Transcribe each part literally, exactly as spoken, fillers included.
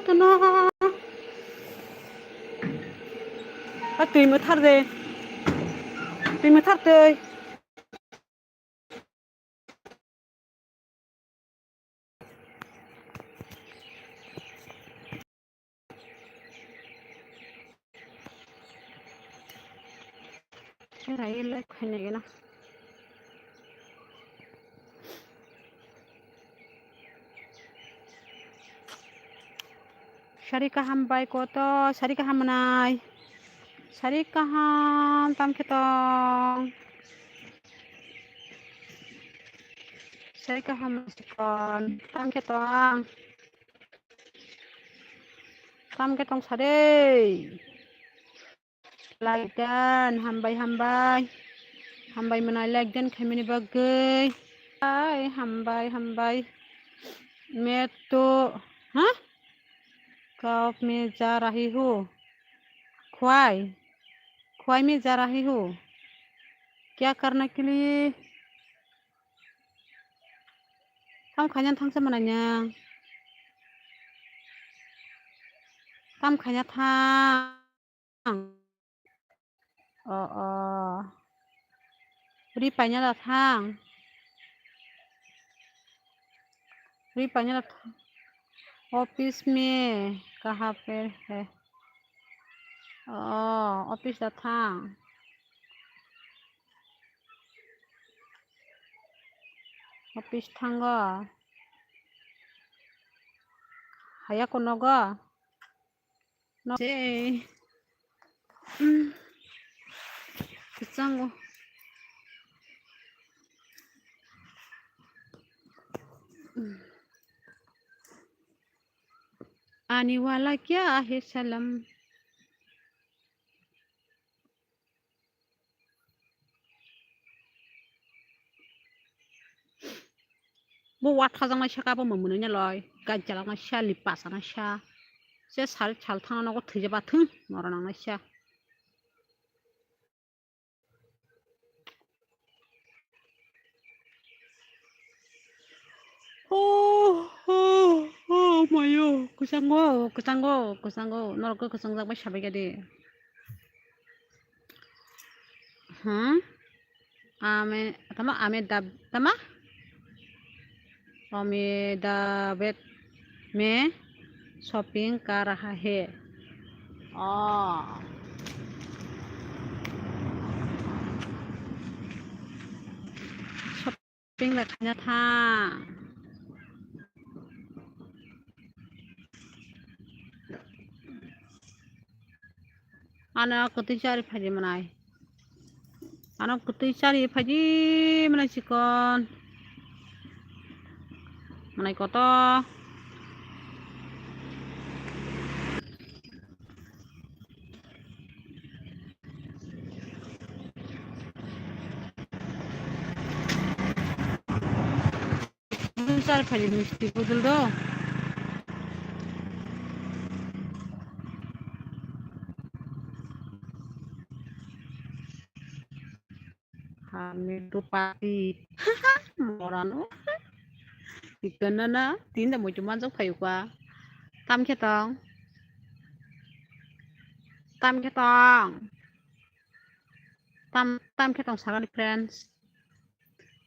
Tono. A twi mwthar de. Twi mwthar twi. Rai live khainai gana. Sari kaham bai koto, sari kaham manai. Sari kaham tam khe tong. Sari kaham sikon tam khe tong. Tam khe tong sari. Like dan, hambai, hambai. Hambai mwnai like dan khaimani bagwi. Ai, hambai, hambai. Meto, ha? Kap me ja rahi hu. Khwai. Khwai me ja rahi hu. Kya karna ke liye? Kam khaina thangsa mwnai nang. Kam khaina thang. O, o. Ri paina da thang. Ri paina da thang. Office me kaha pe hai? O, office da thang. Office thango. Haya konogo. No. Sei. Mm. Kwchango. Mm. Ani wala kya hai salam. Bo wathajaknai saka bo mwnwi nalai, gajjalaknai sha, lipasana sha. Se sal sal thangna nogo thwijaba thung, noro nangnai sha. Oh, oh, oh, mayo, kwchango, kwchango, kwchango, norok kwchangjakbai sabaikha de. Hmm? Ame, tama, ame dab, tama? Ame dabet me shopping kar raha hai. Oh. Shopping da khaina thang. Ano kwtwi chari phaidi mwnai. Ano kwtwi chari phaidi mwnai chikon. Mwnai koto. Sar phali misti budul do. Kami tu pati. Morano. Ikana na, tinda mo cuma jok phayu kwa. Tam khe tong. Tam khe tong. Tam, tam khe tong sagani friends.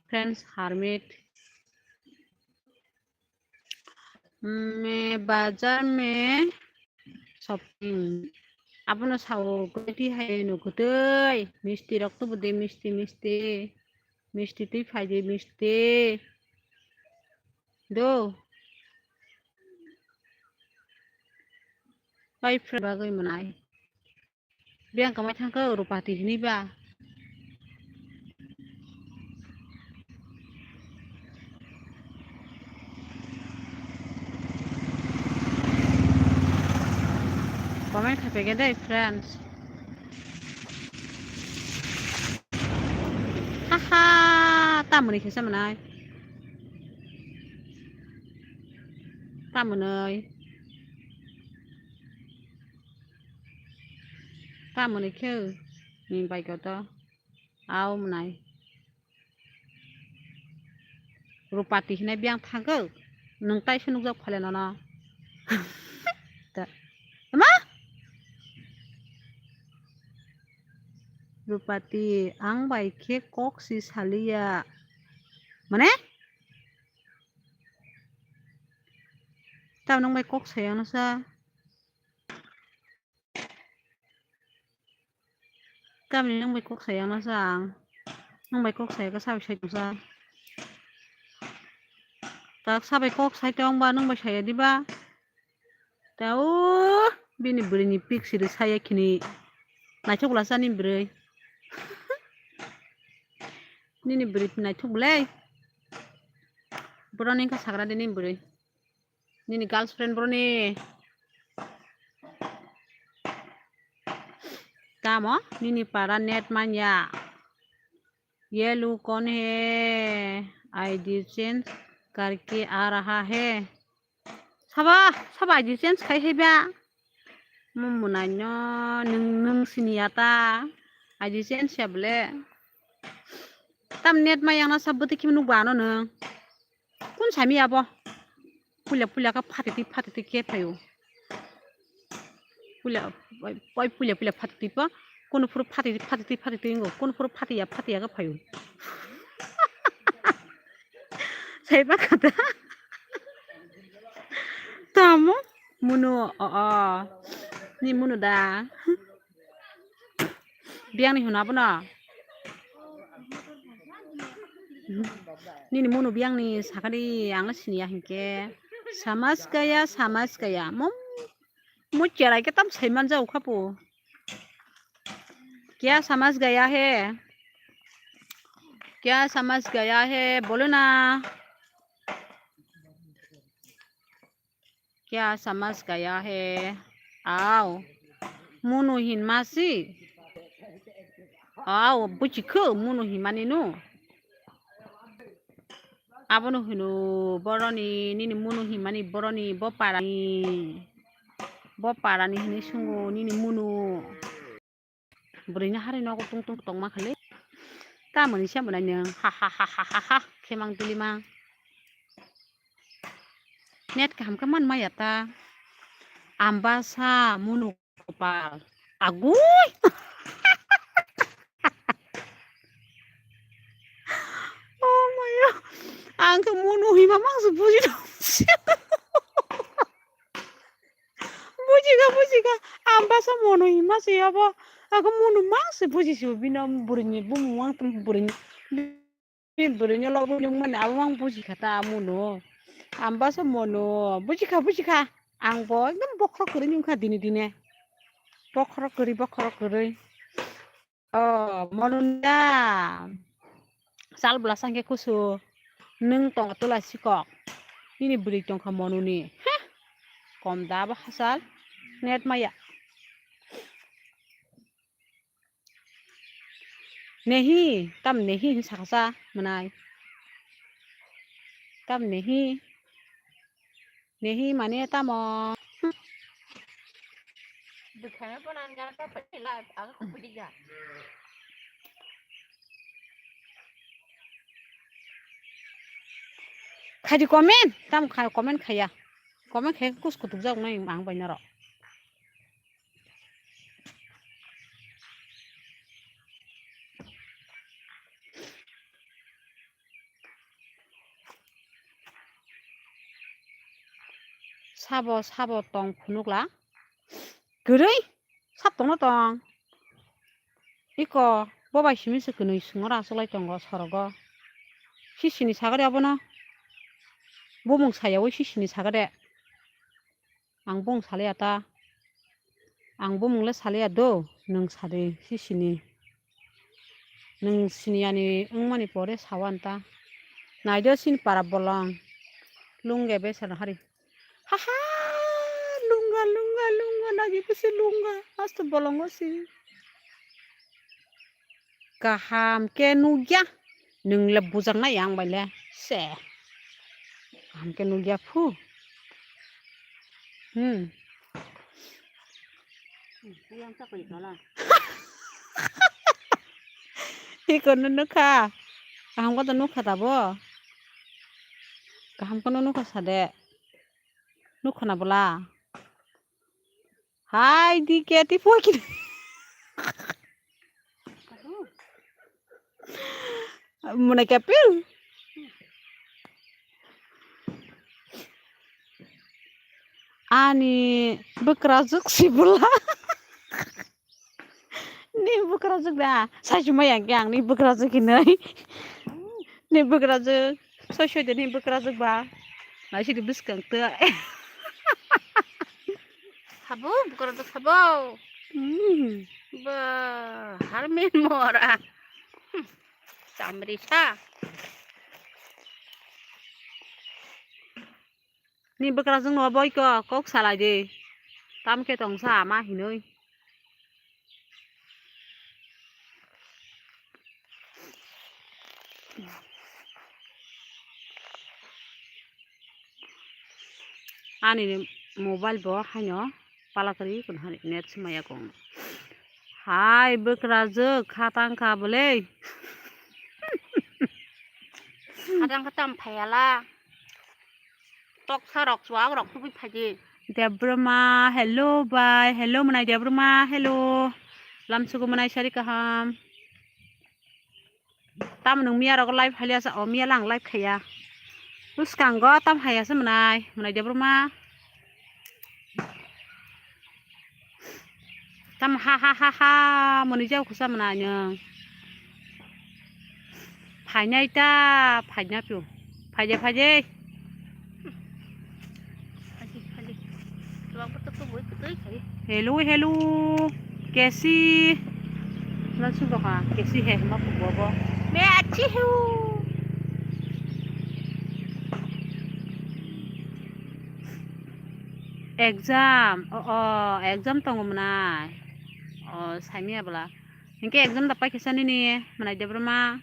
Friends, hermit. Me bazar me shopping. Abono sao kwtwi hai no kwtwi. Misti rok to bwdwi misti, misti. Misti twi phaidi misti. Do. Pai phra bagwi mwnai. Biyang kamai thangkhe Rupati hinwi ba. Comment khaiphaikhe dei, friends. Haha, tamoni khe se mwnai. Tamoni. Tamoni khe ni bai koto. Au mwnai. Rupati hinai biyang thangkhe. Nwng taisa nukjak phale nono. Pati, ang bai khe kok si saliya. Mane? Tamo nwng bai kok sayano sa? Tamni nwng bai kok sayano sa ang? Nwng bai kok saya khe sabai sai tongsa? Tak sabai kok sai tong ba nwng bai saya diba? Ta o bini bwrwi ni pic siri saya khini. Naithok bwla cha nini bwrwi. Nini bwrwi naithok bwle. Boroni wngkha sagra de nini bwrwi. Nini girlfriend boroni. Tamo nini para net manya. Ye log kon he, I D change karke aa raha he. Sabo, sabo I D change khai hai ba? Mo mwnai no, nwng, nwng siniya ta? I D change ya bole. Tam net ma yang na sabo te kim nuk ba no nwng. Kun sami abo? Puila puila khe phatiti phatiti khe phaio. Puila, oi, oi, puila puila phatiti pa. Kono phuru phatiti phatiti phatiti ngo. Kono phuru phatiya phatiya khe phaio. Sai ba kata. Tamo? Munu, o, o. Ni munu da. Biyangni hwnna bono. Nini munu biyangni sakadi ang siniya hinkhe. Samaj kaya, samaj kaya. Mo, mo cherai khe tam saiman jao khapo. Kya samaj gaya hai? Kya samaj gaya hai? Bolo na. Kya samaj gaya hai? Ao. Munu hinma si. Ao, buchikho munu hinmani no. Abono hino boroni, nini munu hinmani boroni, bo parani. Bo parani hinwi sungo nini munu. Bwrwini hari nogo tung tung tongma khali. Tamoni se mwnai nwng. Ha ha ha ha ha ha. Khemang tulimang. Net kaham khe man maya ta. Ambasa munu kopal. Agui. Oh maya. Ang khe munu hima mangsa buji. Bujikha, bujikha. Ambasa munu hima se abo. Ako munu mangsa buji se bino bwrwini bumung wang tam bwrwini. Bini bwrwini lobo nung mani abo mang bujikha ta munu. Ambasa munu. Bujikha, bujikha. Ang bo ekdom bokhorok kwrwi nungkha dini dine. Bokhorok kwrwi, bokhorok kwrwi. Oh, mononi da. Chal bwlasa hwnkhe kusu. Nwng tong tola sikok. Nini bwrwi tongkha mononi. Heh. Kom da bo hachal. Net maya. Nehi, tam nehi hin saksa mwnai. Tam nehi. Nehi mane tamo. Bwkhano phone an gana ta pati la aga kupudi ga. Khaidi comment, tam khai comment khaya. Comment khai kus kutuk jak nai ang bai naro. Sabo, sabo tong phunukla. Kwrwi, sab tongno tong. Iko, bo bai simi se kwnwi swngo ra achuklai tongo sorogo. Sisini sagade abono. Bumung sayawi sisini sagade. Ang bung saliya ta. Ang bumung le saliya do, nwng sadi sisini. Nwng siniyani wngmani pore sawan ta. Naido sini para bolong. Lungge besar hari. Haha, lunga, lunga, lunga, nagi kusi lunga. Asto bolongo si. Kaham ke nugya. Nwng le bujak na yang bai le. Se. Kaham ke nugya phu. Hmm. Iko no nukha. Kaham ko to nukha ta bo. Kaham ko no nukha sade. Nukha na bola. Hai di ke ti phu ki. Mwnai kapil. Ani bwkrajwk sibwla. Ni bwkrajwk da. Saisumai ang khe ang ni bwkrajwk hinwi. Ni bwkrajwk. Soi soi de ni bwkrajwk ba. Naisidi bwskang twi. Sabo, bwkrajwk sabo. Hmm. Ba, harmin mora. Hmm. Chamrisa. Ni bwkrajwkno boiko kok salai di. Tamkhe tongsa ama hinwi. Ani mobile bo haino palakari kun hari net simaya kong. Hai bwkrajwk khatang kha bwle. Khatang kha tam phayala. Toksa rok chuak rok tubui phaidi. Debroma, hello bai, hello mwnai Debroma, hello. Lamsugo mwnai sari kaham. Tamo nwng miya rogo live haliya sa, o miya lang live khaiya. Bwskango tam haiya se mwnai, mwnai Debroma. Tam ha ha ha ha, mwnwi jao khusa mwnai nwng. Phainai ta, phaina pio. Phaide, phaide. Phaidi, phaidi. Chuak bo tok tok boi kwtwi khai. Hello, hello. Kesi. Lan sung doka, kesi he, ma puk bobo. Me achi hu. Exam, o, o, exam tongo mwnai. O, saimya bwla. Hinkhe exam da paikha sa nini, mwnai Debroma.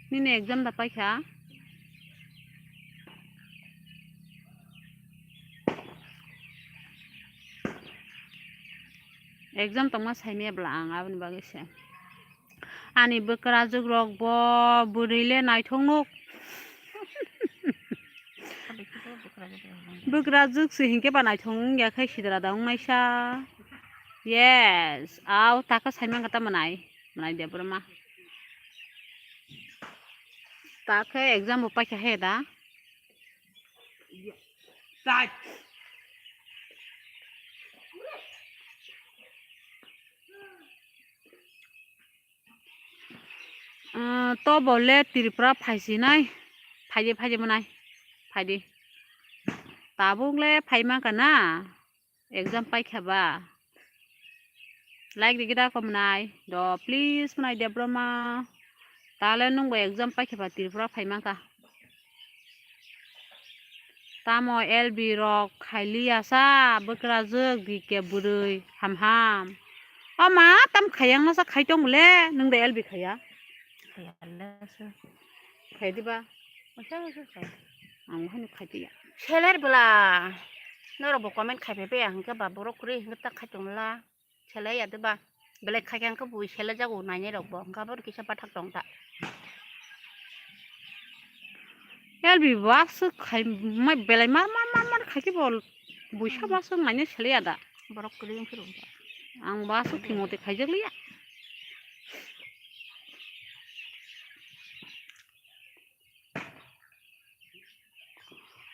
Nini exam da paikha. Exam tongma saimya bwla ang aboni bagwi se. Ani bwkrajwk rok bo bwrwi le naithok nuk. Bwkrajwk se hinkhe ba naithok wngya khe sidra da wngnaisa. Yes, au taka saimang kata mwnai, mwnai Debroma. Takhe exam bo paikha he da. Ah, to bo le Tripura phaisinai, phaidi, phaidi mwnai, phaidi. Tabuk le phaima kana, exam paikha ba. Like rigi da ko mwnai, do please mwnai Debroma. Tale nwng bo exam paikha ba Tripura phaima ka. Tamo L B rok khailiya sa, bwkrajwk D K bwrwi, ham ham. O ma, tam khayang no sa khai tong le, nwng de L B khaya? Khaya le se. Khai diba? Masa masa khai. Ang hano khai diya. Seler bwla. Norok bo comment khai phai phai, ang khe ba borok kwrwi hwnkhe ta khai tong la. Selai ya de ba. Belai khai khe ang khe bui selai jago nainai rok bo. Hwnkhe abo kisa bathak tong ta. L B bo aswk khai mai belai mar mar mar mar khai khe bo buisa bo aswk nainai selai ya da. Borok kwrwi wng phuru. Ang bo aswk thwngmoti khaijak liya.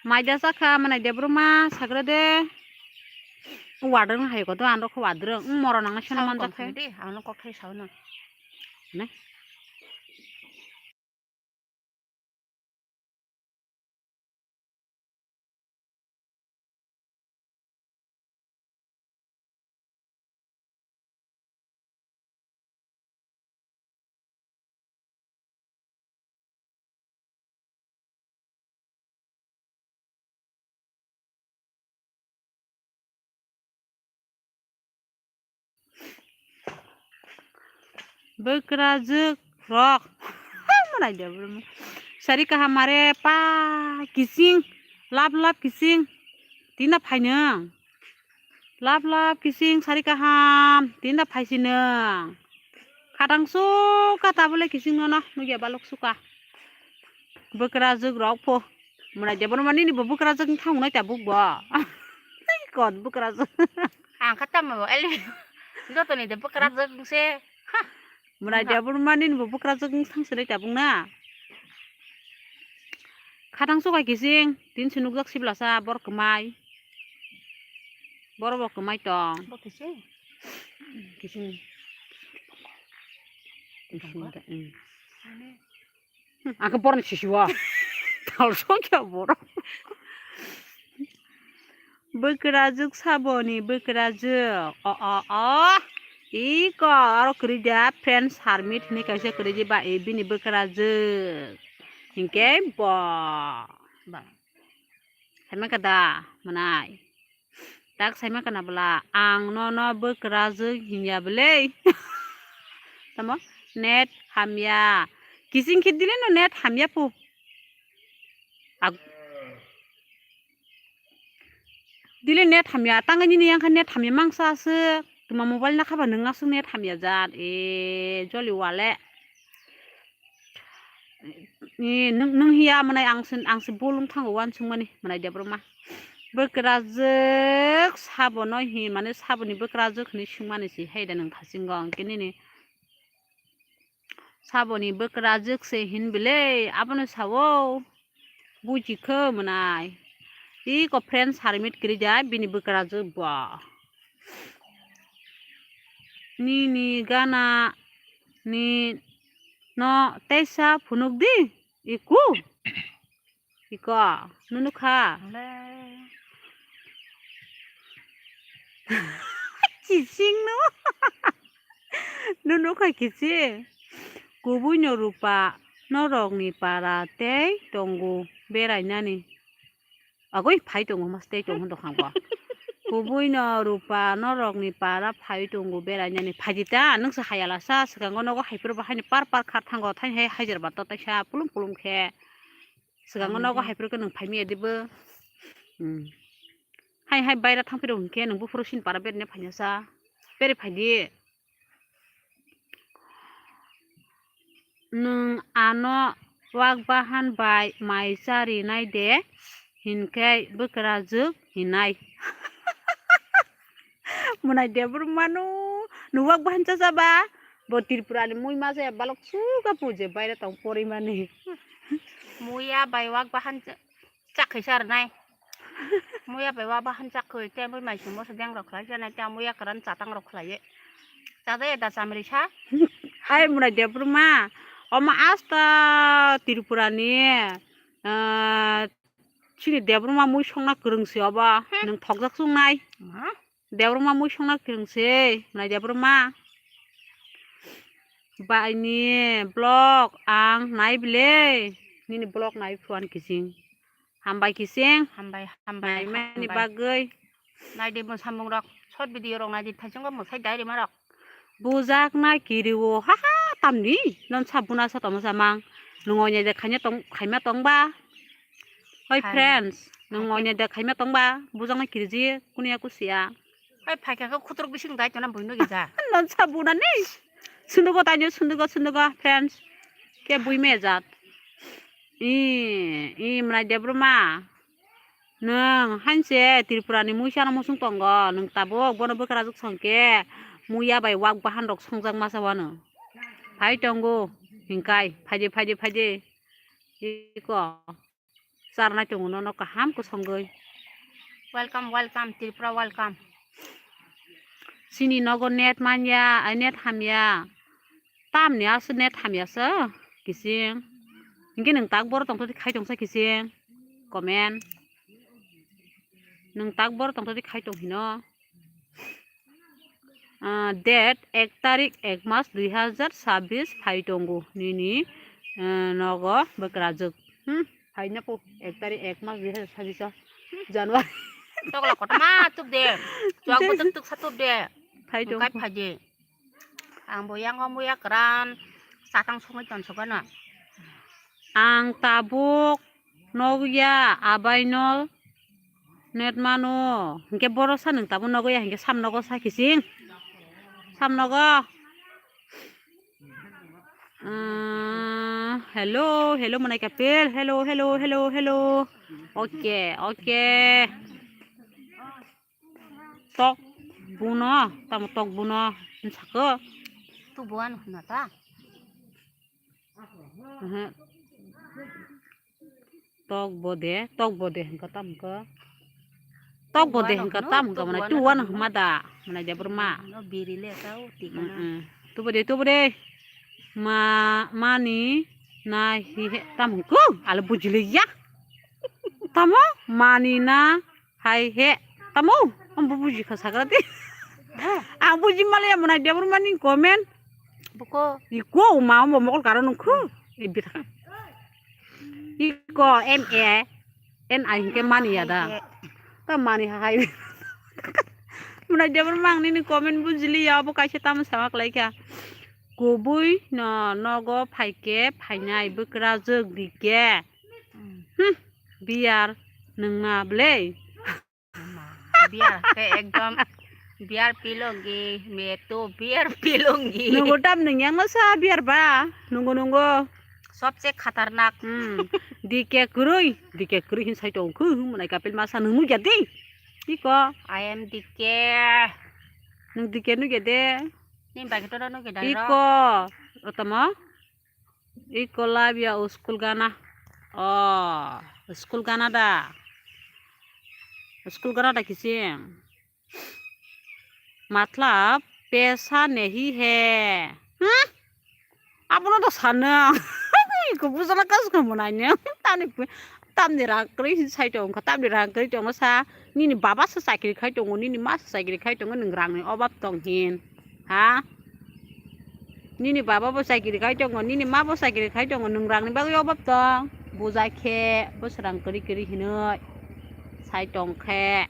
Maida sakha manai Debroma sagra de. Wadrwng hai kodo andro kho wadrwng. Wng moro nang seno manjakha. Di, ano kothai sauna. Ne? Bwkrajwk rok. Manai de brum. Sari kaham are pa kising. Lap lap kising. Tina phainang. Lap lap kising sari kaham. Tina phaisinang. Khatang suka tabule kising nono. Nugya balok suka. Bwkrajwk rok pho. Mwnai de bono mani ni bo bwkrajwk thang nai ta buk bo. Kot bwkrajwk. Ang kha tamo bo ele. Joto ni de bwkrajwk se. Ha. Mwnai Aha. Debor mani bo bwkrajwk wng thang swnwi tabuk na. Khatang sukai kising, tin se nukjak siblasa bor kwmai. Boro bo kwmai tong. Bo kising? Kising. Kising da, mm. Ani. Hmm, ang khe borni sisiwa. Talsong khe borok. Bwkrajwk saboni bwkrajwk. O, o, o. Iko, aro kwrwi da, friends hermit hinwi kaisa kwrwi di ba, e, bini bwkrajwk. Hinkhe bo. Ba. Saimaka da, mwnai. Tak saimaka na bwla, ang nono bwkrajwk hinya bwlei. Tamo, net hamya. Kising khe dile no net hamya pu. Ag-, dile net hamya, tangani ni yang kha net hamya mangsa aswk. Tuma mobile na khaba nwng aswk net hamya jat. E, joli wale. Ni nwng, nwng hiya mwnai ang se, ang se bolong thango uansukmani mwnai Debbarma. Bwkrajwk sabono hi, mane saboni bwkrajwk hinwi swngmani se hai da nwng thasingo, hwnkhe nini saboni bwkrajwk se hin bwlei, abono sao. Buji kho mwnai. Iko friends hermit kwrwi da bini bwkrajwk bo. Nini gana ni no teisa phunuk di. Iku. Iko. Nunu kha. Le. Chising no. Nunu kha kichi. Kubui no rupa norok ni para tei tongo berainani. Agoi phai tongo mas tei tongo dokhang bo. Kubui no rupa norok ni para phai tongo berainani. Phaidi ta nwng se hayala sa swkango nogo hai phuru bo haini par par kha thango thaini hai haijar ba to taisa pulum pulum khe. Swkango nogo hai phuru khe nwng phai miya dibo. Hmm. Hai hai baira thang phiro hinkhe nwng buphuru sini para berene phaina sa. Beri phaidi. Nwng ano wak bahan bai mai charinai de, hinkhe bwkrajwk hinai. Mwnai Debbarma no, nwng wak bahan chacha ba? Bo Tripura ni mui ma se balok suga pu je baire tong porimani. Muya bai wak bahan cha-, Chakkhai sa rwnai. Muya bai wa bahan chakkhai, tei bui mai simo se deng rok khlai sanai, tei muya kwran chatang rok khlai. Chajaya da chamri sa. Hai mwnai Debbarma, omo asta Tripura ni, ah, chini Debbarma mui songna kwrwng se obo, hmm, nwng thokjak chungnai. Ma? Debbarma mui songna kwrwng se, mwnai Debbarma. Bai ni vlog ang nai bile, nini vlog nai phuan kising. Hambai kising. Hambai, hambai, naimani hambai. Bagwi. Nai di mo samung rok, short video rok nai di, thaichung bo mwsai dai rima rok. Bujak nai kiriwo, ha ha, tamni, non sa buna sa tongma sa mang. Nung onya de khaina tong, khaima tong ba. Oi hai. Friends, nung hai onya de khaima tong ba, bujak nai kiriji, kunia kusia. Hai phaikha khe khutruk bising dai tona buino gija. Non sa buna ni. Sundugo tainyo, sundugo, sundugo, friends. Khe bui mejat. I, i mwnai Debbarma. Nwng hanse Tripura ni muisa no musung tongo. Nwng tabuk bono bwkrajwk songkhe muya bai wak bahan rok songjak masa wano. Phai tongo. Hinkai. Phaidi, phaidi, phaidi. Iko. Charnai tongo nono kaham kwsongwi. Welcome, welcome, Tripura, welcome. Chini nogo net manya, ai net hamya. Tamni aswk net hamya se, kising. Hinkhe nwng tak boro tongthote khai tongsa kising. Comment. Nwng tak boro tongthote khai tong hino. Ah, date ek tarik ek mas dui hazar chabbish phai tongo nini, ah, nogo bwkrajwk. Hmm, phaina po ek tarik ek mas dui hazar chabbish o January. Tokla kotorma tup de. Chuak bo tuk tuk sa tup de. Phai tongo. Kai phaji. Ang bo yang o muya kwran satang songwi tonsukgano. Ang tabuk nogya abaino net mano. Hinkhe boro sa nwng tabuk nogoya hinkhe sam nogo sa kising. Sam nogo. Umm, hello, hello, mwnai kapil. Hello, hello, hello, hello. Okay, okay. Tok buno, tamo tok buno, sako. Tubuan hwnna ta? Mhm. Tok bode, tok bode hwnkha tam hwnkha. Tok bode hwnkha tam hwnkha mana tubuan hwnkha da mana de burma. No biri le ta uti kana. Mm-mm. Tubu de, tubu de. Ma, mani na hi he tam hwnkha. Ale bujili ya. Tamo mani na Hai he, tamo, ang bo buji kha sagra de. Ang buji male ya mwnai de burma ni comment. Boko. Iko ma mo mokol karo nungkhu. Ibit kha. Iko M A N I hingke mani ya da. Ta mani hai. Mwnai de burma ang nini comment bujili ya bo kaisa tamo sama klai kha. Kubui no nogo phaike phainai bwkrajwk dike. Hmm, biyar nungna blei. Biar ke ekdom biar pilongi metu biar pilongi. Nunggu tam nung yang masa biar ba. Nunggu nunggu. Sobse khatarnak. Hmm. Dike kurui, dike kurui hin sai tong khu mwnai kapil masa nung nugya di. Iko. I am dike. Nung dike nugya de. Ni bagi to nugya dai ro. Iko. Otama. Iko labia school gana. Oh, school gana da. School gana da kisim. Matlab pesa nahi hai. Hmm? Abono to sana. Iko bujana kas ko mwnai ne. Tani tamni rang kri sai tong kha tamni rang kri tong sa. Nini baba se chakri khai tongo, nini ma se chakri khai tongo, nung rang ni obab tong hin. Ha? Nini baba bo chakiri khai tongo, nini ma bo chakiri khai tongo, nung rang ni bagwi obab tong. Bujai khe bo srang kwrwi kwrwi hinwi sai tong khe.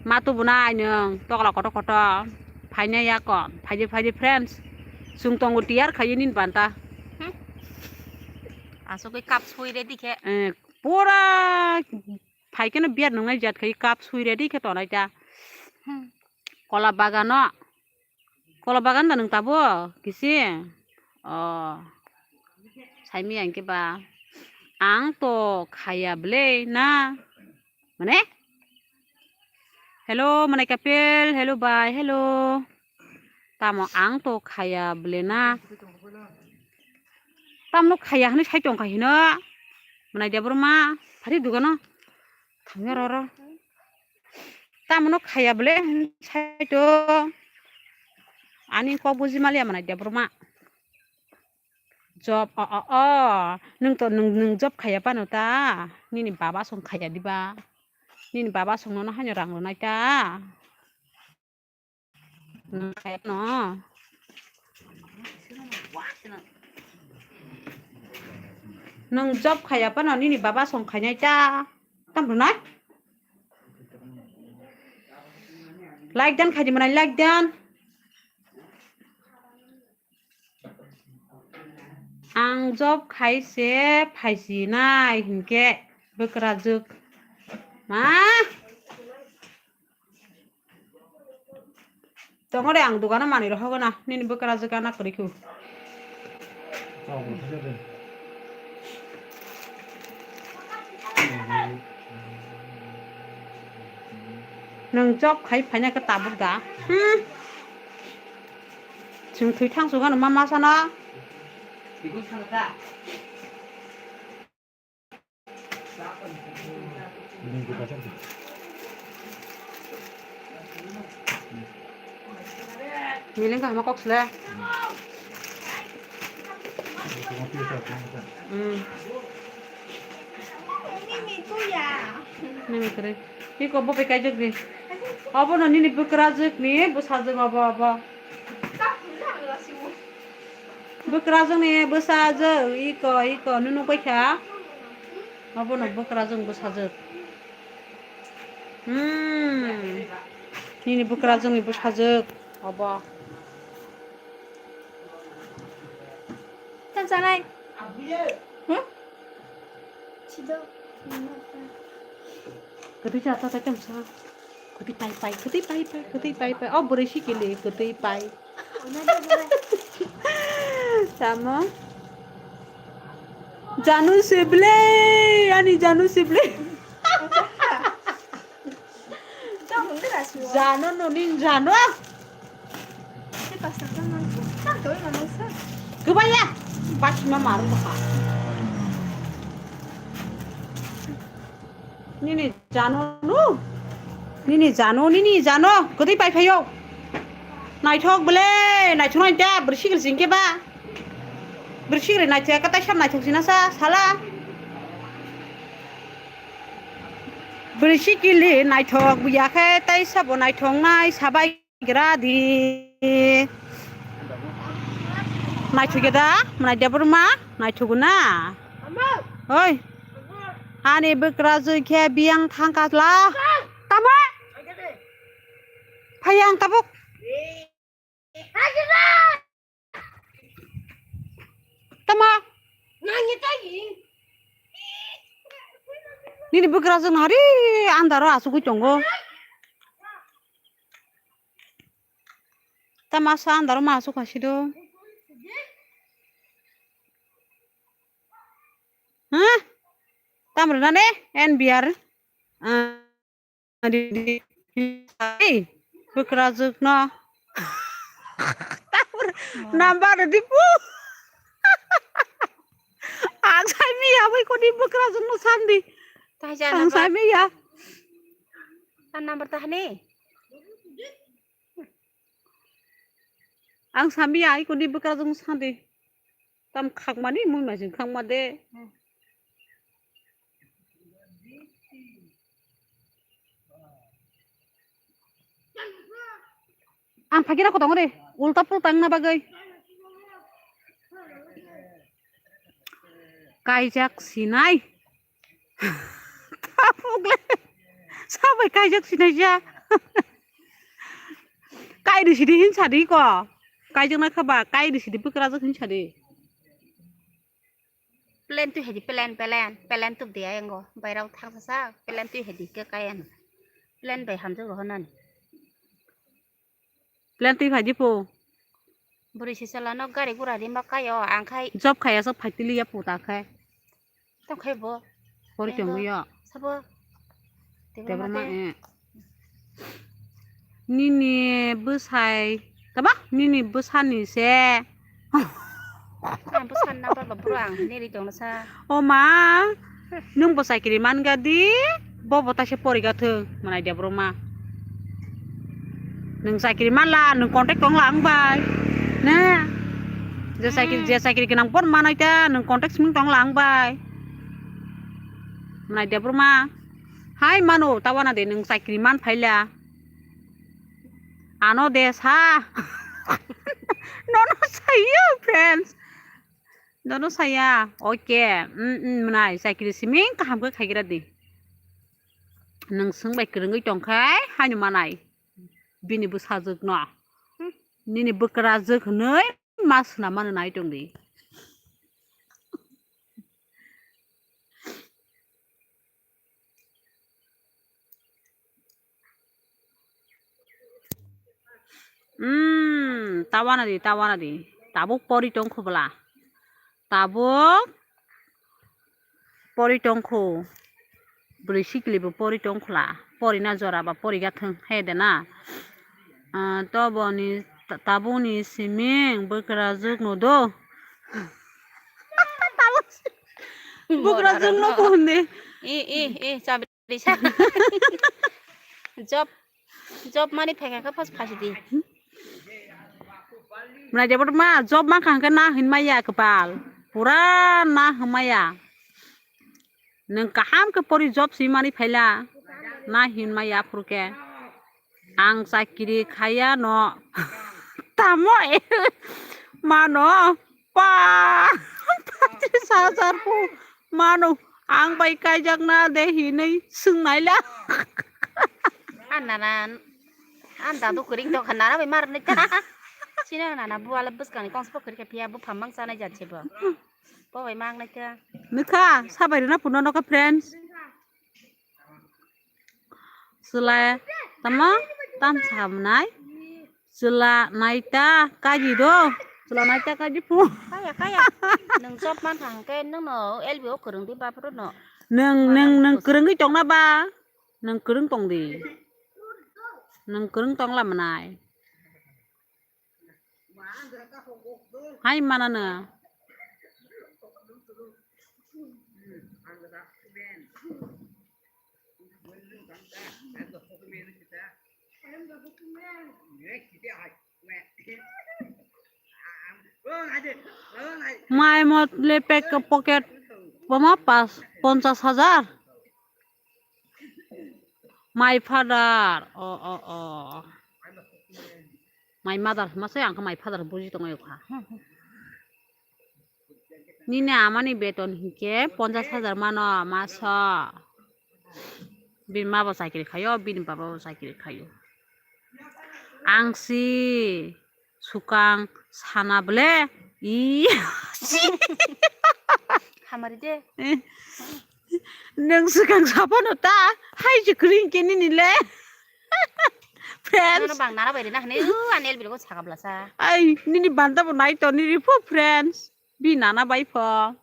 Ma tubu nai nung tokla kotor kotor. Phaina yako, phaidi phaidi friends. Chwng tongo tiyar khaiwi nini banta. Hmm. Asugwi cup sui ready khe. Eh, pura phai kheno biar nungnai jat khai cup sui ready khe tonai ta. Hmm. Kola bagano. Kola bagan da nung tabo kisi? Oh. Saimi ang ke ba. Ang to khaya ble na. Mane? Hello, mane kapil. Hello, bye. Hello. Tamo ang to khaya ble na. Tamno khaya hwnwi sai tong kha hino. Mane de burma. Phari dugano. Thangya roro. Tamno khaya bole sai to. Ani kok buji maliya manai de burma. Job o o o. Nung to nung nung job khaya pano ta. Nini baba song khaya diba. Nini baba song nono hanyo rang ronai ta. Nung khaya no. Nung job khaya pano nini baba song khainai ta. Tam rwnai. Like dan khaidi manai like dan. Ang job khai se phaisi nai hinkhe bwkrajwk. Ma. Tongo de ang dogano manwi rohogo na nini bwkrajwk gana kwrwi khu. Nwng job khai phaina khe tabuk da. Hmm. Chwng thwi thang sugano ma masano. Miling kaham kok sile. Hmm. Nini kre. Iko bo bekai jok di. Obo no nini bwkrajwk ni bwsajwk obo obo. Bwkrajwkni bwsajwk, iko, iko, nunu paikha. Obono bwkrajwkni bwsajwk. Hmm. Nini bwkrajwkni bwsajwk obo. Tang sanai. Hmm? Sido. Kwtwi cha, cha, cha, cha, cha. Kwtwi pai, pai, kwtwi pai, pai, kwtwi pai, pai. Oh, bwrwi sikili, kwtwi pai. Tamo? Janu sible, ani janu sible. Janu no ning janu. Kwbaiya, basima maru bwkha. Nini jano no? Nini jano, nini jano, kwtwi pai phaio. Naithok bwle, naithok nai ta, bwrwi sikiri singke ba. Bwrwi sikiri naithok, katai sam naithok sina sa, sala. Bwrwi sikili naithok buya khe, tai sabo naithok nai, sabai. Gra di. Naithok da, mwnai Debbarma, naithok na. Oi. Ani bwkra jui khe biyang thangka la. Tamo? Phayang tabuk. Tamo? Nini bwkra jui nari andaro asugwi tongo. Tamo sa andaro ma asuk hasido. Huh? Tamo rwnani N B R. Ah. Bwkra jwk no. Number rwdi pu. Ang sai miya bai koni bwkra jwk no sandi. Ang sai miya. Ta number ta hani. Ang sami ai kuni bwkra jong sandi. Tam khakmani mui majing khakma de. Ang phakira kotong de. Ulta pulta wngna bagwi. Kaijak sinai. Tabuk le. Sabai kaijak sinai ja. Kairi sidi hin sadi ko. Kaijak na khaba kairi sidi bwkra jak hin sadi. Plan twi hedi plan plan plan tuk de ayango. Bairao thang sa plan twi hedi ke kayan. Plan bai hamjak rohonan. Plan twi phai di po. Bwrwi se chalano gari gura rimba kaio, ang khai. Job khaya sok phai tiliya po ta khai. Tong khai bo. Pori tong yo. Sabo. Tebra ma e. Nini bwsai. Taba? Nini bwsani se. Ang bwsani number ba bro ang neri tong sa. O ma. Nwng bo chakiri man ga di, bo bo taisa pori ga thung, mwnai Debbarma. Nwng chakiri man la, nwng contact tong la ang bai. Ne? Je chakiri, je chakiri gwnang pon manai ta, nwng contact simi tong la ang bai. Mwnai Debbarma. Hai mano, tawana de nwng chakiri man phaila. Ano de sa. Nono sayo, friends. Dono saya, oke, mm, mm, mwnai, chakiri siming kaham khe khaigra di. Nwng swng bai kwrwngwi tong khai, haino manai. Bini bwsajwk no. Nini bwkra jwk hwnwi ma swnam mano nai tong di. Hmm, tawana di, tawana di. Tabuk pori tongkho bwla. Tabuk pori tongkho. Bwrwi sikli bo pori tongkhla. Pori na jora ba pori ga thung. He de na. Ah, to boni ta-, tabukni siming bwkra jwk no do. Bwkra jwk no ko hwnde. E, e, e, chabi. Risa. Job, job mani phai kha phas phasi di. Mwnai Debbarma, job man kha hwnkhe na hin maya kwpal. Pura na hin maya. Nwng kaham khe pori job si mani phaila. Na hin maya phuru khe. Ang chakiri khaya no. Tamo e. Mano. Pa, patris hajar po mano, ang bai kaijakna de hinwi swngnaila. An nana, an dadu kwrwng tongkha, nana bai mar nai ta. Sino nana buwala bwskangni kongsa po kwrwikha phiya, bupha mang chanai jat se bo. Bo bai mang nai ta. Nukha, sabai rwna puno nokha, friends. Chwla tamo tam samnai. Chwla naita kaji do. Chwla naita kaji pu. Kaya, kaya. Nwng job man thang khe nwng no L B o kwrwng di ba phuru no. Nwng, nwng, nwng kwrwngwi tongna ba? Nwng kwrwng tong di. Nwng kwrwng tong la mwnai. Hai manano. Mai mot le pek pocket bomo pas, ponchas hajar. My father. O, o, o. My mother. Masa ang khe my father buji tongo kha. Nini amani beton hinkhe ponchas hajar mano maso. Bini ma bo chakri khayo, bini baba bo chakri khayo. Ang si sukang sana bole. I. Hamari de. Nang sukang sapano ta. Hai je kring ke nini le. Friends. Nono bang nara bai rina hane. U anel bilgo sakabla sa. Ai, nini banta bo nai to nini pho friends. Bi nana bai pho.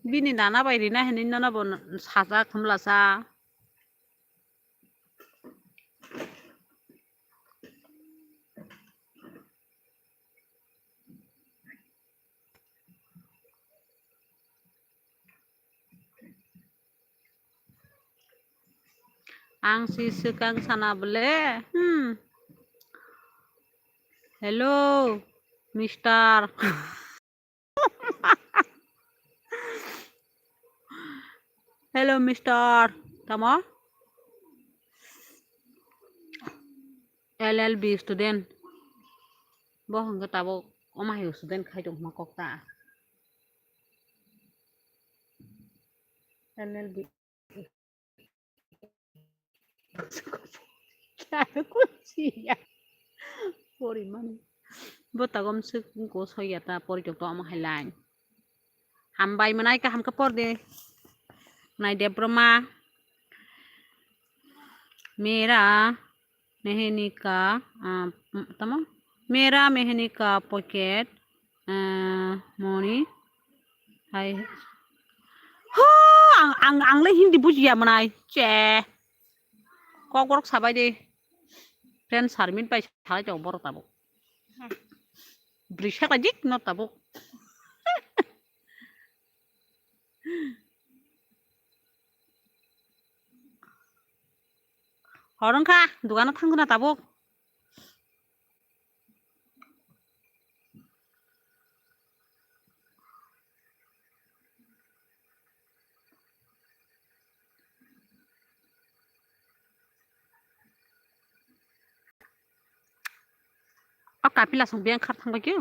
Bini nana bai rina hini nono bo sajak hamla sa. Ang si swkang sana bole. Hmm. Hello, mister. Hello, mister. Tamo? L L B student. Bo hwnkhe tabuk omo hai student khai tongma kok ta. L L B. Porimani. Bo tagom swk ko soyata poritok to omo hai line. Hambai mwnai kaham khe por de. Nai Debroma. Mera meheni ka, ah, tamo? Mera meheni ka pocket, ah, money hai. Ho, ang, ang, ang le Hindi bujiya mwnai. Che. Kokborok sabai de. Friend Sarmin pai salai tongo borok tabuk. Bwrwi sakla jik no tabuk. Hor wngkha, dogano thangkuna tabuk. O kapila song biyang khar thangbai khe.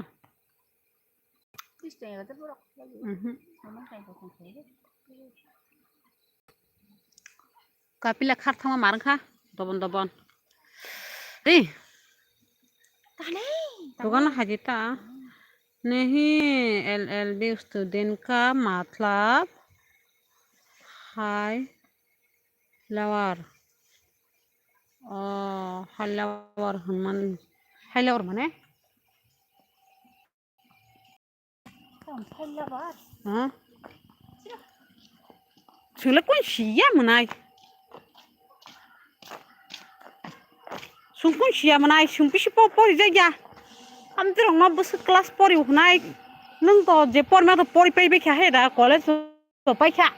Mhm. Kapila khar thangma mar wngkha dobon dobon. Ri. Tane. Dogan haji ta. Nahi L L B student ka matlab hai lawar. Oh, hai lawar hwnman. Hai lawar mane? Tong thai labar. Ha? Chwngla kun siya mwnai. Sungkun siya mwnai, sungpisi po pori jaya. Amtirok no bwswk class pori hwnai. Nwng to je porma to pori pai bai kha he da, college to pai kha.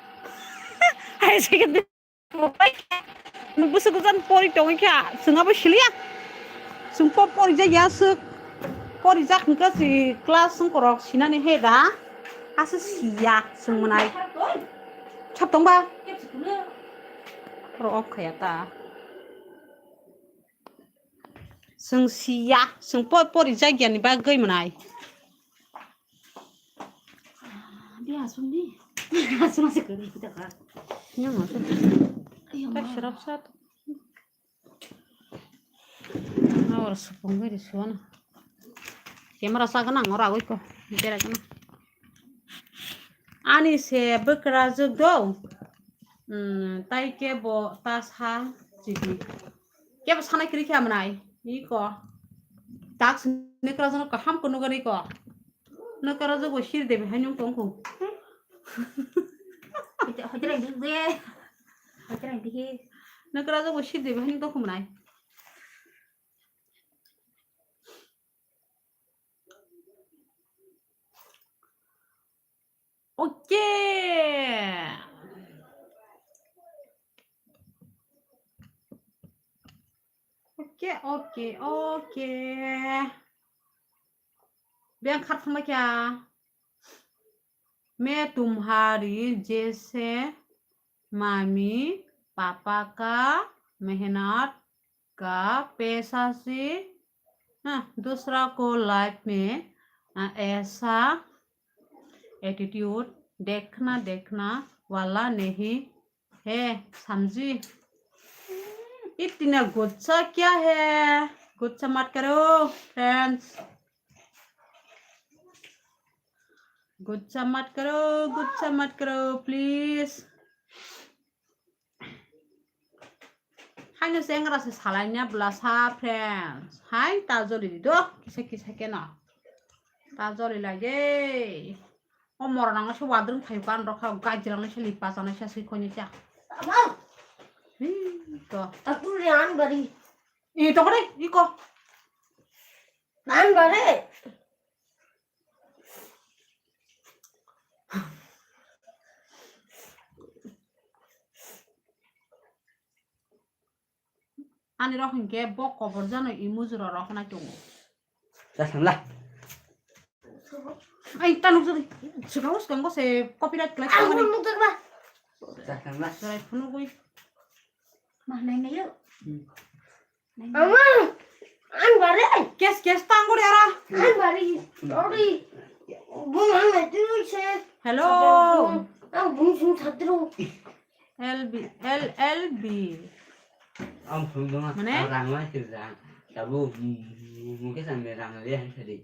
Higher secondary to pai kha. Nwng bwswk jan pori tongwi kha, swng abo siliya. Swng po pori jaya swk. Pori jak hwnkha si class swng korok sinani he da. Aswk siya swng mwnai. Sab tongba? Oro off khaya ta. Swng siya, swng po-, pori jagya ni bagwi mwnai. Dia asung ni. Asung asung kari kita ka. Yang asung. Ayo, ma. Sirap sat. Awar supung gari suana. Camera sa kana ngora goi ko. Bera kana. Ani se bwkra jwk do. Hmm, tai ke bo ta sa chidi. Kebo sanai kwrwi khe amwnai, iko. Tak sini kwrajwkno kaham khe nukgani ko. Nokhe kwrajwk bo sir debi hai nung tongkhu. Hoite, hoite rang di, hoite rang di he. Nokhe kwrajwk bo sir debi hai nung tongkhu mwnai. Okay. Okay, okay, okay. Beng khat thangma kya? मैं तुम्हारी जैसे mummy papa का मेहनत का पैसा से, हाँ, दूसरा को लाइफ में, हाँ, ऐसा एटीट्यूड देखना, देखना वाला नहीं है, समझी? इतना गुस्सा क्या है? गुस्सा मत करो friends. Gucha mat karo, gucha mat karo, please. Haino se engra se salai na bwla sa friends. Hai ta joli di do, kisa kisa keno. Ta joli lai de. O moro nang se wadrum thayu kan rokha gajrang se lipa jana se sikoni cha. Hi to. Aku rian bari. I to kore, iko. Nan bari. Ani rok hinkhe bo kobor jano emoji rok rok nai tongo. Jasam la. Ai, ta nukjagwi. Swkang swkang bo se copyright claim Ang khamani. Nukjagba. Jasam la. Jorai phunugwi. Ma nai nayo. Hmm. Ama, ang bare. Kes, kes, tanggo de ara. Ang bare. Ori. Bung ang na tu se. Hello. Ang bung sung satru. L B, L L B. Ang phone dong. Mane? Rang ma kir rang. Tabu, mungkin sampai rang dia hari tadi.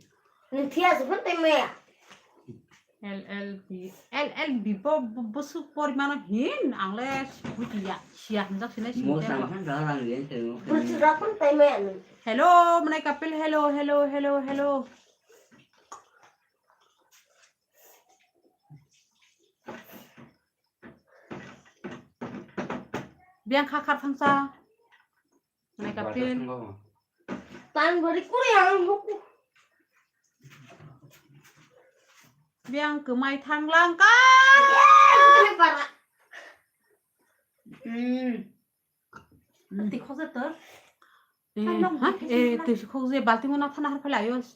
Nanti aja pun tema ya. L L B, L L B bo, bo, bwswk porimano hin, ang le bujiya, siya hinjak sinai sini. Mo temo. Sam khan da rang yen temo. Bwswk rok pun paimaya nung. Hello, mwnai kapil, hello, hello, hello, hello. Biang kha khar thangsa. Makeup team. Tan bari kuri ang huku. Biang kemai thanglang ka. Para. Hmm. Ti khose to. Eh, ha? Eh, ti khose balting na thana har phalai os.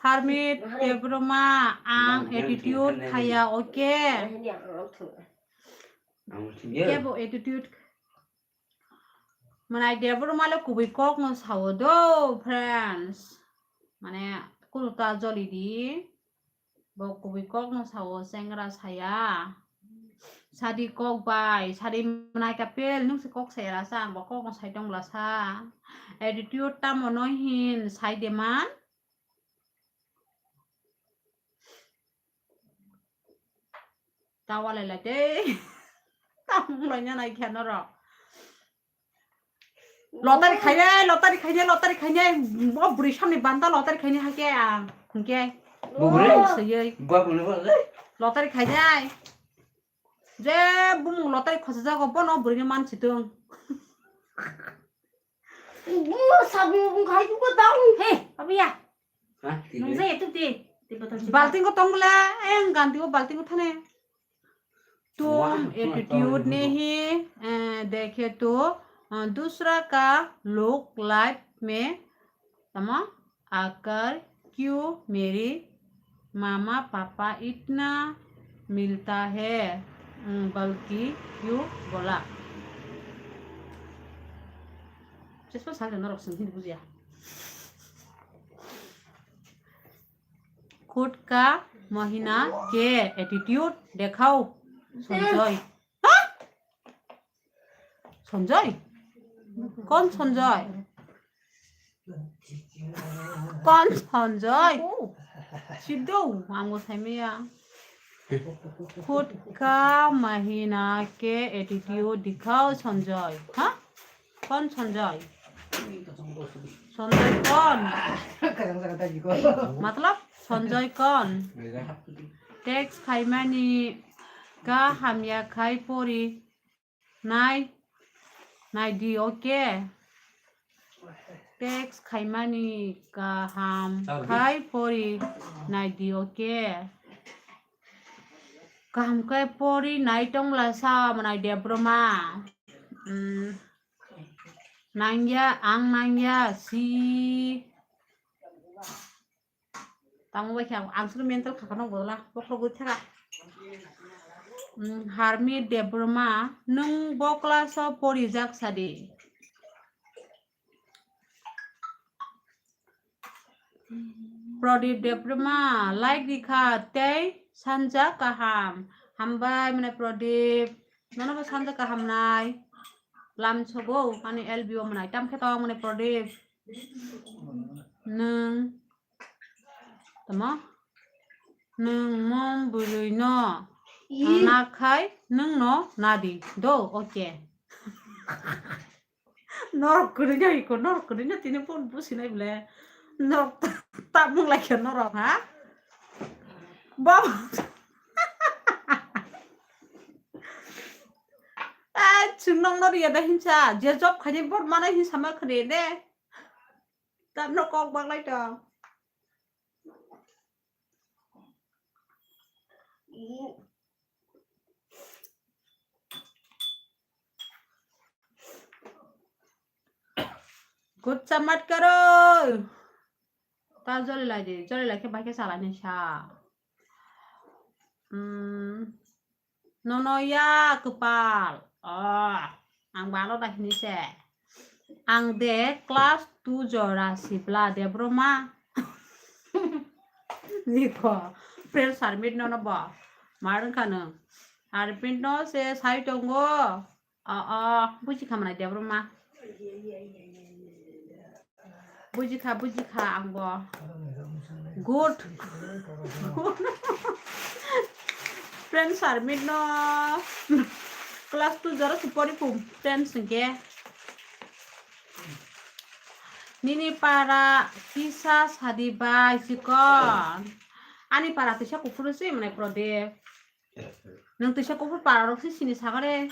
Harmit, Debroma, ang attitude khaya, okay. Kebo attitude. Mwnai Debroma le kubui kok no sao do, friends. Mane, kunu ta joli di. Bo kubui kok no sao, chengra saya. Sadi kok bai, sadi mwnai kapil, nung se kok saya rasa, ang bo kok no sai tong bwla sa. Attitude tamo no hin, sai de man. Ta walai lai tei. Tamung lai nai khe norok. Lottery khainai, lottery khainai, lottery khainai. O bwrwi samni banta lottery khainai hakhe ang. Hwnkhe. Bwrwi? Seyei. Bwrwi bwrwi. Lottery khainai. Je bumung lottery khosajago bono bwrwini mansi tong. Bumung sabung bung khai ko dang. He, abiya. Ha? Nung je tu ti. Ti botol si. Balting ko tong bwle, eng ganti ko balting ko thane. तुम एटीट्यूड नहीं, अ, देखे तो, अ, दूसरा का लोग लाइफ में, तमा, आकर क्यों मेरी मामा पापा इतना मिलता है, अ, बल्कि क्यों बोला। Chesma sal norok sing hindi bujiya. खुद का महीना के एटीट्यूड दिखाओ संजय। हाँ? संजय? कौन संजय? कौन संजय? Sidhu, ang bo saimaya. खुद का महीना के एटीट्यूड दिखाओ संजय। हाँ? कौन संजय? संजय कौन? मतलब संजय कौन? Text khaimani kaham ya khai pori nai, nai di, okay? Text khaimani kaham khai pori nai di, okay? Kaham khe pori nai tongla sa manai Debroma. Hmm. Nangya, ang nangya, si. Tamo bai khe ang, ang suru mental khakano bola, bokhorok gwi thaka. Hmm, Harmi Debroma, nwng bo class o porijak sadi. Pradip Debroma, like rikha tei sanja kaham. Hambai mane Pradip, nono bo sanja kaham nai. Lam sogo ani L B o manai. Tam khe tong mane Pradip. Nwng tamo? Nwng mom bwrwi no nakhai nwng no nadi do, okay. Norok kwrwi no iko, norok kwrwi no tini phone businai bole. Norok ta-, ta mung lai khe norok, ha? Baba. Ai, chwng nokno riya da hinsa, je job khaini bor manai hinsa ma khwrwi de. Tamno kok baglai tong. Good chamat karo. Ta joli lai di, joli lai khe bai khe chalai nai sa. Hmm. Nono ya kwpal. Oh, ang balo da hini se. Ang de class two jora sibla Debroma. Niko, friend Sarmit nono bo. Marwng kha nwng. Sarmit no se sai tongo. Oh, oh, buji kha manai Debroma. Buji kha, buji kha ang bo. Good. Friends are made no. Class two jora se pori pum friends hwnkhe. Nini para kisa sadi bai chikon. Ani para tisa kuphuru se mane Prodip. Nwng tisa kuphur para rok se sini sagare.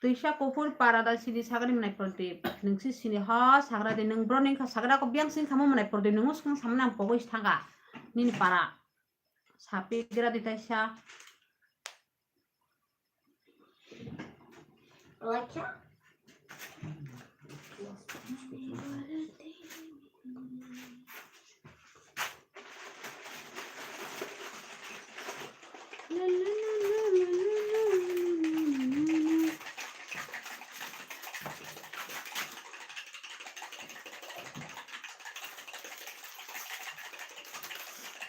Twisa kuphur para da sini sagani manai Prodip. Nwng si sini ho sagra de, nwng bro ning kha sagra ko biang sing khamo manai Prodip, nwng uskang samani ang pogoi thanga. Nini para. Sapi gira di taisa.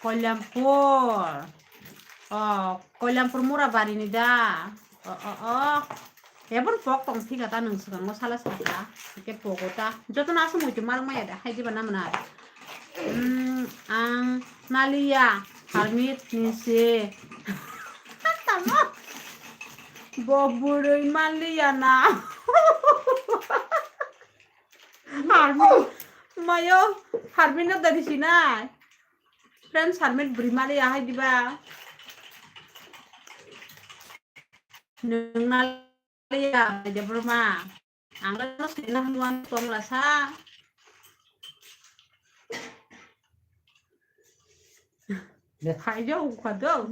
Kalyampur. Oh, Kalyampur Murabari ni da. Oh, oh, oh. Ebon pok tong thika ta nwng swkango sala saka. Ke pogo ta. Joto na aswk muitu marwk maya da. Hai diba na mwnai. Hmm, ang naliya. Harmit ni se. Tamo. Bo bwrwi manliya na. Harmit. Mayo. Harmit no dari sinai. Friends, Harmit bwrwi manliya hai diba. Nwng naliya, Debroma. Ang no sina nuan tongla sa. Phaijo ukha do.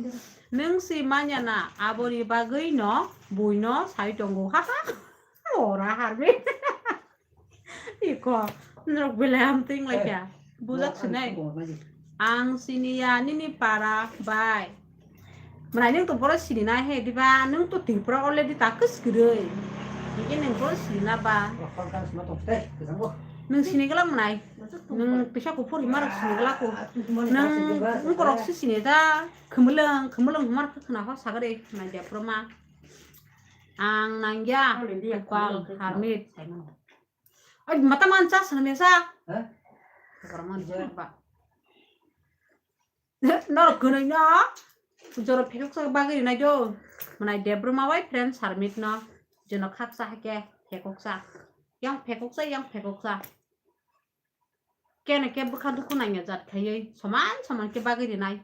Nwng si manya na aboni bagwi no buino sai tongo. Ha ha. Ora harbi. Iko, norok belai ham ting lai kha. Bujak sinai. Ang siniya nini para bai. Mwnai nwng to boro sini na he diba, nwng to Tripura already ta kwswrwi. Hingke nwng boro sini na ba. Nwng sini gala mwnai. Nwng tisa kuphur hima rok sini gala ko. Nwng wngkorok si sini da. Khumulwng, khumulwng hima rok khna ho sagari mwnai de proma. Ang nangya, Gopal, Harmit. Oi, mata mancha sana mesa. Hah? Norok gwnwi no jora phekoksa bagwi rinai do. Mwnai Debroma bai friend Sarmit no jono khaksa haikhe phekoksa. Yang phekoksa, yang phekoksa. Kene ke bwkha dukhu nangya jat khaiwi soman soman khe bagwi rinai.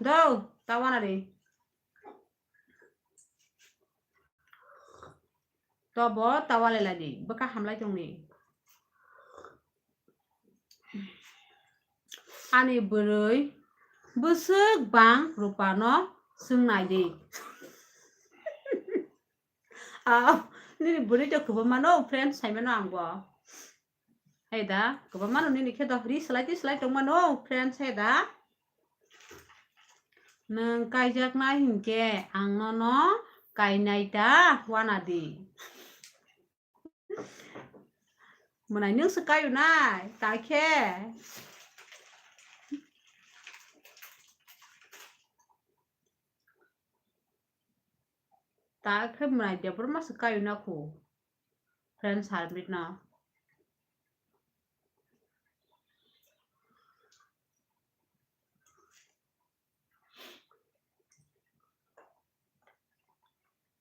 Do, tawana ri. Tobo tawale ladi, bwkha hamlai tongni. Ani bwrwi bwswk bang rupano swng nai di. Ah, nini bwrwi to kwbangma no, friends, saimano ang bo. Hai da, kwbangma no nini khe do ri slai ti slai tongmano, friends, hai da. Nwng kaijaknai hinkhe ang nono kainai ta wana di. Mwnai nwng se kaio nai, ta khe. Ta khe mwnai Debbarma se kaio na kho. Friends, Harmit no.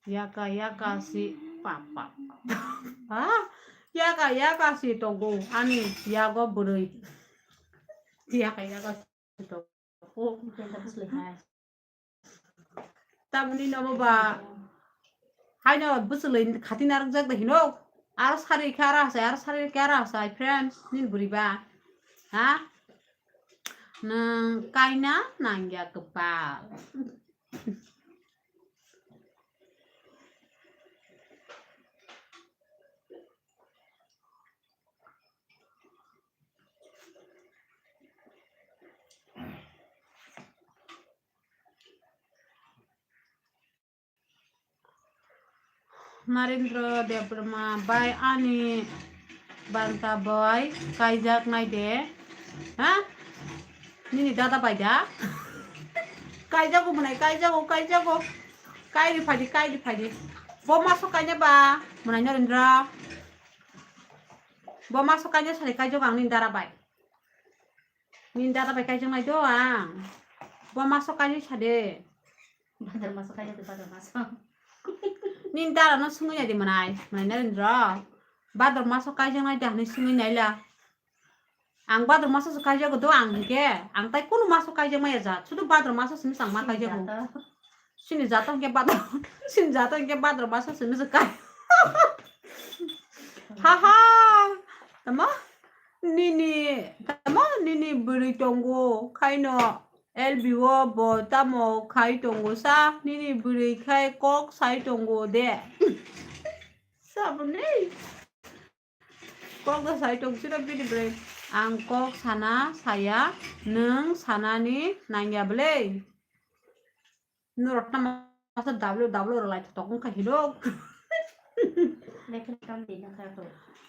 Yaka yaka si pa pa pa. Ha? Yaka yaka si tongo ani yago bwrwi. Yaka yaka si tongo. Tamni nomo ba. Haino bwswlwi khati narwkjak da hino. Aro sari khe aro hasai, aro sari khe aro hasai, friends, nini bwrwi ba. Ha? Nwng kaina nangya kwpal. Narendra Debbarma bai ani banta bai kaijak nai de. Ha? Nini dada bai da? Kaijago mwnai, kaijago, kaijago. Kairi phadi, kairi phadi. Bo maso kaina ba, mwnai Narendra. Bo maso kaina sari kaijago ang nini dada bai. Nini dada bai kaijak nai do ang. Bo maso kaijak sa de. Bador maso kaijak de, bador maso. Nini dada no swngwi nai di mwnai, mwnai Narendra. Bador maso kaijak nai da hinwi swngwi nai la. Ang bador maso se kaijago do ang hinkhe. Ang tai kunu maso kaijak maya ja. Sudu bador maso simi sang ma kaijago. Sini jato hwnkhe bador, sini jato hwnkhe bador maso simi se kai. Ha ha. Tamo nini, tamo nini bwrwi tongo khaino L B o bo tamo khai tongo sa, nini bwrwi khai kok sai tongo de. Saboni. Kok da sai tong sino bini bwrwi. Ang kok sana saya, nwng sanani nangya bwle. Norok tamo masa W W rok lai tok wngkha hino.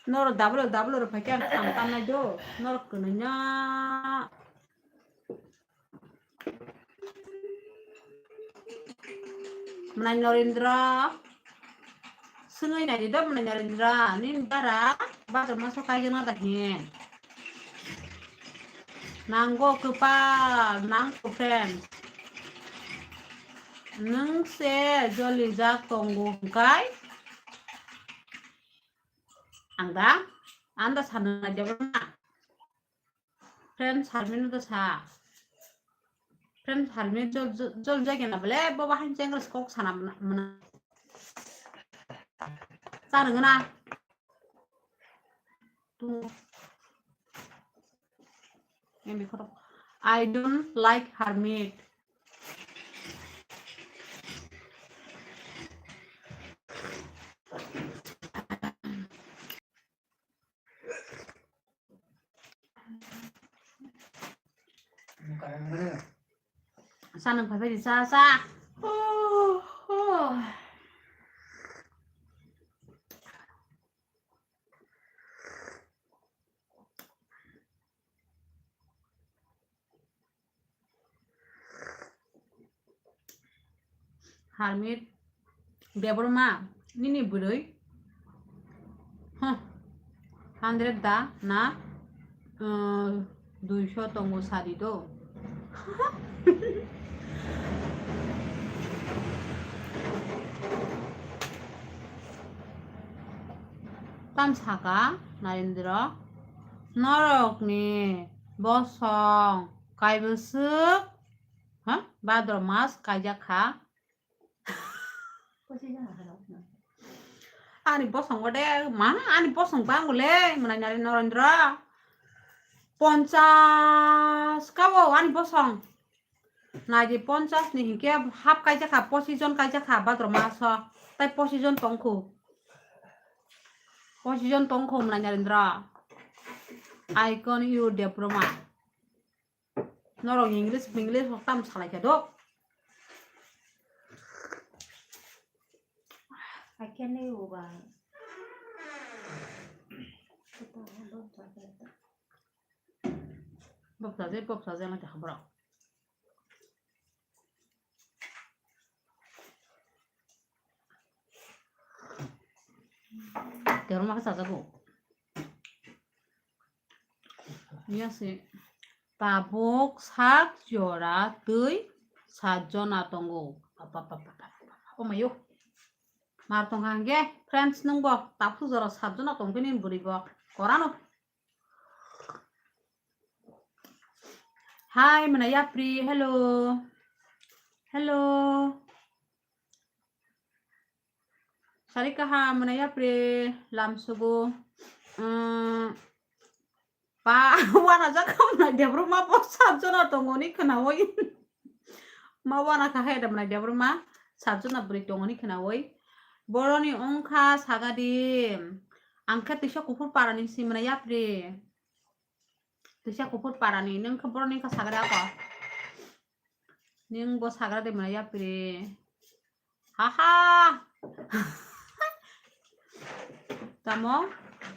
Norok W W rok phaikhe ang thang tamnai do. Norok kwnwi na. Mwnai Narendra. Swngwi nai di do mwnai Narendra. Nini dara bador maso kaijak na da hin. Nango kwpal, nangko friend. Nwng se jolijak tongo hwnkhe. Ang da? Ang da sana jabo na. Friends, Harmit no sa. Friends, Harmit jol, jol, jol jagena bole, boba han chengres kok sana mna, mna. Sana gana. Tu. Yang bikhoro. I don't like Harmit. Sa nwng phai phai di, sa, sa. Oh, oh. Harmit Debbarma, nini bwrwi? Huh. Hundred da na, uh, duiso tongo sadi do. Tam saka Narendra, norokni bosong kaibwswk, ha? Bhadra mas kaijak kha. Ani bosong de, ma, ani bosong bangole, mwnai Narendra. Ponchas ka o ani bosong. Naidi ponchas ni hinkhe half kaijak kha, pochis jon kaijak kha bhadra maso. Tai pochis jon tong kho. Pochis jon tong kho mwnai Narendra. Icon you Debroma. Norok English, English tam salai kha do. I can't live over. Bopsa je, bopsa je, nang kha borok. Terma khe chajago. Yase tabuk sak jora twi sat jona tongo. Apa, apa, apa, apa, apa. O mayo. Mar tong hangge, friends nungbo tabuk jora sat jona tongkhe ni bwrwi bo. Korano. Hi, mwnai yapri, hello. Hello. Sari kaham, mwnai yapri, lam sugu. Mm, pa, wana jakam na Debroma bo sat jona tongoni khnawi. Ma wana kha hai da mwnai Debroma sat jona bwrwi tongoni khnawi. Boroni ongkha sagadi. Angkhe tisa kuphur parani si mwnai yapri. Tisa kuphur parani, nung khe boroni kha sagra ako. Nung bo sagra de mwnai yapri. Haha. Tamo?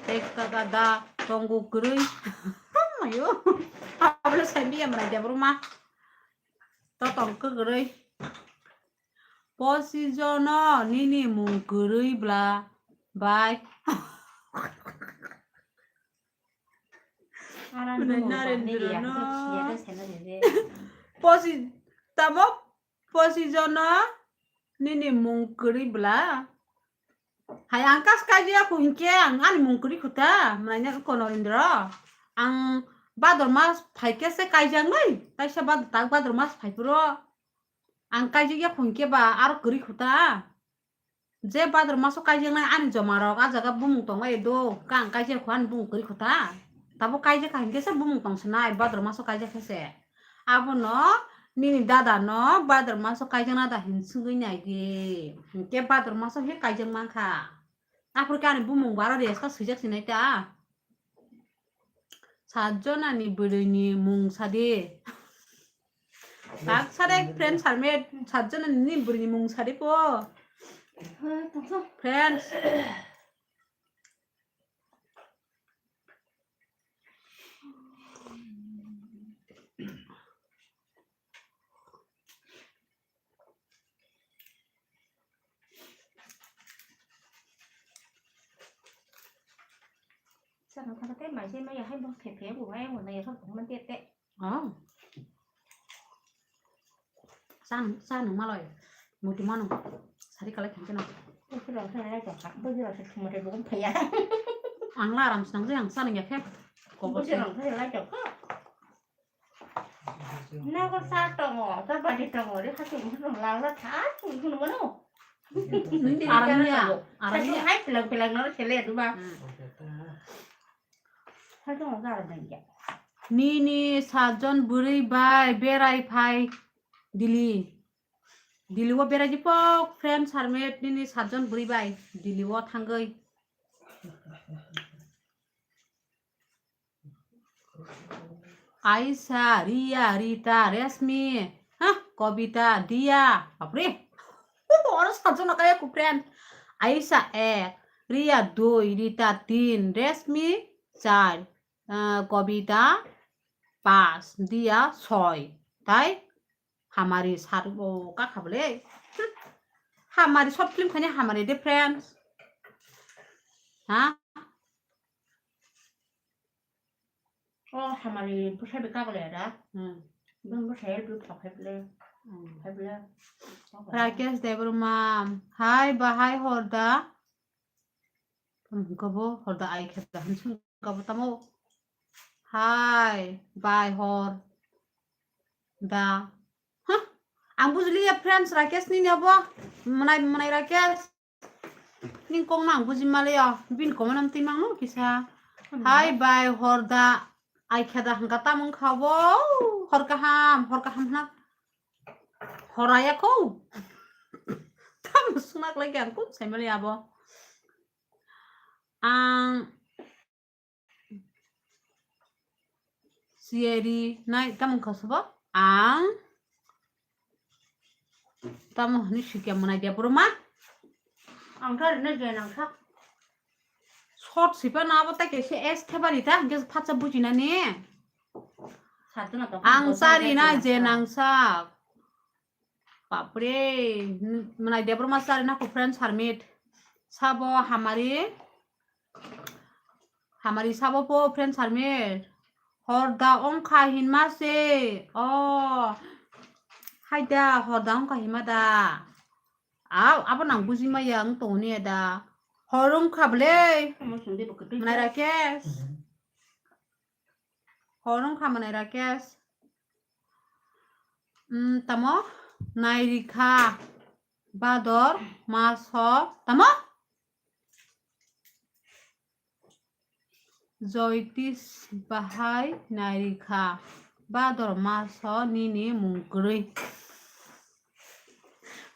Tek taka da tongo kwrwi. Mayo. Abla sai biya mwnai Debroma. To tong kwrwi. Posi jono nini mung kwrwi bla bai. Posi tamo posi jono nini mung kwrwi bla. Hai ang kas kaijak kho hinkhe ang ani mung kwrwi khuta mwnai kono Indra. Ang bador mas phaikhe se kaijaknai taisa bad tak bador mas phaiphuru. Ang kaijak ya kho hinkhe ba aro kwrwi khuta. Je bador maso kaijaknai ani joma rok a jaga bumung tonglaio do, ka ang kaijak kho ani bumung kwrwi khuta. Tabo kaijak kha hinkhe se bumung tong sinai bador maso kaijak khe se. Abono nini dada no bador maso kaijakna da hin swngwi nai di. Hinkhe bador maso he kaijak mankha. Aphuru khe ani bumung baro rest kha swijak sinai ta. Sat jonani bwrwini mung sadi. Baksa de friend sarmet sat jonani bwrwini mung sadi po. Friends. Sana thaka te mai se mai hai bo phe phe bo hai mo na ya thok man te te. Oh. San san maloi. Muti mano. Sari kala khin kena. Bo se rang sa lai ka. Bo se rang sa thuma te bo phe ya. Ang la ram sang je ang san ya khe. Ko bo se rang sa lai ka. Nago sa tongo, sa badi tongo, re khasing khasing lala tha, khasing khasing mano. Arangya, arangya. Hai pelang pelang no sele duba. Hmm. Hai tongo sa arangya. Nini satjon bwrwi bai berai phai Dili. Dili o berai di pok friend sarmet nini satjon bwrwi bai Dili o thangwi. Aisha, Ria, Rita, Resmi, ha, Kobita, Dia, bapre. Oro satjon kaya ku friend. Aisha ek, Ria dui, Rita tin, Resmi char, ah, Kobita pas, Dia soi. Tai Hamari sar o kakha bole. Hamari short film khani hamari de friends. Ha? Oh, hamari bwsai bai kagole da. Hmm. Bini bwsai bai thok hai bole. Hmm. Hai bole. Rakesh Debbarma. Hai bahai horda. Hwnkhe bo horda ai khe da hwnwi swngkha bo tamo. Hai bai horda. Huh? Ang bujiliya friends Rakesh nini abo. Mwnai mwnai Rakesh. Ning kok nang buji maliya. Bini comment am twi mangno kisa. Hai bai horda. Ai kheda hwnkha tamo wngkha bo, hor kaham, hor kaham hwna. Horaya kho. Tamo swngna khlai khe ang kung saimali abo. Ang siyari nai tamo wngkha sobo? Ang tamo hwnwi sikya mwnai de borok ma. Ang khe rwna je nang sak. Short sipano abo tai kaisa S thebani ta, hwnkhe phatsa bujinani. Ang chari na je nang sak. Bapre, mwnai de borok ma chari na ko friends hermit. Sabo hamari. Hamari sabo po friends hermit. Horda ongkha hinma se. Oh. Haida horda ongkha hinma da. Aw, abo nang buji maya ang tongni da. Hor ongkha ble. Mwnai Rakesh. Hor ongkha mwnai Rakesh. Mm, tamo? Nairikha. Bador maso. Tamo? Joitish bahai nairikha. Bador maso nini mung kwrwi.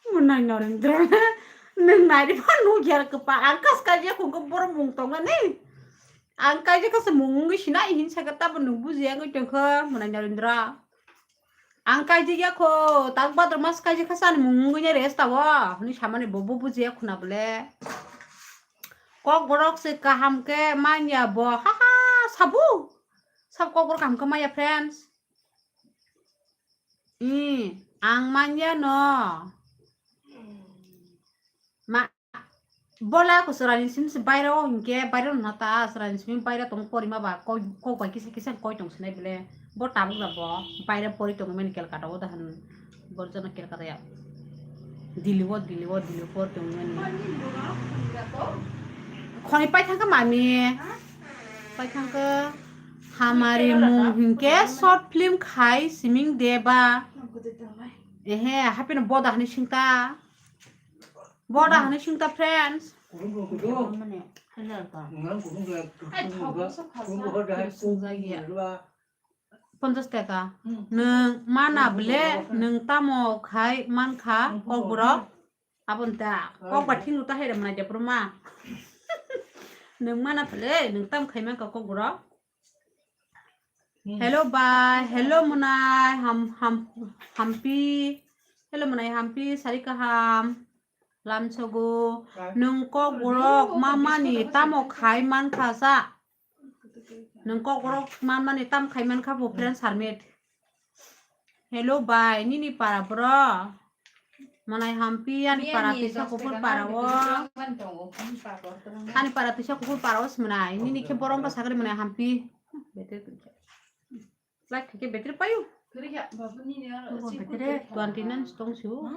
Mwnai Narendra. Nwng nairi pha nukya kwpa. Ang kas kaijak hwnkhe borok mung tongmani. Ang kaijak kasa mung wngwi sinai hin sakha tabo nwng bujiya wngwi tongkha mwnai Narendra. Ang kaijak ya kho, tak bador mas kaijak kha sani mung wngwi ne rest tabo. Hwnwi samani bo bo bujiya khuna bole. Kok borok se kaham khe manya bo. Ha ha, sabu. Sab kok borok kaham khe manya friends. I, ang manya no. Ma, bola ko chwraini simi se baira o hinkhe baira no ta chwraini simi baira tong porima ba kok, kok bai kisa kisa koi tong sinai bele. Bo tabuk da bo baira pori tong mani Calcutta o da han. Bor jana Calcutta ya. Delhi o, Delhi o, Delhi o pori tong mani. Khoni pai thangkha mami. Pai thangkha. Hamari mung hinkhe short film khai siming de ba. Ehe, hapeno boda hani singta. Boda hani singta, friends. Ponchas taka. Nwng mana ble, nwng tamo khai mankha, kokborok. Aboni ta, kokba thing ta hai rwmani de purma. Nwng mana ble, nwng tam khai mankha, kokborok. Hello bai, hello mwnai, ham, ham, hampi. Hello mwnai hampi, sari kaham. Lamsogo. Nwng kokborok mamani tamo khai mankha sa. Nwng kokborok mamani tam khai mankha bo friends hermit. Hello bai, nini para bro. Mwnai hampi ani para tisa kuphur para o. Ani para tisa kuphur para o swnai. Nini khe borok wngkha sakri mwnai hampi. Like khe battery payu. Battery twenty nine stong siu.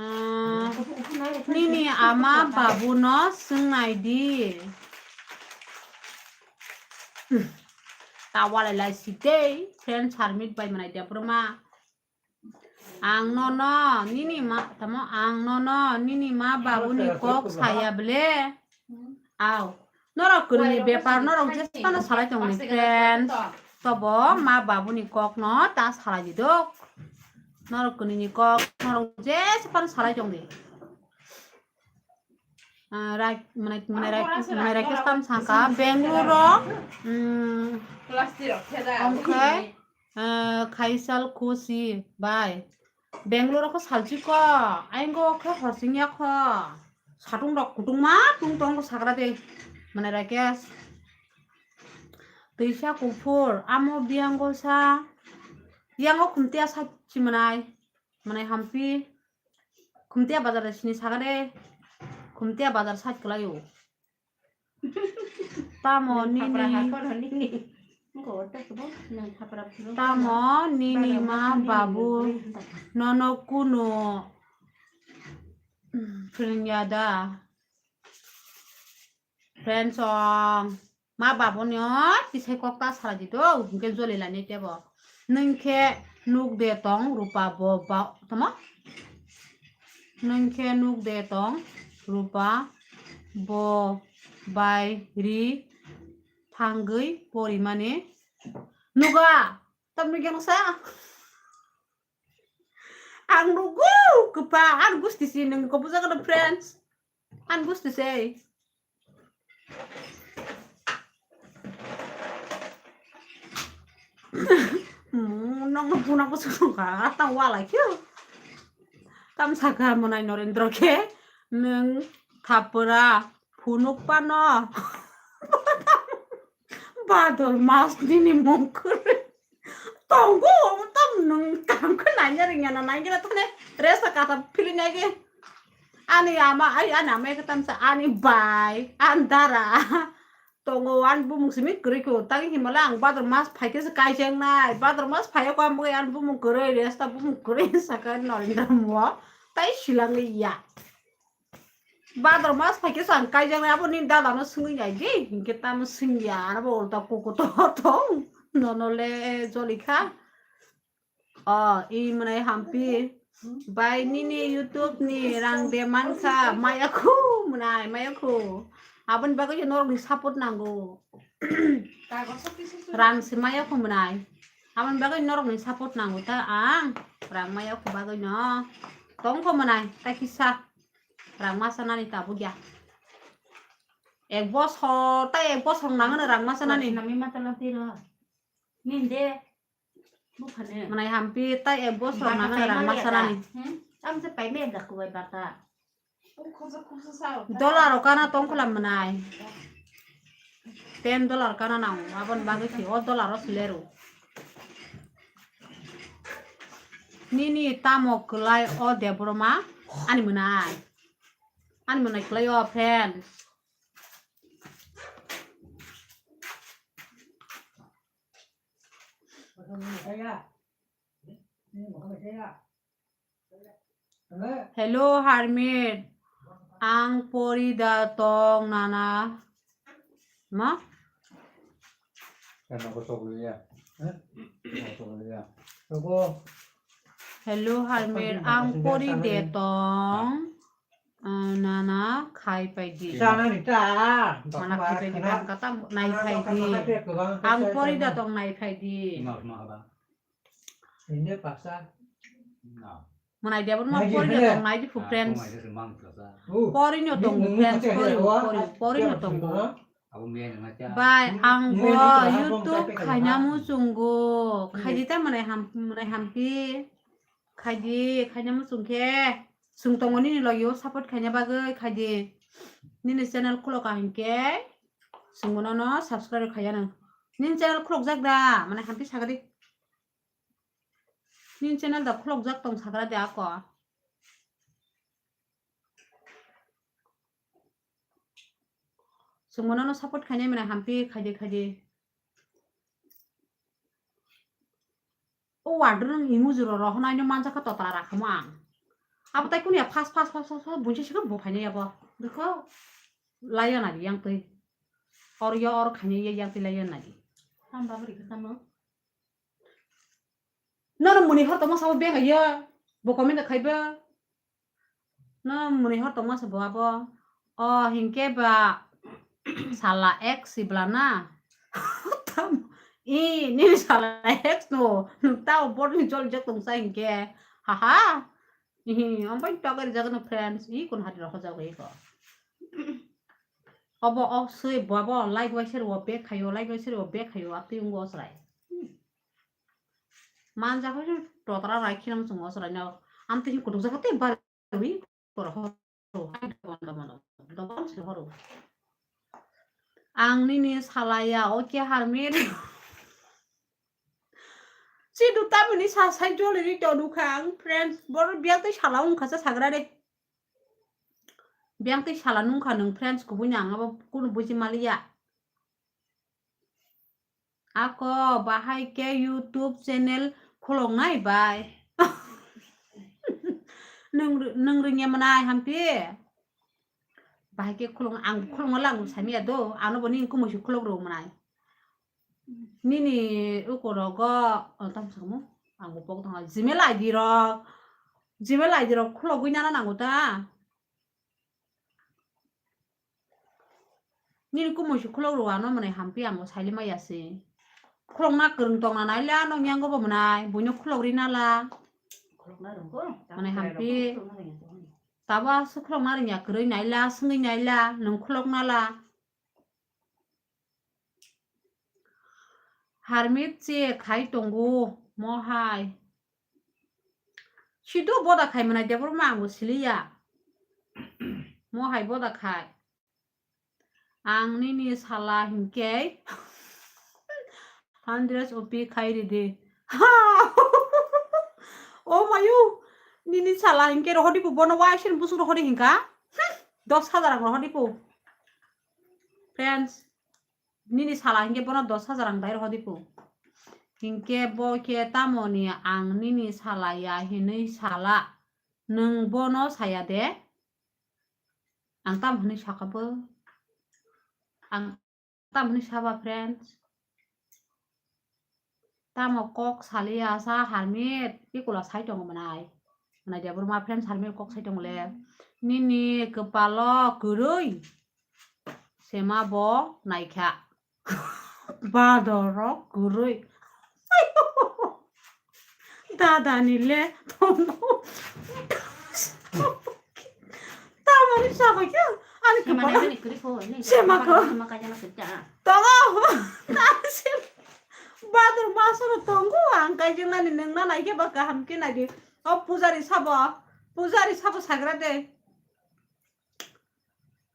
Ah, nini ama babu no swngnai di. Tawalai lai si tei friend submit bai mwnai de broma. Ang nono nini ma tamo ang nono nini ma babuni kok saya ble. Aw. Norok kwrwini bepar norok jesano salai tongni friend. Tobo ma babuni kokno ta salai di dok. Norok kwrwini kok norok jesano salai tongdi. Ah, rai, mwnai, mwnai rai, mwnai rai khe tam sangka Bangalore ro, mm, ongkhe, ah, khaisal khusi bai. Bangalore kho salchi ko, aingo khe horsing ya kho. Satung rok kutung ma tung tong kho sagra de. Mwnai rai khe twisa kuphur, amo biyango sa, yango khumtiya sa chi mwnai, mwnai hampi. Khumtiya bazar de sini saga de. Khumtiya bazar side kwlai o. Tamo nini. Tamo nini ma babu nono kuno phwrwngya da. Friends song. Ma babuni o tisai kok ta salai di do, hinkhe joli lani tebo. Nwng khe nuk de tong rupa bo ba, tamo? Nwng khe nuk de tong rupa bo bai ri thangwi porimani nuga. Tamni gano sa? Ang nugo kwpa, ang gusti si nung ko buja kono friends. Ang gusti sei. Hmm, nong buna ko sunu ka, tang wala kyo. Tam saka monai Norendra ke, nung thapura, phunuk pano. Bador mas nini mungkuri. Tongo, tam nung kam ko nanya ringya na nanya na tane resa kata pili nage. Ani ama, ai, ani ama ke tam sa, ani bai, ani dara. Tongo, ani bumung simi kuri ko, tangi himala ang bador mas phai ke se kai jeng nai. Bador mas phai ko ang bui ani bumung kuri, resta bumung kuri saka Norendra mo. Tai silang ya. Bador mas phai khe chwng kaijaknai abo nini dada no swngwi nai di, hinkhe tamo swngya, abo ulta kukuto tong, nono le joli kha. O, i mwnai hampi, bai nini YouTube ni rang de mankha, maya khu mwnai, maya khu. Aboni bagwi norok ni support nango. Rang se maya khu mwnai. Aboni bagwi norok ni support nango ta ang, rang maya khu bagwi no. Tongkho mwnai, ta kisa. Rang masa nani tabuk ya. Ek bosor, tai ek bosor nangano rang masa nani. Nami mata lati ro. Ninde. Bukhane. Mwnai hampi, tai ek bosor nangano rang masa nani. Hmm? Am se pai me da kubai bata. Dollar o kana tongkhola mwnai. Ten dollar kana nango, aboni bagwi si o dollar o silero. Nini tamo kwlai o Debbarma? Ani mwnai. Ani mwnai kwlai o friends. Hello, Harmit. Ang pori da tong nana. Ma? Hello, Harmit. Ang pori de tong. Ah, nana khai pai di. Mana khai pai di, bang kata nai phai di. Ang pori da tong nai phai di. Mwnai dia bono pori no tong nai di fu friends. Pori no tong friends, pori, pori, pori no tong. Bai ang bo YouTube khaina muchungo. Khaidi ta mwnai ham, mwnai hampi. Khaidi khaina muchung khe. Sung tongo nini logio support khaina bagwi khaidi. Nini channel khulok ka hinkhe. Sung bono no subscribe khaiya nang. Nini channel khulok jak da, mwnai hampi sagadi. Nini channel da khulokjak tong sagra de ako. Chwng bono no support khainai mwnai hampi khaidi khaidi. O wardrobe nang emoji ro rohonai no manjak kha totra rakhamo ang. Abo tai kunu ya fast fast fast fast fast buji sikhe bo phainai abo. Dekho. Laiya nadi yang twi. Or ya or khainai ya yang twi laiya nadi. Tam babri khe tamo. Nono mwnwi hor tongma sabo beng ya, bo comment khai ba. No mwnwi hor tongma sabo abo. O hinkhe ba sala ek sibla na. Tam, i, nini sala ek no. Nwng tao bor ni jol jak tong sa hinkhe. Ha ha. Ihi, ampai tokari jak no friends. I kun hari rokho jak iko. Obo ok sui bo abo like bai share wo back khayo, like bai share wo back khayo, atwi ungo osrai. Manja khe totra rai khinam chungo osrai no. Amtwi kutuk jak te bar wi koro ho. Dobon se horo. Ang nini salaya, okay, Harmit. Si duta mini sa sai joli ri to dukha ang, friends. Bor biang tei sala ungkha sa sagra de. Biang tei sala nungkha nung, friends, kubui ni ang abo kunu buji maliya. Ako, bahai khe YouTube channel khuloknai bai. Nwng, nwng ringya mwnai hampi? Bahai khe khulok, ang khulokma lang samiya do, ano bo nini kumui se khulok rw mwnai. Nini ukorogo, oh, tamo samo, ang bo pok tong, Gmail I D rok, Gmail I D rok khulogwi nana nango ta. Nini kumui se khulok rw ano mwnai hampi ang bo sailima ya se. Khulokna kwrwng tongna naila nokni yango bo mwnai, buino khulok ri nala. Khulokna rwngkho. Mwnai hampi. Tabo aswk khulokna rwngya kwrwi naila, swngwi naila, nwng khulok nala. Harmit che khai tongo, mo hai. Sido boda khai mwnai Debbarma ang bo siliya. Mo hai boda khai. Ang nini sala hinkhe hundred rupi khai ridi. Oh mayu, nini sala hinkhe rohordi pu bono waisini busuk rohordi hinka. Hmm, dos hajar ang rohordi pu. Friends, nini sala hinkhe bono dos hajar ang dai rohordi pu. Hinkhe bo khe tamoni ang nini sala ya hinwi sala. Nwng bono saya de? Ang tamo hwnwi saka bo? Ang tamo hwnwi saba, friends? Tamo kok saliya sa Harmit, ikula sai tongo mwnai. Mwnai Debbarma, friends, Harmit kok sai tongo le. Nini kwpalo kwrwi. Sema bo naikha. Badorok kwrwi. Dadani le tongo. Tamoni sabo khe ani kwpal. Sema ko. Tongo. Badorma sabo tongo. Ang kaijaknani nengna naikhe ba kaham khe naidi. O pujari sabo. Pujari sabo sagra de.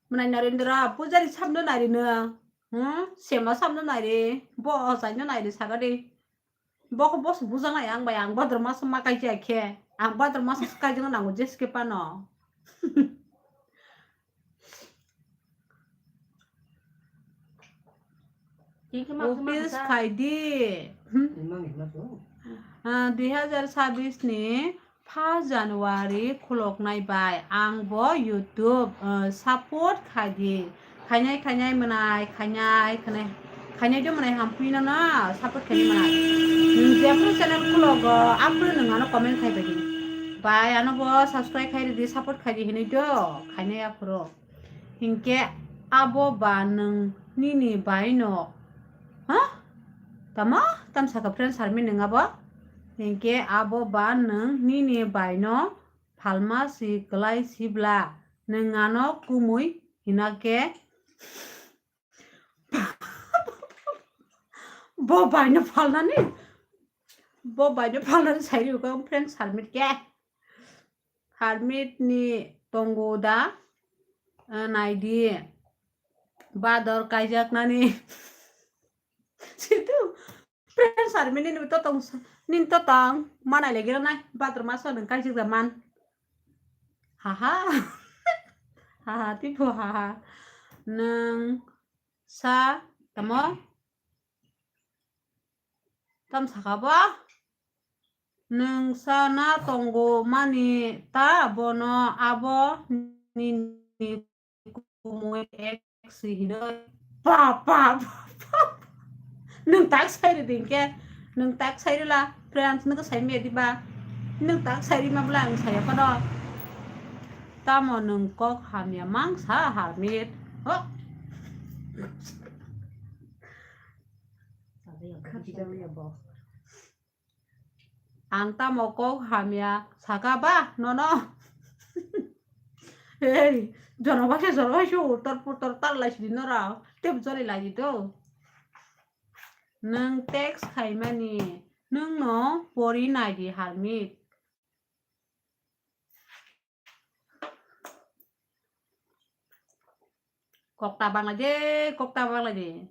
Mwnai Narendra, pujari samno nairi no. Hmm? Sema samno nairi. Bo ochaino nairi sagadi. Bokho boss bujanai ang bai, ang Bhadra maso ma kaijak khe. Ang Bhadra maso kaijak nango jeske pano. Office khaidi. Hmm? Ah, dui hazar sabis ni first January khuloknai bai ang bo YouTube, ah, support khaidi. Khainai, khainai mwnai, khainai, khainai. Khainai do mwnai hampui no na support khainai mwnai. Nwng jephru channel khulogo, aphuru nwng ano comment khai bai di. Bai ano bo subscribe khai ridi, support khaidi hinui do, khainai aphuru. Hinkhe abo ba nwng nini bai no, ha? Tamo? Tam saka friend sarmi nwng abo? Hinkhe abo ba nwng nini bai no phalma si kwlai sibla, nwng ano kumui hinakhe bo bai no phalnani? Bo bai no phalnani sai rwkha friend sarmi khe. Harmit ni tongo da, ah, naidi. Bador kaijaknani. Situ. Friends, harmit nini totong, nini totong. Manai lagi nai. Bador maso nung kaijak da man. Haha. Haha, tipo haha. Nung sa, tamo? Tam saka bo? Nwng sa na tongo mani ta bono abo nini kumui ex hinoi. Pa, pa, pa, pa. Nwng tak sai ri ding khe. Nwng tak sai ri la. Friends nwng sai me di ba. Nwng tak sai ri ma bla ang saya pa do. Tamo nwng kok hamya mang sa harmit. Ho. Khachi ya bo. Ang tamo kok hamya saka ba nono. Hey, jono ba se jono ba se utor putor tal lai sidi nora. Tep jori lai di to. Nwng text khaimani, nwng no pori nai di harmit. Kokta bangla de, kokta bangla de.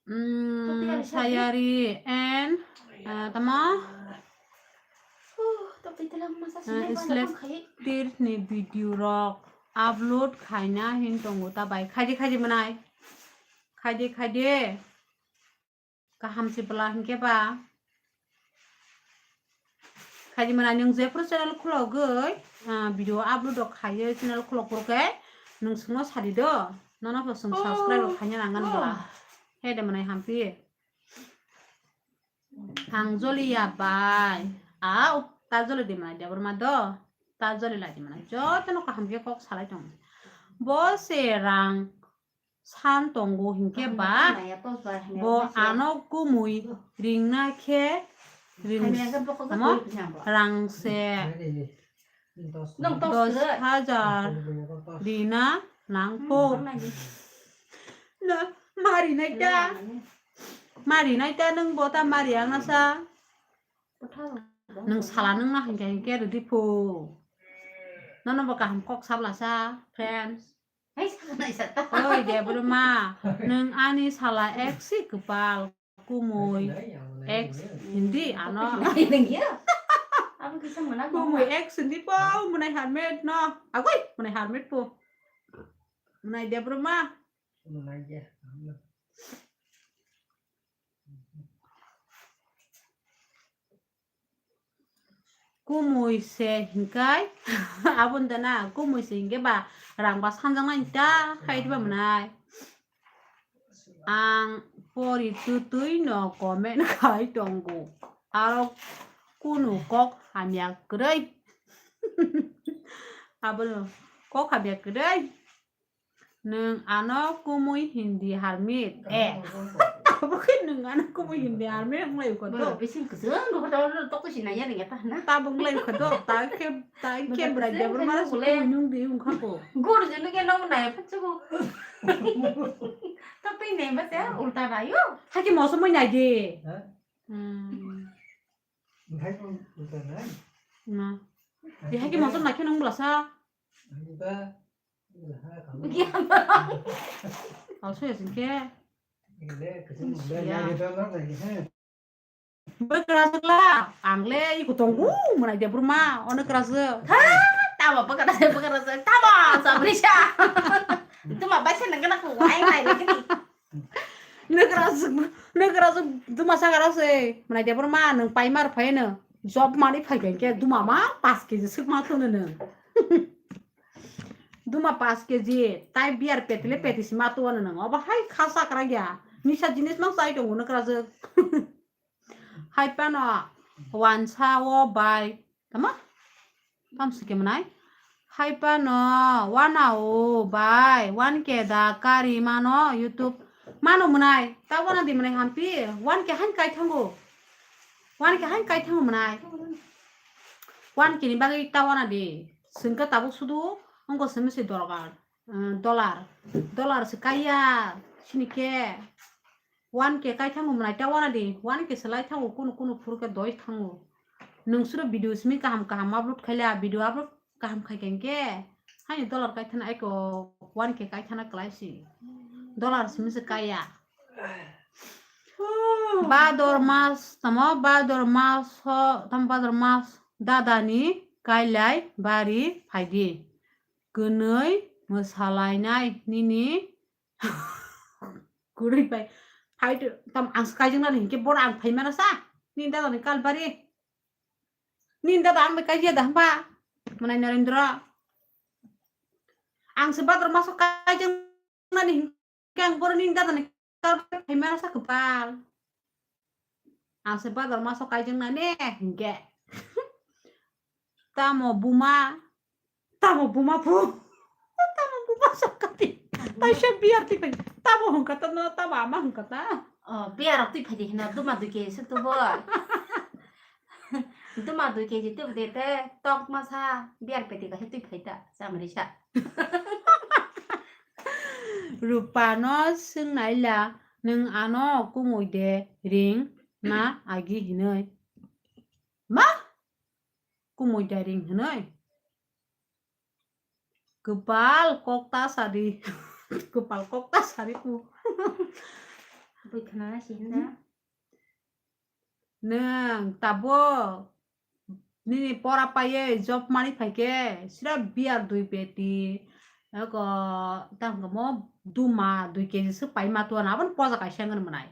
Mm, Sayari and, uh, tama? Uh, Slep tir ni video rok upload khaina hin tongo ta bai. Khaidi khaidi manai. Khaidi khaidi. Kaham se bwla hinkhe ba. Khaidi mwnai nwng jephru channel khulogwi, ah, video upload rok khaiwi channel khulok phuru khe nwng swngno sadi do. Nono bo swng subscribe rok khaina nangani bwla. He de mwnai hampi. Ang joli ya bai. Au, ta joli di mwnai Debbarma do. Ta joli lai di mwnai. Jotono kaham khe kok salai tong. Bo se rang san tongo hinkhe ba bo ano kumui ringna khe ring-, tamo rang se dos hajar rina nangkho. Mari nai ta, mari nai ta nwng bo ta mari ang nasa. Nwng sala nwng na hinkhe hinkhe rwdi phu. Nono bo kaham kok sabla sa, friends. Hai, sa nai sa ta. Oi, Debra ma, nwng ani sala ex si kwpal, kumui ex hindi ano. Nang ya. Abo kisa mana kumui ex hindi po, munai harmet no. Agoi, munai harmet po. Munai Debra ma. Munai ya. Kumui se hinkai, aboni dana kumui se hinke ba rang ba sanjak nai ta khai diba mwnai. Ang pori tutui no comment khai tongo. Aro kunu kok hamya kwrwi. Abono kok hamya kwrwi. Nwng ano kumui hindi harmit. Eh. Abo khe nwng ano kumui hindi harmit wng lai kho to. Bising kwchwng rw kho to, tok si nai ya ring ya ta na. Ta bung lai kho to, ta khe, ta khe bwrai de bwrma si kumui nwng di wng kha ko. Gur jenu khe nong nai pha chugo. Ta pei nai ba se ulta rai yo. Haki mosom moi nai di. Hmm. Hai ko ulta nai. Na. Di haki mosom nai khe nong bwlasa. Ang soya sing ke. Bwkrajwk la, ang le iko tongo, mwnai de bwrma, ono kwrajwk. Ha, tamo bwkrajwk, bwkrajwk, tamo, sabrisa. Tuma baisa nang gana ko wai nai le kini. Nwkrajwk, nwkrajwk, duma sagra se, mwnai de bwrma, nwng paimar phaino. Job mani phai khe duma ma, paanch K G swk ma thwno nwng. Duma paanch K G, tai beer peti le peti si ma tuwa nwng. Obo hai kha sakra ya. Nisa jinis mang chai tongo nwkrajwk. Hai pano wansa o bai. Tama? Tam si ke mwnai. Hai pano wana o bai. One K da kari mano YouTube. Mano mwnai. Ta wana di mwnai hampi. One K hain kai thango. One K hain kai thango mwnai. One K ni bagwi ta wana di. Sengka tabuk sudu. Ongko simi si dorkar. Dollar. Dollar se kaiya. Sini ke. One K kai thango mwnai ta wana di. One K se lai thango kunu kunu phuru khe doi thango. Nwng suro video simi kaham kaham upload khaila, video upload kaham khai khe hwnkhe haini dollar kai thana aiko one K kai thana kwlai si. Dollar simi se kaiya. Bador mas tamo, bador mas ho, tam bador mas dada ni kailai bari phaidi. Kwnwi mwsalainai nini Kwrwi bai. Phai to, tam ang se kaijak nani hinkhe bono ang phai mana sa? Nini dada ni kalbari. Nini dada ang bai kaiya da hamba? Mwnai Narendra. Ang se bador maso kaijak nani hinkhe ang bono nini dada ni kalbari phai mana sa kwpal. Ang se bador maso kaijak nani hinkhe. Tamo buma, tamo buma phu. Tamo buma sokati. Taisa beer twi phai. Tamo hwnkha ta no, tamo ama hwnkha ta. Oh, beer rok twi phai di hino, duma dui kg se tubo. Duma dui kg twi de te tok masa beer peti kaisa twi phai ta, chamri sa. Rupa no swngnai la, nwng ano kumui de ring na agi hinoi. Ma? Kumui dairing hinoi. Kwpal kok ta sadi. Kwpal kok ta sadi ku. Bui khna si hinda. Nwng tabo nini pora paye job mani phaikhe sira beer dui peti. Eko tamo duma dui kg se pai ma tuan abon poja kaisa ngan manai.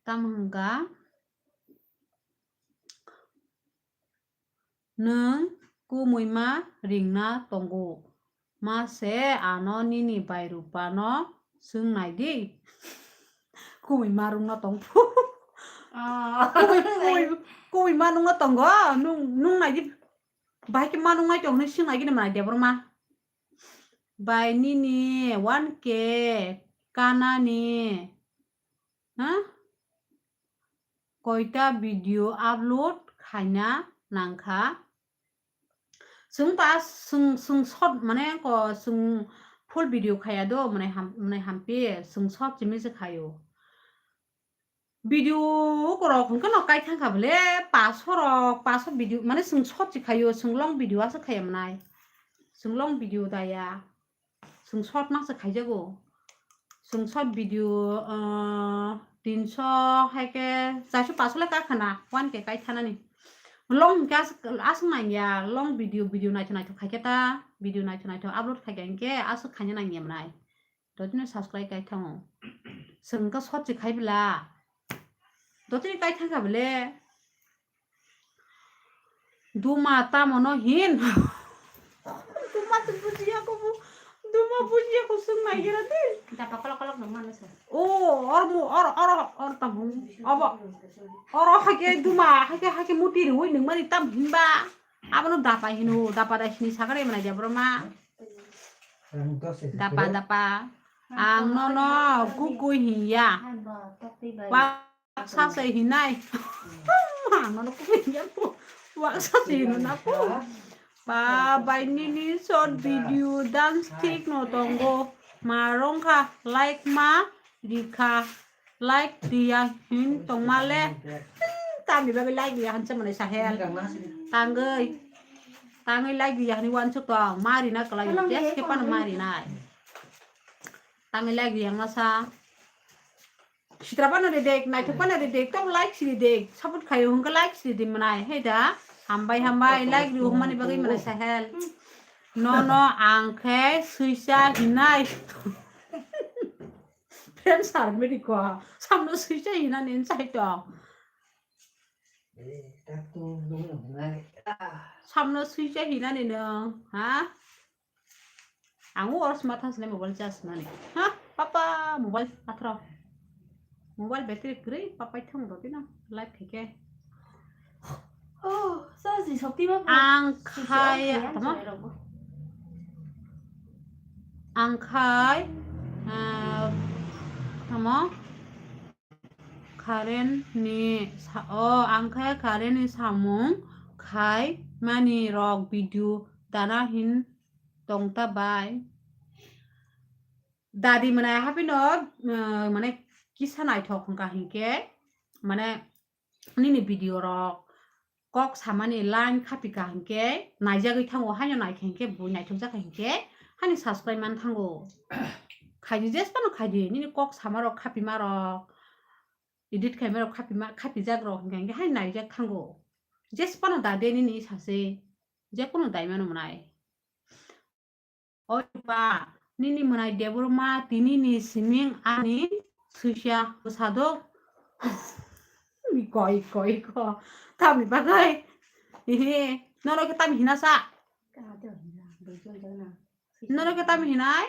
Tamo hwnkha nwng kumui ma ringna tongo. Ma se ano nini bai Rupa no swng nai di. Kumui ma rungna tong. Ah. Kumui, kumui, kumui ma nungna tongo. Nung, nung nai di. Bahai khe ma nung nai tong hinwi swng nai gini manai Debbarma. Bai nini one K kanani, ha? Koita video upload khaina nangkha? Chwng ta chwng, chwng short mane ko chwng full video khaya do mane ham, mane hampi chwng short chimi se khayo. Video korok hwnkhe no kai thangkha bole, paso rok, paso video, mane chwng short se khayo, chwng long video asa khaya mwnai. Chwng long video daya. Chwng short masa khaijago. Chwng short video, ah, tinso hai khe charso paso le kakhana, one K kai thanani. Long hwnkhe aswk, aswk nangya, long video, video naithok naithok khai khe ta, video naithok naithok upload khai khe hwnkhe aswk khaina nangya mwnai. Dotino subscribe kai thango. Chwng khe short se khai bwla. Dotini kai thangkha bele. Duma tamo no hin. Duma to bujiya ko bu. Duma bujiya ko sung nai gira di. Dapa kolok kolok no mano sa. O, or mu, or, or, or tamo. Abo. Or hake duma, hake, hake muti rui nung mani tam hinba. Abono dapa hino, dapa da hini sagare mana dia bro ma. Dapa, dapa. Ang nono kukui hiya. Wa Waksa se hinai. Ang nono kukui ya po. Waksa se hino na po. Ba, bai nini short video dance thik no tongo. Ma rongkha like ma rikha. Like diya hin tongma le. Hmm, tamni bagwi like diya hanse mane sahel. Tangwi. Tangwi like diya hani wansuk tong. Mari na kalai. Yes ke pan mari nai. Tangwi like diya masa. Sitra pano ri dek, naithok pano ri dek, tok like siri dek, support khayo hwnkhe like siri di mwnai, hei da, hambai hambai, like ri humani bagwi mwnai sahel. No, no, ang khe suisa hinai. Friend sir miri ko, samno suisa hinani insai to. Samno suisa hinani no, ha? Ang o oro sma thang sinai mobile charge nani. Ha, papa, mobile athro. Mobile battery kwrwi papai thang do bino live khaikhe. Oh, charge ni sokti ma. Ang khai tamo. Ang khai, ah, tamo. Karen ni sa-, o, ang khai Karen ni samung khai mani rok video dana hin tongta bai. Dadi mwnai haphino, uh, mane kisa naithok hwnkha hinkhe, mane nini video rok kok samani line khapi kha hinkhe, naijagwi thango, haino naikha hinkhe, bui naithok jakha hinkhe, hani subscribe man thango. Khaidi, jes phano khaidi, nini kok samarok, khapimarok, edit khaimarok, khapima, khapijak rok hinkhe, hinkhe haino naijak thango. Jes phano dade nini sase, je kono daimano mwnai. Oi ba, nini mwnai Debbarma tini ni siming ani suisa bwsado. Koi, koi, ko. Tamni bagwi. Ehe, nono khe tamni hina sa? Nono khe tamni hinai?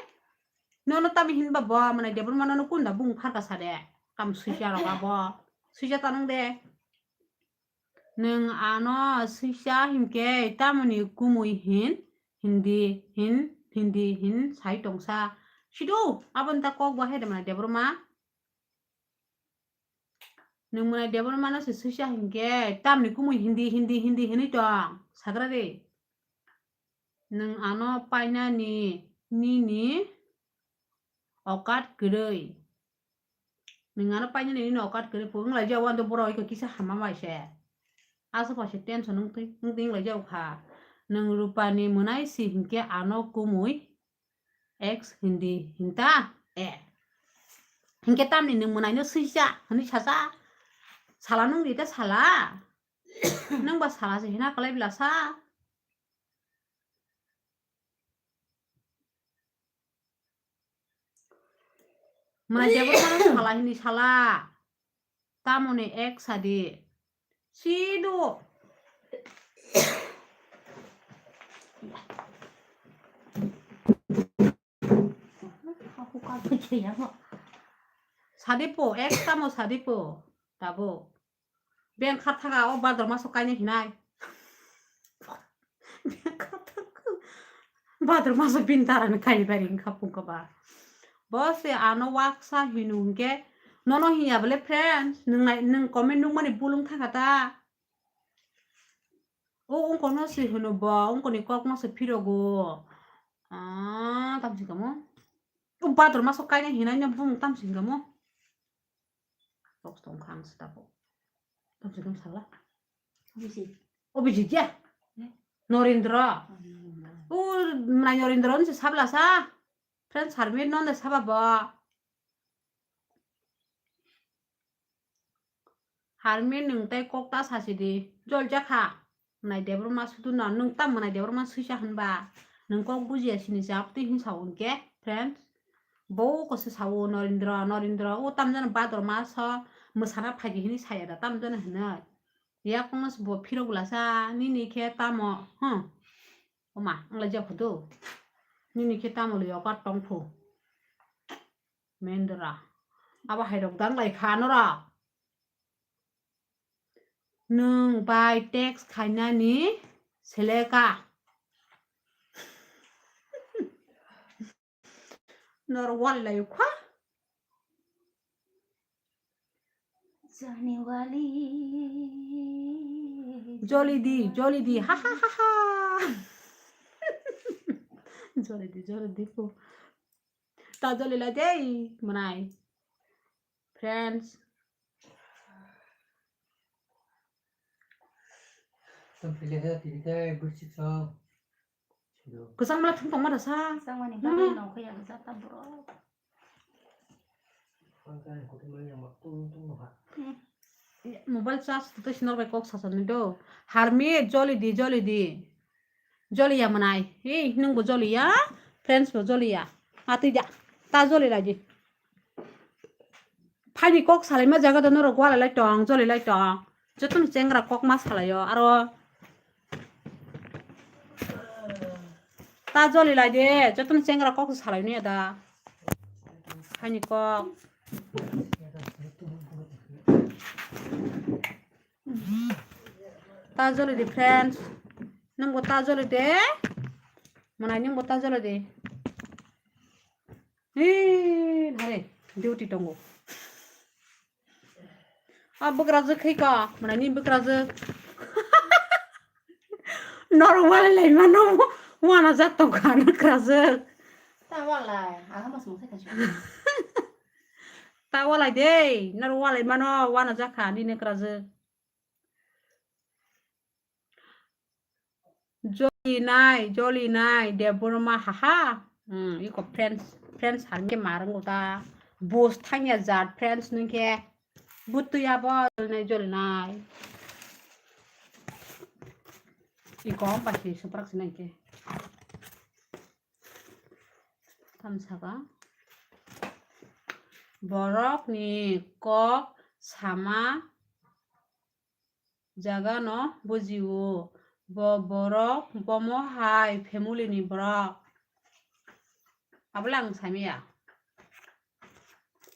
Nono tamni hinba bo, mwnai Debbarma nono kunda bung pharka sa de. Kam suisa rok abo. Suisa tanang de. Nwng ano swisa hinkhe tamoni kumui hin, hindi hin, hindi hin sai tongsa. Sido, aboni ta kok bo hai de mwnai Debbarma. Nwng mwnai Debbarma no se swisa hinkhe tamni kumui hindi, hindi, hindi hinui tong. Sagra de. Nwng ano painani nini okat kwrwi. Nwng ano painani nini okat kwrwi. Pung lai jao ando borok iko kisa hama bai se. Asa pa se tension wng twi, wng twi wng lai jao kha. Nwng Rupani mwnai si hinkhe ano kumui ex hindi hinta. Eh. Hinkhe tamni nwng mwnaino swisa hinui sasa. Sala nwng di ta sala. Nwng ba sala se hina kalai bila sa. Mwnai Debbarma no sala hini sala. Tamoni ek sadi. Sido. Sadi po, ek tamo sadi po. Tabo. Beng kha thanga o bador maso kaine hinai. Beng kha thanga. Bhadrao maso bini dara ni kaibai ring kha pungkha ba. Bo se ano waksa hinu hwnkhe nono hinya bole friends, nwng nai, nwng comment nukmani bulung thangkha ta. O ungkono se hwno bo, ungkoni kokno se phirogo. Ah, tamsi kamo. O Bhadrao maso kainai hinai no bung tamsi kamo. Box tong khang se tapo. Tamsi kam sala. Bisi. O bisi dia. Eh? Norindra. Norindra. O nai Norindra se sabla sa. Friends harmi non de saba bo. Harmi nwng tei kok ta sasi di, jol jakha. Mwnai Debbarma sudu no, nwng tam mwnai Debbarma swisa hwnba. Nwng kok bujiya sini jabtwi hin sao hwnkhe, friends. Bo ko se sao Norindra, Norindra, o tam jani Bhadrao maso mwsana phaidi hini saya da, tam jani hwnwi. Yakungno se bo phirok bwlasa, nini khe tamo, huh? Oma, wngla jokho do. Nini khe tamo lwi okat tongphu. Mendra. Abo hairok danglai kha norok. Nwng bai text khainani seleka. Norok wal lai kha. Jani wali. Jolidi, jolidi, ha ha ha ha. Jolidi, jolidi po. Ta joli lai dei, mwnai. Friends. Tong pili khe tini khe gursi chong. Kwchang mala thum tongma da sa. Kwchang mani bagwi nongkhe ya gajak ta borok. Mobile charge twi sinor bai kok sasani do. Harmi joli di, joli di. Joliya mwnai. Hei, nwngbo joliya, friends bo joliya. Atwi ja. Ta joli lai di. Phaini kok salaima jaga do norok wala lai tong, joli lai tong. Jotono chengra kok ma salaio, aro ta joli lai de, jotono chengra kok salai nuya da. Phaini kok. Ta joli de, friends. Nwngbo ta joli de. Mwnai nwngbo ta joli de. Hei, hare, duty tongo. A bwkrajwk khai ka, mwnai ni bwkrajwk. Norok walai lai mano, wana jak tong kha bwkrajwk. Ta walai, aga mas mung sai kaisa. Ta walai de, norok walai mano, wana jak kha nini bwkrajwk. Joli nai, joli nai, Debbarma haha. Hmm, iko friends, friends harmi marang uta. Bus thangya jat friends nungke. Butui abo joli nai, joli nai. Iko pasi suprak sinai ke. Tamsaka. Borok ni kok sama jaga no bujio. Bo borok bomo hai family ni borok. Abole ang samiya.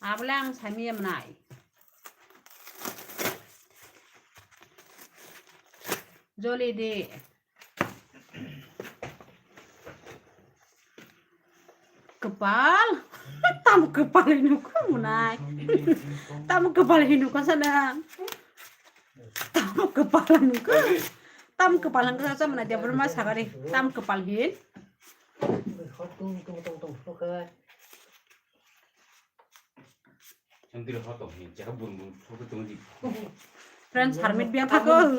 Abole ang samiya mwnai. Joli di. Kwpal. Tamo kwpal hinwi kho mwnai. Tamo kwpal hinwi kho sana. Tamo kwpal hinwi kho. Tamo kwpal hinwi kho sana mwnai Debbarma sagari. Tamo kwpal hin. Friends, harmit biya thago.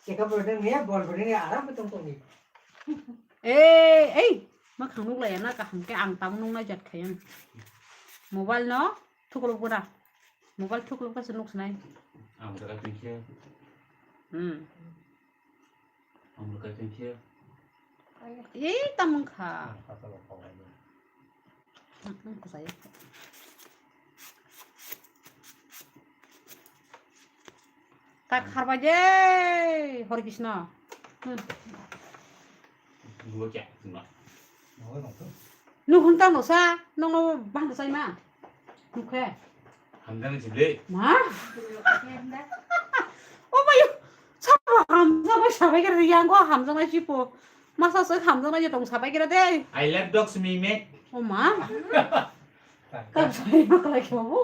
Cheka berdeng ya, bol berdeng ya, aram betung tong ni. Eh, eh, ma khang nuk laya na kaham ke ang tang nung na jat khayang. Mobile no thukluk bura. Mobile thukluk ka se nuk sinai. Ang jaga tengkhe. Hmm. Ang jaga tengkhe. Eh, tamung kha. Ang kha ta lo kha. Hmm, hmm, kusai. Tak harbai de, Hare Krishna. Hmm. Nuhun tang no sa, nong no bang sai ma. Nukhe. Hamjang ni chibli. Ma? O bayo, sabo hamjang bai sabai kare yang ko hamjang bai chipo. Masa se hamjaknai je tong sabai kira de. I love dogs, Mimi. O ma. Ka sai ma kala kyo bu.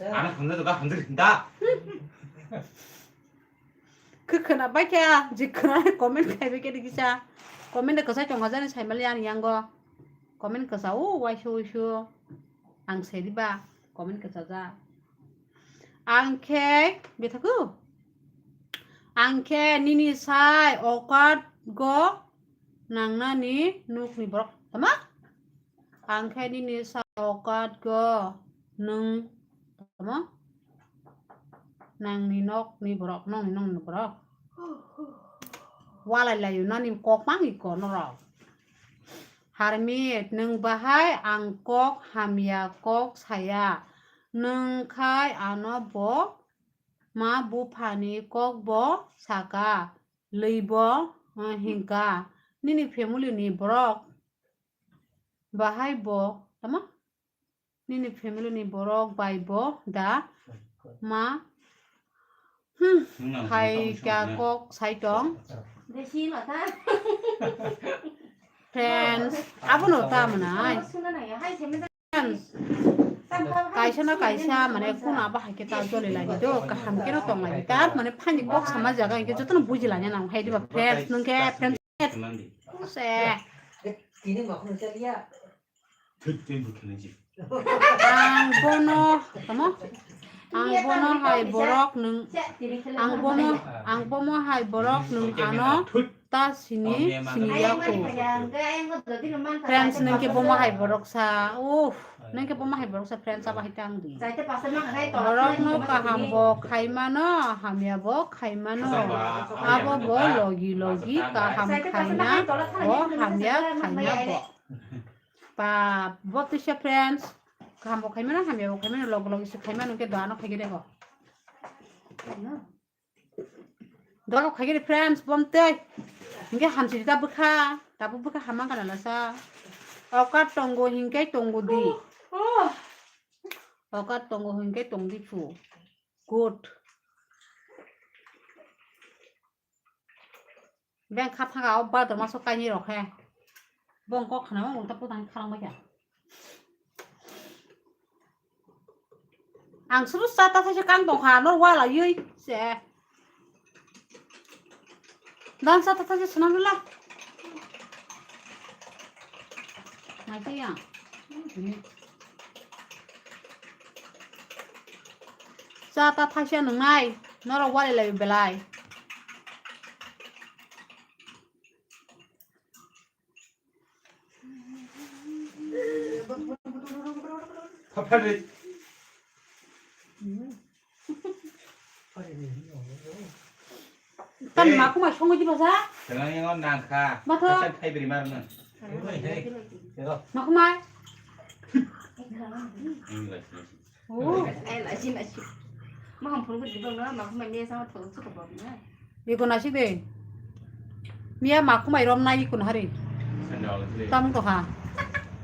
Ana hamjak doga hamjak hinda. Khe khwna bai khe, je khwna comment khai bai khe de kisa. Comment de kwchai tong hajani sai mali ani yango. Comment kwchao, waisho waisho. Ang sai diba, comment kwchajak. Ang khe, bethaku? Ang khe nini sai okat go nangnani nukni borok. Tama? Ang khe nini sai okat go nwng, tamo? Nangni nokni borok, nongni nongni borok. Walai laio nani kok mangi ko norok. Harmit, nwng bahai ang kok hamya kok saya. Nwng khai ano bo ma buphani kok bo saka. Lwi bo, eh, hingka. Nini family ni borok bahai bo, tamo? Nini family ni borok bai bo da ma, hmm, hai kya kok sai tong. Friends, abono ta mwnai. Friends, kaisa na kaisa mane kuna ba hai khe ta joli lagi do, kaham khe no tong lagi ta, mane phani kok sama jaga hingke jotono buji lanya nang hai diba friends, nung khe friends. Se. Tini makhno chaliya. Ang bono, tamo? Ang bono hai borok nung, ang bono, ang bomo hai borok nung ano ta sini, sini yaku. Friends, nung ke bomo hai borok sa, uff, nung ke bomo hai borok sa, friends, abo hai tang di. Borok no kaham bo khaimano, hamya bo khaimano. Abo bo logi logi kaham khaina bo, hamya khaina bo. Ba, bo tisa friends, kaham bo khaimano, hamya bo khaimano, logi logi se khaimano, ke doano khaigede bo. Dogo khaigede friends, bom tei. Hingke hamsiri ta bwkha, tabu bwkha hamang kana lasa. Okat tongo hingke tongo di. Okat tongo hingke tong di fu. Good. Beng kha thanga o bador maso kaini rok he. Bong kok khana mo ta putang khalang bai kha. Ang suru sa ta thaisa kang tong kha, nor wala yui se. Dan sa ta thaisa swnam la. Nai se yang. Cha ta thaisa nwngnai, norok wali lai belai. Tan makhumai songwi diba sa? Tengah yang nangkha. Matho. Hasan thai beri marno. Makhumai. Oh. Eh, lasi, lasi. Maham phone ko diba na, makhumai me sama thong suka bab na. Iko nasi de. Mia makhumai rom nai ikun hari. Tam to ha.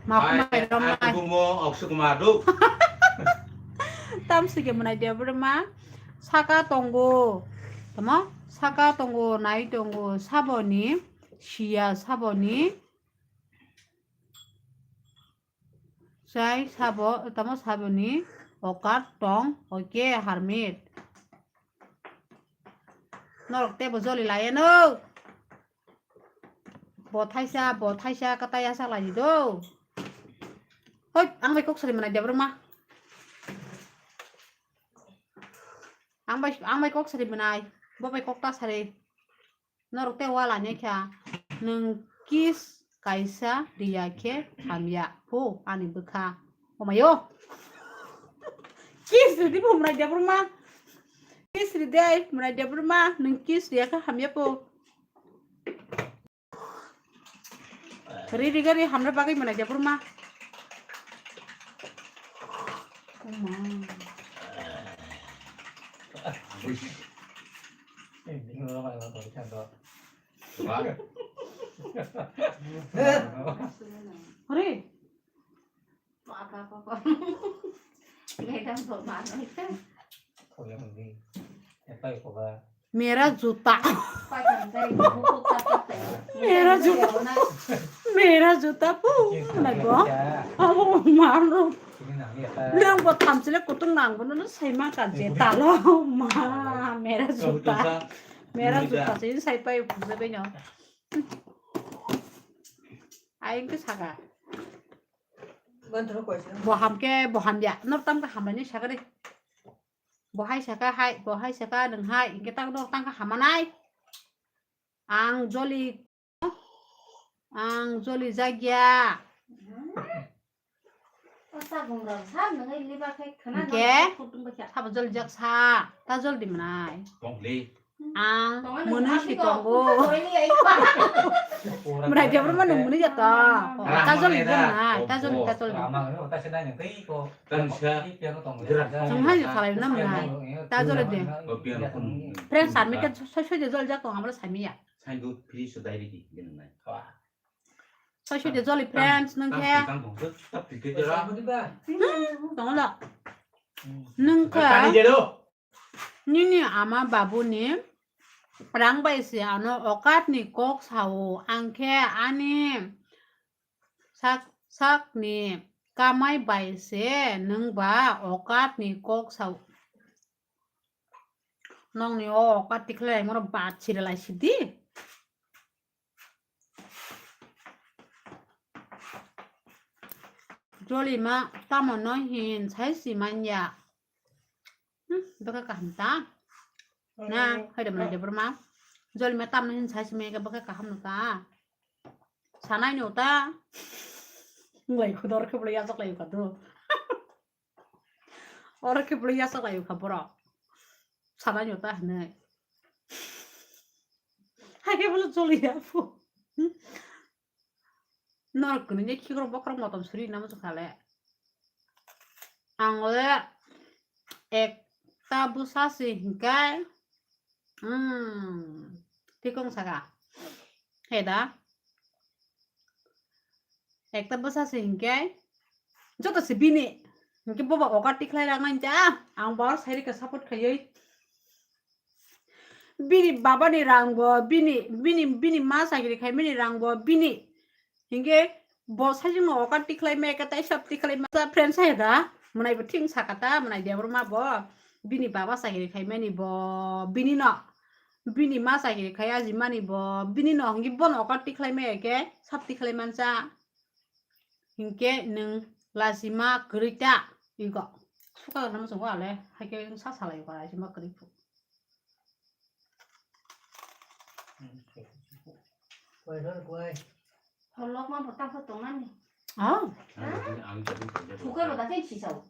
Makhumai rom nai. Aku mo oksuk maduk. Tam sige manai dia berma. Saka tongo, tamo? Saka tongo, nai tongo, saboni, siya saboni. Sai sabo, tamo saboni, okat tong, oke, harmit. Norok tebo joli laye no. Bo thaisa, bo thaisa, katai asa lai do. Hoi, ang bai kok sari manai dia berma. Ang bai, ang bai kok sari manai, bo bai kok ta sari. Norok te wala ne kha, nwng kiss kaisa riya khe hamya pho ani bwkha. Omayo. Kiss ridi pho mwnai dia berma. Kiss ridi ai mwnai dia berma, nwng kiss riya khe hamya pho. Ri ri gari hamna bagwi mwnai de burma. Oma. Hore. Mera juta. Mera juta. Mera juta pu. Nai bo. Abo mano. Nang bo thamsile kutung nang bo no sai ma ka je talo. Ma, mera juta. Mera juta se sai pai pu se be no. Ai ke saka. Bo ham ke, bo ham ya. Nor tam ka ham ni saka de. Bo hai saka hai, bo hai saka nung hai, hingke tak dok tang kha hamanai. Ang joli, ang joli jagya. Hingke, sabo joli jak sa, ta joli di manai. Ang mwnwi si tongo. Mwnai jabra mano mwnwi jato. Ta joli di manai, ta joli, ta joli. Chwng hai salai na mwnai. Ta jole de. Friends army ke soi soi de jol jak tong amro sami ya. Soi soi de joli friends nung khe. Hmm, tong lo. Nung khe. Nini ama babu ni rang bai se ano okat ni kok sao ang khe ani Sak, sakni kamai bai se nwng ba okat ni kok sao. Nokni o okat tikhlai moro bat siri lai sidi. Jolima tamo no hin sai si manya. Hmm, bwkha kaham ta. Na, hai da mana de borma. Jolima tamna hin sai simi ka bwkha kaham no ta. Sanai no ta. Nglai khudor khe bwlai yachak lai ka do. Oro khe bwlai yachak lai ka boro. Sanai no ta hinai. Hai khe bolo joli ya phu. Norok kwnwi ne khikrok bokhorok motom suri na muchung kha le. Ang le ekta bwsa se hinkai, hmm, tikong saka. He da? Ekta bwsa se hinkai, joto se bini. Hinke boba oka tikhlai rang nai ta, ang bo sai rika support khaiwi. Bini baba ni rang bo, bini, bini, bini ma chakri khai mani rang bo, bini. Hinke bo sajwk no oka tikhlai ma, eka tai sab tikhlai ma, friend sai da, mwnai bo thing saka ta, mwnai debor ma bo, bini baba chakri khai mani bo, bini no, bini ma chakri khai aji mani bo, bini no hinke bo no oka tikhlai ma, eke sab tikhlai mansa. Hinkhe nwng lachima kwrwi ta iko. Suka rwna muchungo ale, haikhe wng sa salai iko lachima kwrwi phu. Holok ma bo tangkha tongnani. Ah. Suka rwda khe sisao.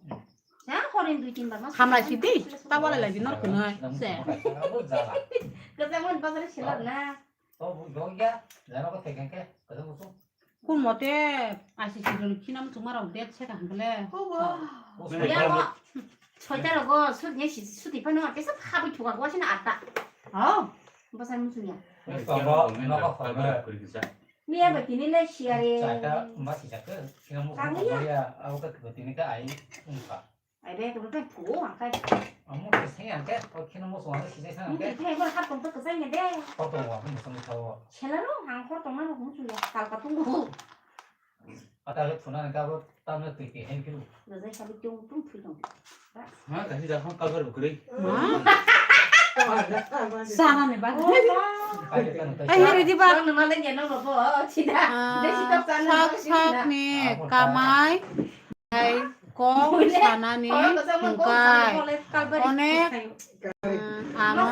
Ya, horin dui tin bar ma. Hamlai sidi, ta walai lai di nor kunai. Se. Kwchangmani bazar selak na. Kun mote I C C rok khina muchungma rok date se kaham bole. Hobo. Soita rogo sut ne suti phano tesa phabwi thuka go sina atta. Oh. Bwsai muchungya. Miya ba tini le siare. Kangya. Ai be, tong khe phuo ang khai. Amo khe seng ang khe, o kheno mo song ang khe seng ang khe. Mungkin khai bar hap tong to kwchang ya de. Hor tong wa mo song thawo. Chela ro ang hor tong na ro muchung ya kal ka tung ro. Ata le phuna ang ka bo tam na tui ke hen kiru. Rajai sabi tung tung phui tong. Ha, kasi da hon kal bar bukri. Ma? Sana ne ba. Ai, heri di ba. Ang nang le nyen no bo, chida. Desi tap sana. Sak sak ni kamai. Hai, kok sanani hwnkhe onek, mm, ano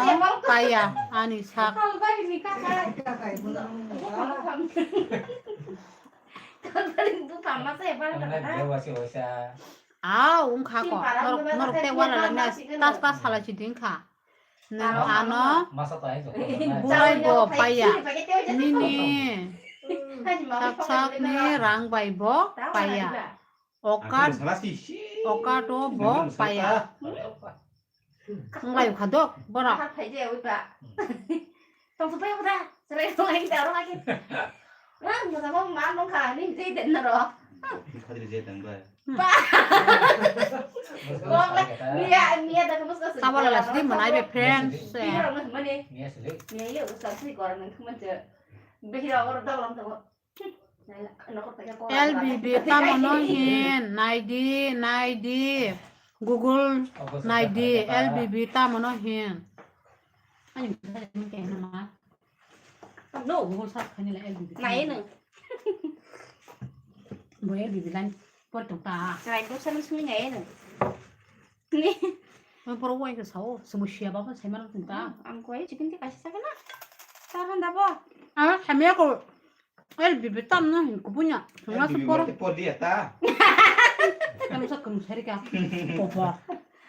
paya ani sak. Ah, wngkha ko. Norok, norok tei wala lana tas tas salai si ding kha. Nwng ano bulai bo paya. Nini sak sak ni rang bai bo paya. Okat, okat o bo paya. Wng lai kha dok borok. Tong su pai uda, serai tong ai da ro ai. Wah, masa mau mal nong kha ni jai den na ro. Khadri je tang ba. Ba. Kok la, niya, niya da kamus ka suri. Sabar la sidi manai be friends. Niya rong mane. Niya sili. Niya yo sa sui kor nang kaman je. Behira or da lam tamo. Nokor ta ko. L B B tamo no hin, naidi, naidi. Google naidi, L B B tamo no hin. Ani bisa ni kena ma. No. Google search khani la L B B. Nai no. Bo L B B line por tong ta. Nai do sana sumi nai no. Ni. Ang poro wai ke sao, semua siapa pun saya mana tong ta. Ang koi chicken ti kasi sakana. Tahan dabo. Ah, kami aku L B B tam na hin kupunya. Semua sepor. Por dia ta. Kamu sa kamu sari ka. Popo.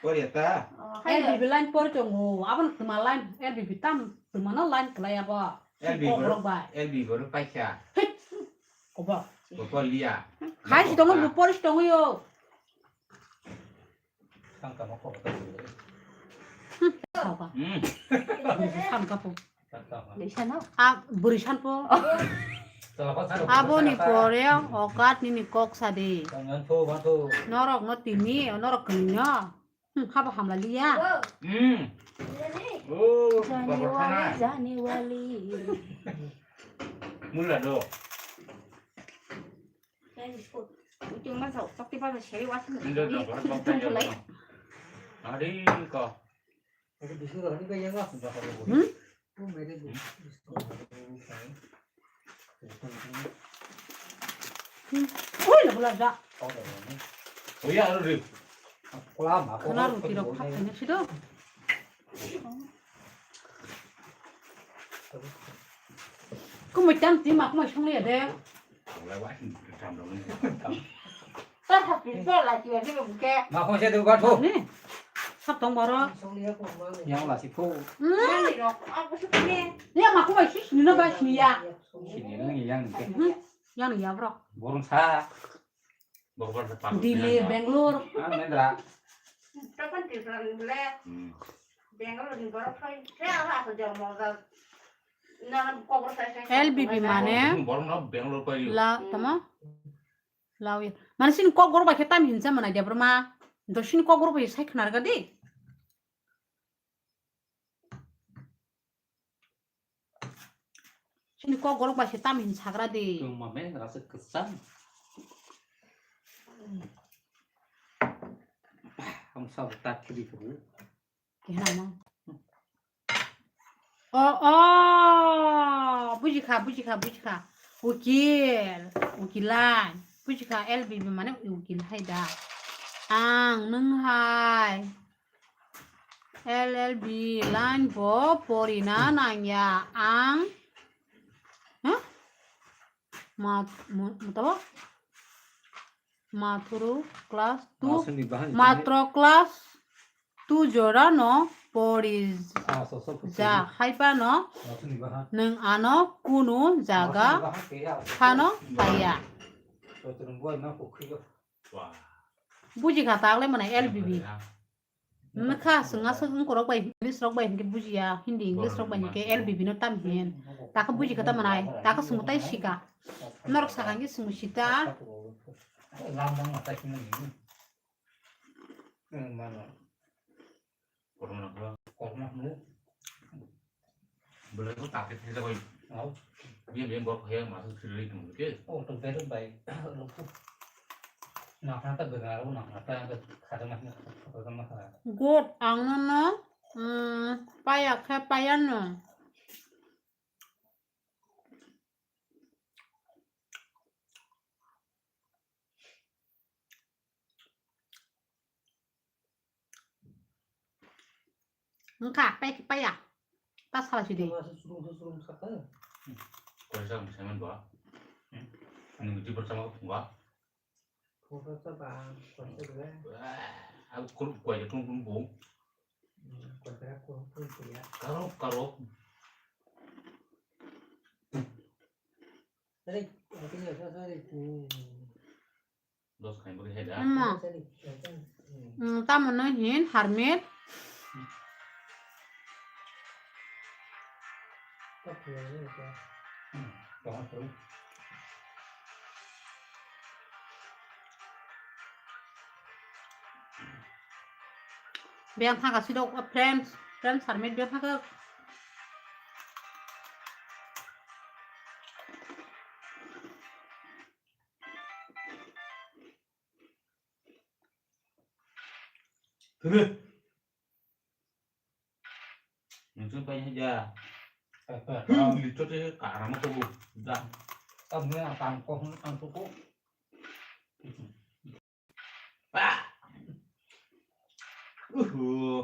Por dia ta. L B B line por tongo. Abang tema line L B B tam. Temana line kelai apa? L B B. Kok rok bai. L B B paisa. Hit. Kobo. Kobo lia. Khai si tongo, bupor si tongo yo. Sangkamo kok ta sini. Hmm. Sangka po. Leisano. A burisan po. Aboni pore okat nini kok sadi. Norok no timi, norok kini no. Hmm, habo hamla liya. Hmm. Oh, Jani wali, jani wali. Mula do. Ujung masa, sakti pada seri wasin. Ini do, do, do, do, do. Hari ko. Hmm? Ui, lagu laga. Khana ruti rok khap khaina sido. Kumui tam ti ma kumui song liya de. Ta ha pi so la ti ya de buke. Ma ko se de ga tho. Ni. Sab tong boro. Yang la si phu. Hmm. Ni rok, aku suka ni. Ni ma ko bai sis ni no bai sini ya. Sini no yang ni ke. Hmm. Yang ni ya bro. Borong sa. Delhi, Bangalore. Ah, mendra. Tapan Tripura ni bole. Hmm. Bangalore ni borok phai. Saya apa aku jauh mau gal. Nana kokro sai sai. L B B mane. Borong no Bangalore pai. La, tama? Lawi. Mane sini kok goro bai khe tam hinsa manai de broma. Do sini kok goro bai sai khnar ga di. Sini kok goro bai se tam hin sagra di. Tong ma me rasa kesam. Ang sa tak kiri kuru. Kena ma. Oh, oh, bujikha, bujikha, bujikha. Ukil, ukilan. Bujikha L B B mane ukil hai da. Ang nung hai. L L B line bo porina nangya. Ang. Huh? Mat-, mo-, motabo? Mathuru class two, matro class two jora no pori ja haipa no nwng ano kunu jaga phano paiya. Buji kha tagle mane L B B. Nwkha, swngna swk wngkorok bai, English rok bai hinkhe bujiya, Hindi, English rok bai hinkhe L B B no tam hin. Takha buji kha ta manai, takha swngbo tai sika. Norok sakha hinkhe swngbo sita. Belai ko tak khe thajak bai. Au. Bini, bini borok phai ma thang thwi rwui tong khe. Oh, to berok bai. Nakna ta bwrwi aro nakna ta khajama khajama kha. God ang no no, mm, paya khe paya no. Wngkha, pai khe paiya. Ta sala sidi. Kaisa ang saiman ba. Nung di pertama ko phungba. Phungba ta ba, kaisa ba. Aku kuruk kau aja kuruk kuruk bung. Kau kira kuruk kuruk ya. Karok karok. Tadi, aku ya saya tadi. Dos khaimani hai da. Amma. Mm, tamo no hin harmit. Hmm, tong thung. Biyang thangka sidok, friends, friends, harmit biyang thangka. Tene. Nungchung pai haja. Hmm, lito te karama to bu. Da. Tamne ang tang ko, ang to ko. Ah. Uhu.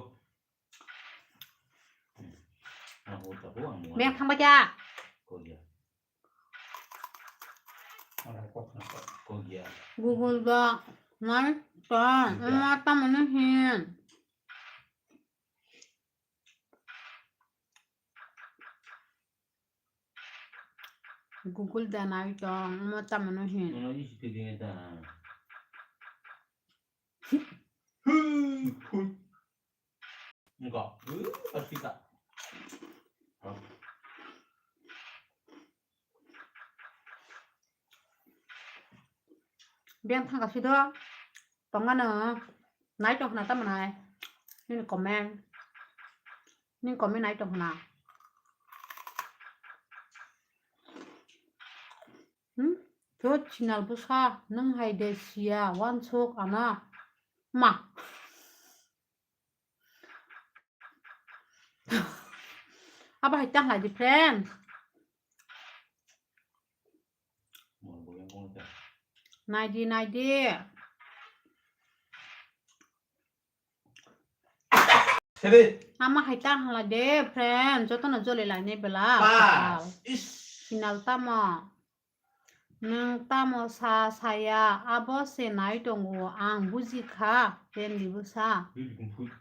Beng thang bacha. Google da nai ta ma ta mano hin. Google da nai ta ma ta mano hin. Hui, hui. Enggak. Hui, pasti tak. Beng thangka sido. Tongmano. Nai tong khna tamo nai. Nini comment. Nini comment nai tong khna. Hmm? Thot sinal bwsa nwng hai de siya wansuk ana. Ma. Abo hai ta hai di friend. Nai di, nai di. Sere. Ama hai ta hala de friend, joto no joli lai ne bela. Pas. Is. Sinal tamo. Nwng tamo sa saya, abo se nai tongo, ang buji kha, tendi bwsa. Bibi kung phui.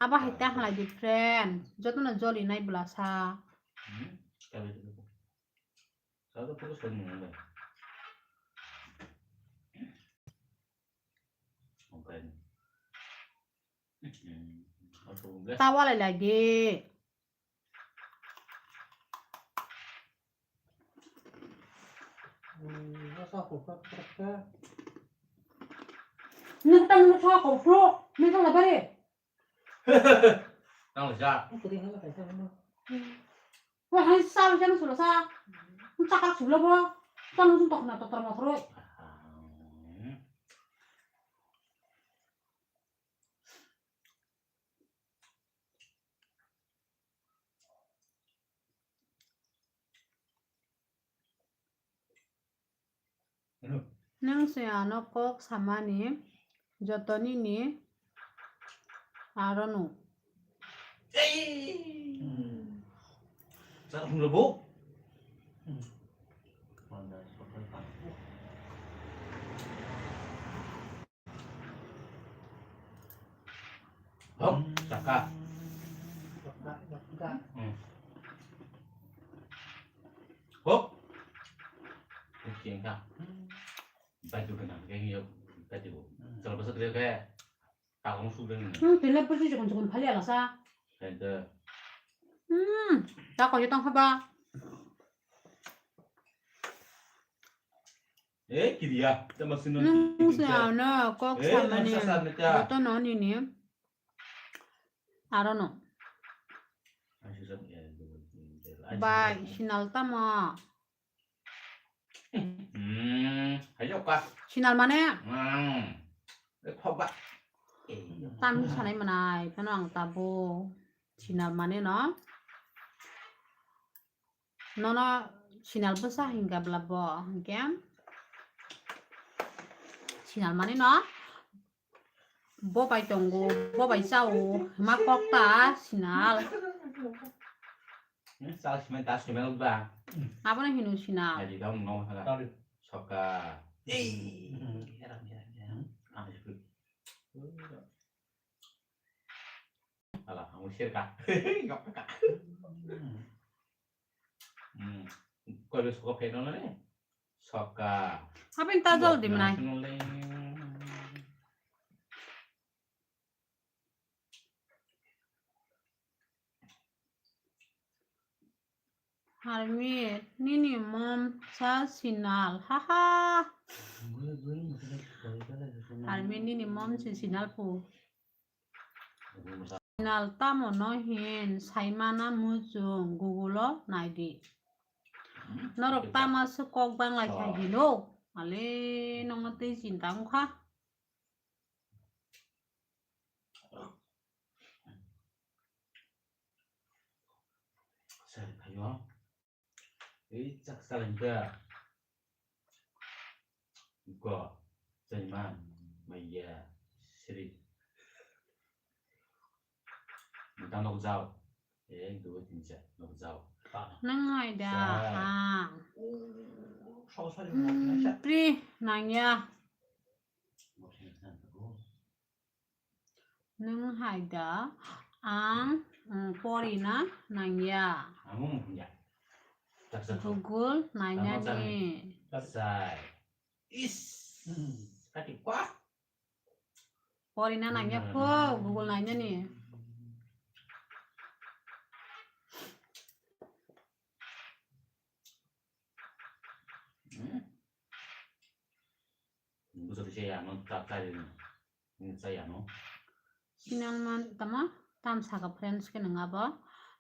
Abo hai ta hala di friend, joto no joli nai bela sa. Hmm? Kabe tu. Sa to pura soni nang bai. Okai. Hmm. Tawa lai lai di. Nwng tamo nwng sa kok phro, nwng tamo bari. Tamo sa. Wa hai sa, sa, sa, sa. Nwng chakak subla bo. Tamo nwng tokna totor motor. Nwng se ano kok samani joto nini arono. Ei! Chak hum lo bo. Hop, saka. Hmm. Hop. Oke, enggak. Baju kenang, kayak gitu. Baju. Kalau besok dia kayak tak langsung dengan. Hmm, tila pasti jangan-jangan kali ala sa. Kayak itu. Hmm, tak kau hitung apa? Eh, kiriya. Tama sino. Nwng se ano kok samani. Joto no nini. Arono. Bai, sinal tamo. Hmm, hayo ka. Sinal mane? Hmm. Eh, khoba. Tam sanai manai, phano ang tabo. Sinal mane no. Nono sinal bwsa hingka bwla bo hingke sinal mani no bo bai tongo, bo bai chao, ma kok ta sinal. Chal simai ta simai ba. Abono hino sinal. Haji dong no hala. Soka. Ei. Ala, ang usir ka. Ngapa ka? Hmm. Kau lu suka peno ni? Soka. Apa yang tajal di mana? Harmit, nini mom sa sinal, haha. Harmit, nini mom si sinal pu. Sinal tamo no hin saimana muchung Google o naidi. Norok tama se kok bangla kha hino. Ale nongno tei chinta wngkha. Ei chak salai da. Go. Chaiman. Maya. Sri. Mata nok jao. Ek, dui, tin, char. Nok jao. Nang hai da. Ang. Pri nangya. Nwng hai da ang, mm, porina nangya. Google nainani. Porina nangya pho, Google nainani. Sinal man tama tam saka friends khe nwng abo.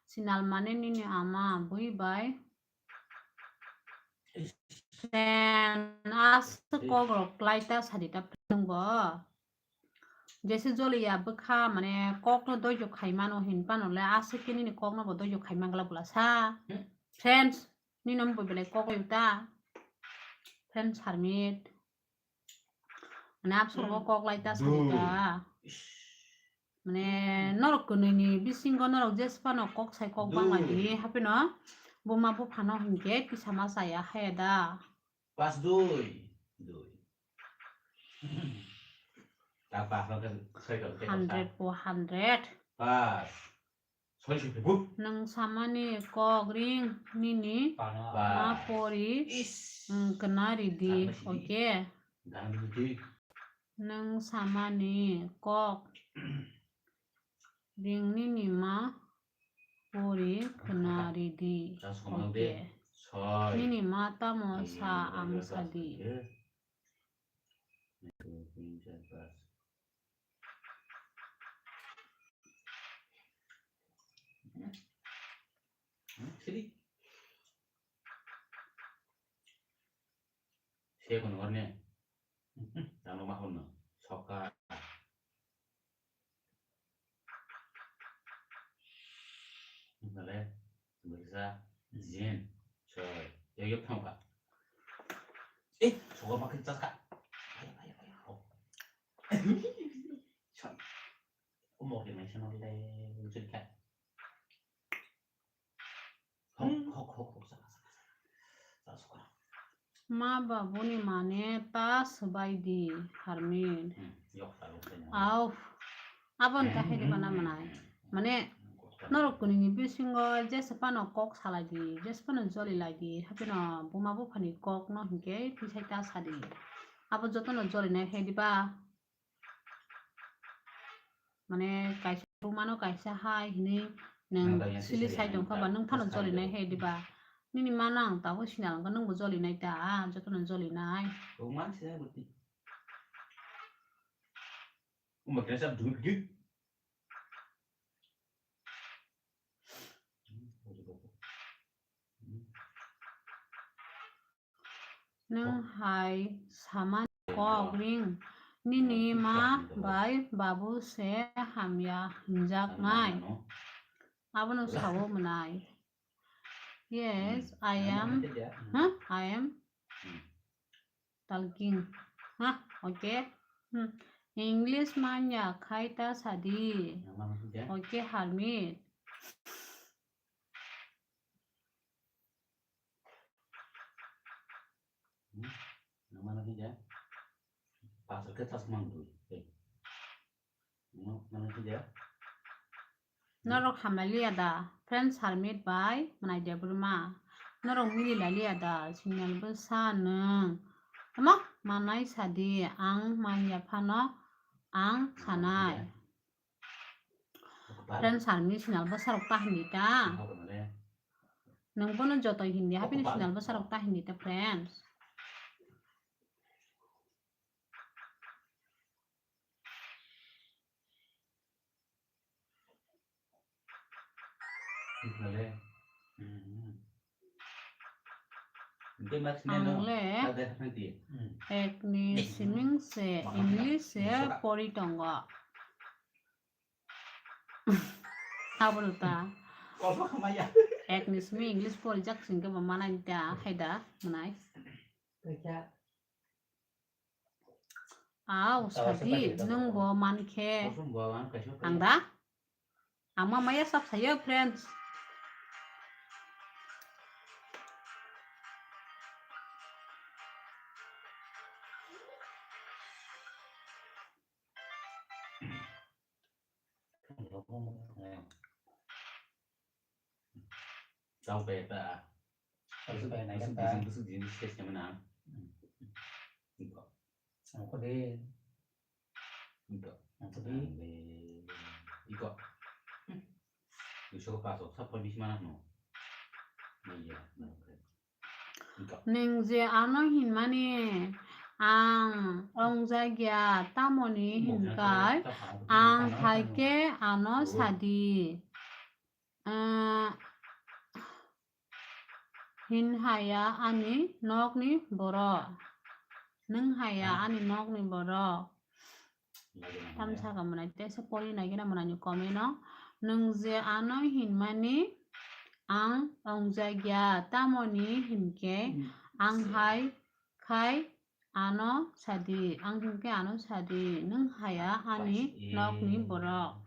Sinal mane nini ama bui bai. Friend aswk kok rok klai ta sadi ta friend bo. Jese joliya bwkha mane kok no doijo khai mano hin pano le aswk khe nini kok no bo doijo khai man glak bwla sa. Friends nini no bui belai kok lai ta. Friends harmit. Mane absor bo kok lai ta sadi ta. Mane norok kwnwi ni bisingo norok jesphano kok sai kok bang lai di haphino buma buphano hinkhe tisa ma chaya haya da. Pas dui. Dui. Ta pas no khe soi kal khe. Hundred po hundred. Pas. Nwng samani kok ring nini ma pori, mm, kna ridi. Oke. Nwng samani kok ring nini ma pori kna ridi. Oke. Nini ma tamo sa ang sadi. Siri. Siya kono orne. Tamo ma kono. Soka. Nale. Bisa. Jin. Soy. Yo yo thangka. Eh, soka makin chaska. Ayo ayo ayo. Soy. Umok di maisa no le. Lucu di ka. Ma babuni mane ta swbai di, Harmin. Au, aboni ta hai di mana manai. Mane, norok kwnwi ni bisingo jesa phano kok salai di, jesa phano joli lai di, haphino buma buphani kok no hinkhe twisai ta sa di. Abo jotono joli nai hai di ba. Mane kaisa bumano kaisa hai hinwi nwng sili sai tongkha ba nwng phano joli nai hai diba? Nini mano ang tabuk sinal wngkha, nwngbo joli nai ta, jotono joli nai. Nwng hai samani kok ring, nini ma bai babu se hamya hwnjaknai. Abono sao mwnai. Yes, I am. Huh? I am talking. Huh? Okay. Hmm. English manya khai ta sadi. Okay, Harmit. Norok hamlailiya da, friends Harmit bai Mwnai Debbarma? Norok mililaliya da, signal bwsa nwng. Tamo manai sadi, ang manya phano ang sanai. Friends, harmit sinal bwsarok ta hindi ta. Nwng bono joto hindi, haphino sinal bwsarok ta hindi ta, friends. Ang le ekni siming se English se pori tongo. Abono ta. Ekni siming English pori jak singke bo manai ta, hai da, manai. Aw, sadi, nwng bo mankhe. Ang da? Ang ma maya sab sayo, friends. Tau kaya ta. Busuk, busuk, busuk, busuk jenis case nya mana. Iko. Iko. Iko. Iko. Duiso ko paso, sab pon bisi mana no. Iya. Nwng je ano hinmani ang ongjakya, tamoni hinkai ang hai khe ano sadi. Ah, hin haya ani nokni borok. Nwng haya ani nokni borok. Tam saka mwnai, tesa pori nai gina mwnai ni comment o. Nwng je ano hinmani ang ongjakya, tamoni hinkhe ang hai khai ano sadi, ang hinkhe ano sadi, nwng haya ani nokni borok.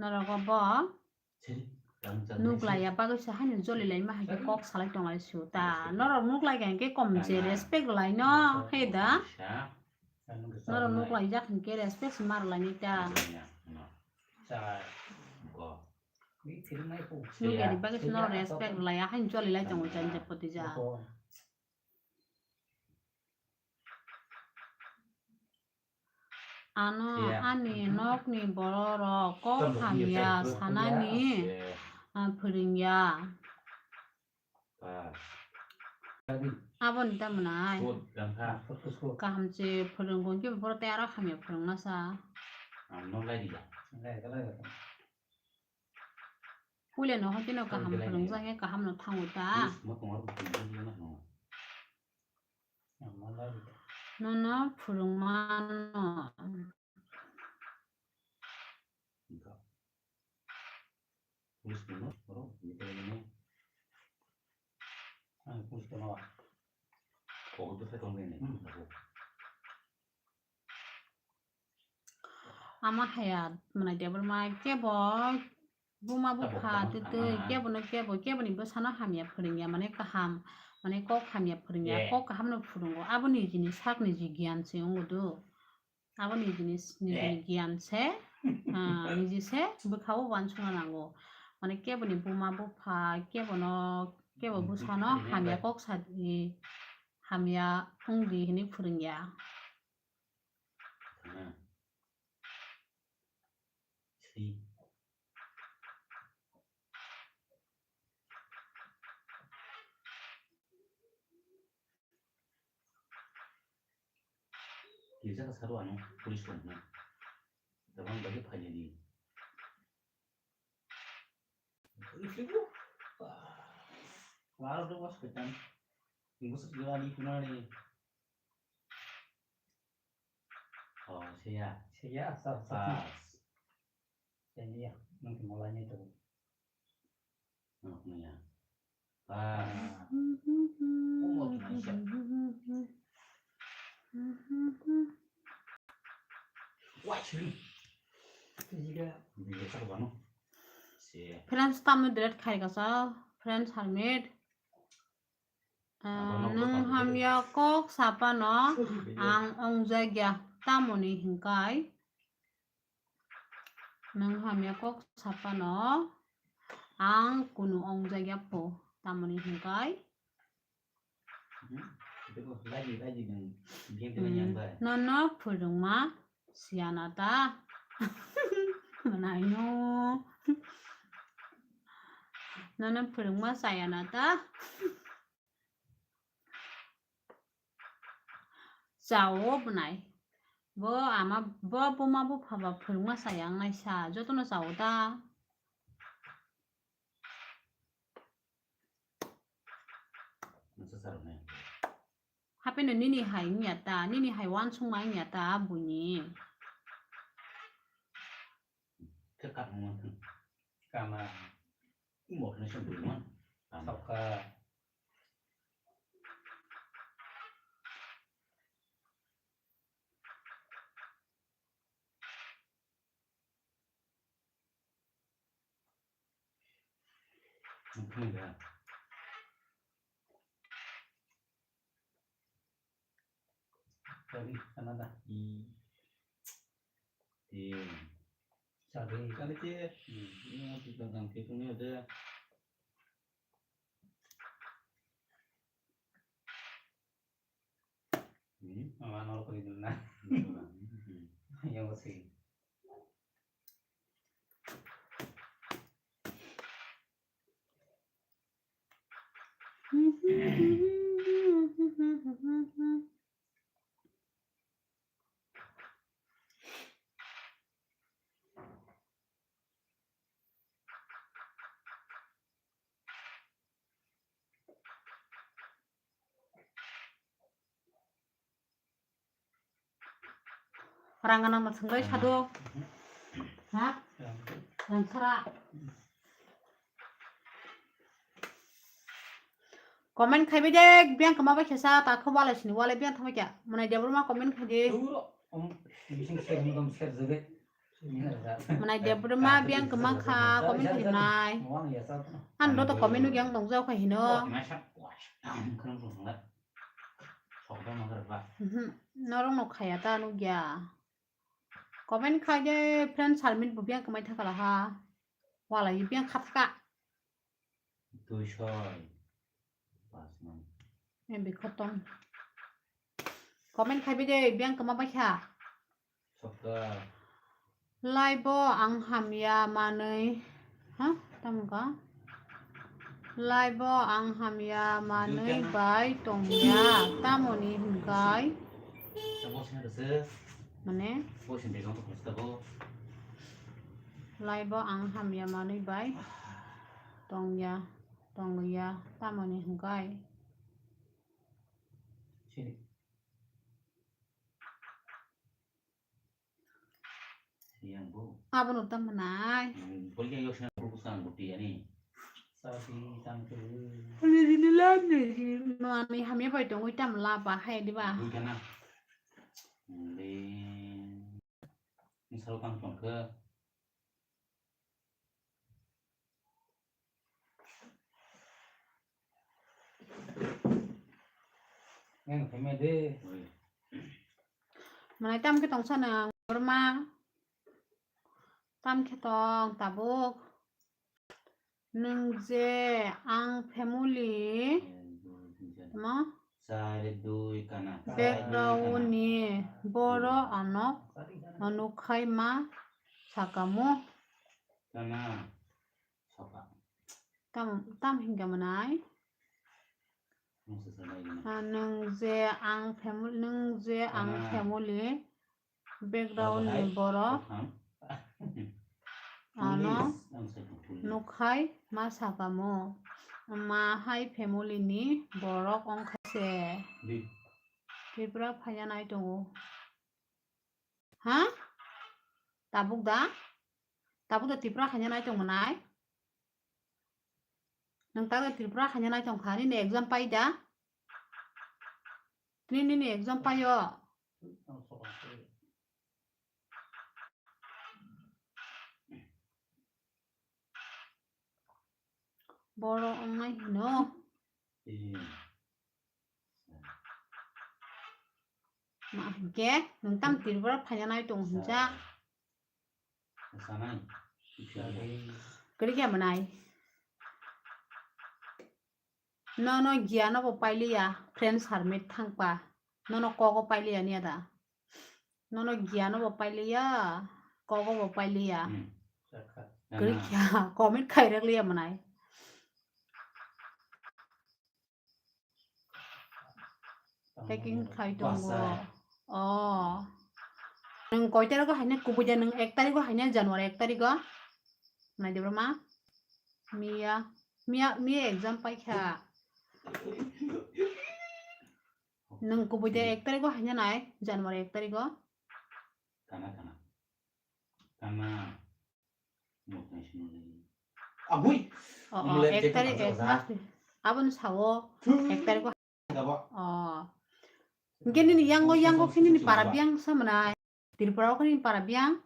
Norok bo nuklai ya bagwi se haino joli lai ma hai khe kok salai tong lai su ta. Norok nuklai kha hinkhe kom je respect lai no hai da. Norok nuklai jak hinkhe respect se mar lai ni ta. Nukya ni bagwi se norok respect lai ya haino joli lai tongo jani je poti ja. Ano ani nokni bororok kok hamya sanani, ah, phwrwngya. Aboni tamo nai. Kaham se phwrwngkha khe borok tei aro hamya phwrwngna sa. Puila no hokhe no kaham phwrwngjakya, kaham no thango ta. Nono phwrwngmano. Ama haya mwnai Debbarma kebo buma bupha twtwi kebono kebo keboni bwsano hamya phwrwngya, mane kaham, mane kok hamya phwrwngya, kok kahamno phwrwngo, aboni nijini sakni ji giyan se wngo do, aboni nijini nijini giyan se, ah, niji se bwkhao uansukna nango, mane keboni buma bupha kebono kebo bwsano hamya kok sadi hamya wngdi hinwi phwrwngya. Kijak saro ano police rok no. Tabang bagi phai di. Wala do was ketan. Busuk jawani kunani. Oh, siya. Siya, sa, sa. Pas. Siya, nung kimolanya itu. Nung ya. Pas. Umur na siya. Wah, sini. Itu juga. Bisa sa kano. Siya. Friends tamu delete khai kasa. Friends Hermit. Ah, nwng hamya kok sapano ang ongjakya, tamoni hinkai? Nwng hamya kok sapano ang kunu ongjakya pho, tamoni hinkai? Hmm, nono phwrwngma siyana ta? Manaino. Nono phwrwngma sayana ta? Chao bwnai. Bo ama, bo buma bupha ba phwrwngma chaya wngnai sa, jotono chao ta. Hapheno nini hai wngya ta, nini hai uansukma wngya ta buini. Khe kama. Kama. Mokne se buino. Kama. Sokha. Nukung da. Sorry, sana da. Hmm. Iya. Sorry, kali ce. Hmm, ini mau kita ganti punya ada. Hmm. Mama nol kali dulu na. Hmm. Yang pasti. Rang gana ma thwngwi sado. Ha? Rang sara. Comment khaibai de, biyang kama bai khesa, ta kho wala sini, wala biyang thama kya. Mwnai Debbarma comment khai de. Mwnai Debbarma biyang kama kha, comment khai nai. An do to comment nu yang dong jao khai hino. Mhm. Norok no khaya ta nugya. Comment khai de friend Sarmin bo biyang kamai thakala ha. Wala yi biyang kha thaka. Dui soi. Pas man. Em bi khotong. Comment khai bi de biyang kama bai kha. Sokka. Laibo ang hamya manwi, ha? Tamo ka? Laibo ang hamya manwi bai tongya, tamoni hwnkhai? Mane? Laibo ang hamya manwi bai tongya, tongya, tamoni hwnkhai? Abono tamo nai. Nani hamya bai tongwi tamo laba hai diba. Mwnai tam khe tongsa nang borma. Tam khe tong tabuk. Nwng je ang family tamo? Background ni borok ano nukhai ma sakamo. Tam, tam hingka mwnai? Ah, nwng je ang family, nwng je ang family background ni borok ano nukhai ma sakamo. Ma hai family ni borok ongkha se. Tripura phaiya nai tongo. Ha? Tabuk da? Tabuk da Tripura khaina nai tong mwnai? Nwng tak da Tripura khaina nai tong kha, nini exam pai da? Tini nini exam pai o? Borok wngnai hino. Ma hinkhe nwng tam Tripura phaina nai tongo hinsa. Kwrwi khe mwnai. Nono giya no bo pailiya, friend Sarmit thangpa. Nono kogo pailiya niya da? Nono giya no bo pailiya, kogo bo pailiya. Hmm. Kwrwi khe comment khairak liya mwnai. Packing khai tongo. Oh. Nwng koi tarigo haina kubui de, nwng ek tarigo haina January ek tarigo? Nai de bro ma? Miya, miya, miya exam paikha. Nwng kubui de ek tarigo haina nai, January ek tarigo? Kana, kana. Kana. Abui. Oh, oh, mulai ek tarik, ek mas. Abon sao. Ek tarik. Oh. Hingke nini yango, yango khe nini para biyang sa manai. Tripura o khe nini para biyang.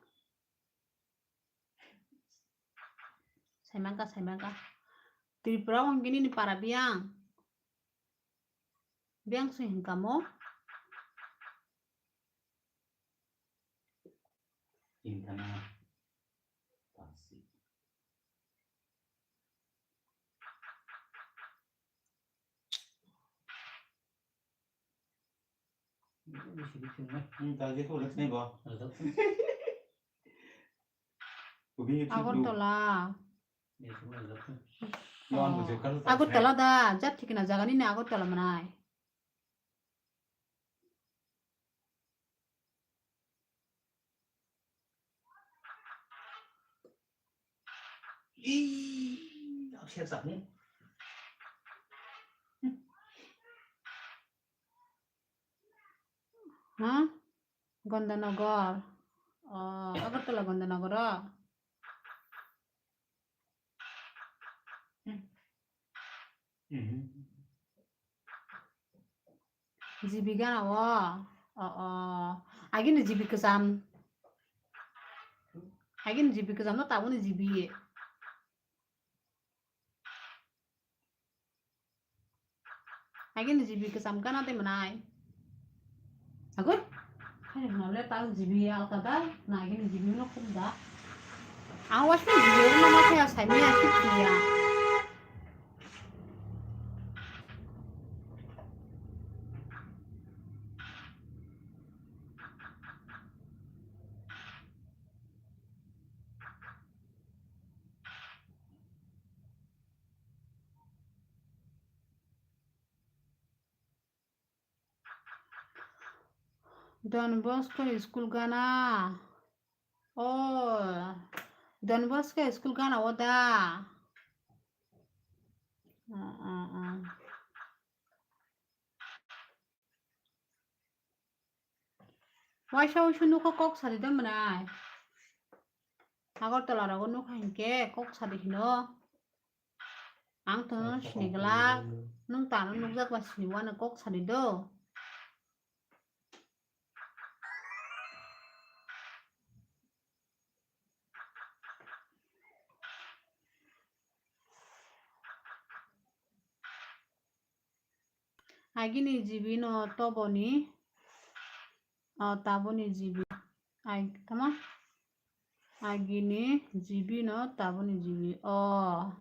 Saimangka, saimangka. Tripura o hingke nini para biyang. Biyang se hingka mo. Intana pasi. Hmm, tadi tu lihat ni ba. Agartala. Agartala da, jat thikna jaga nini Agartala manai. Ih, aku siap sak ni. Ha? Gandhinagar. Oh, Agartala Gandhinagar o. G B gana o. O, o. Agini G B kwcham. Agini G B kwcham no tabukni G B. Agini G B kwcham gana tei mwnai. Agoi. Hai no le tal G B alka da. Na agini G B no khum da. Ang wasni G B no ma kaya sai mi asik ya. Don Bosco school gana. Oh, Don Bosco school gana o da. Ah, ah, ah. Waisa waisa nukha kok sari da mwnai. Agartala rogo nukha hinkhe kok sari hino. Ang to no sini glak, nwng tano nukjak ba sini wano kok sari do. Agini G B no toboni, o taboni G B. Ag-, tama? Agini G B no taboni G B. O.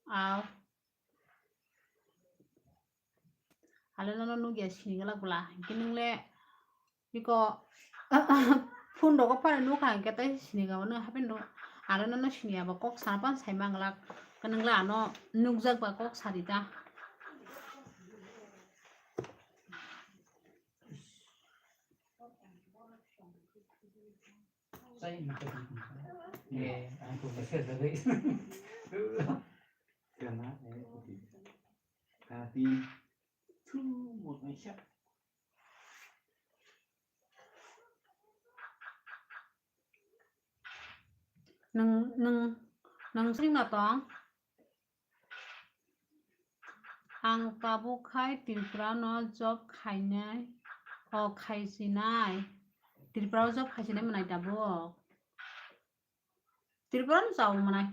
Aw. Ale nono nugya sini gala gula. Hinkhe nung le biko phone rogo phano nukha hinkhe tei sini gabo nung happen do. Ale nono sini abo kok sana pan sai manglak. Khe nung le ano nukjak ba kok sari ta. Nung, nung, nung sring na tong? Ang tabuk khai Tripura no job khainai, o khaisinai. Tripura o job khaisinai mwnai tabuk. Tripura no chao mwnai.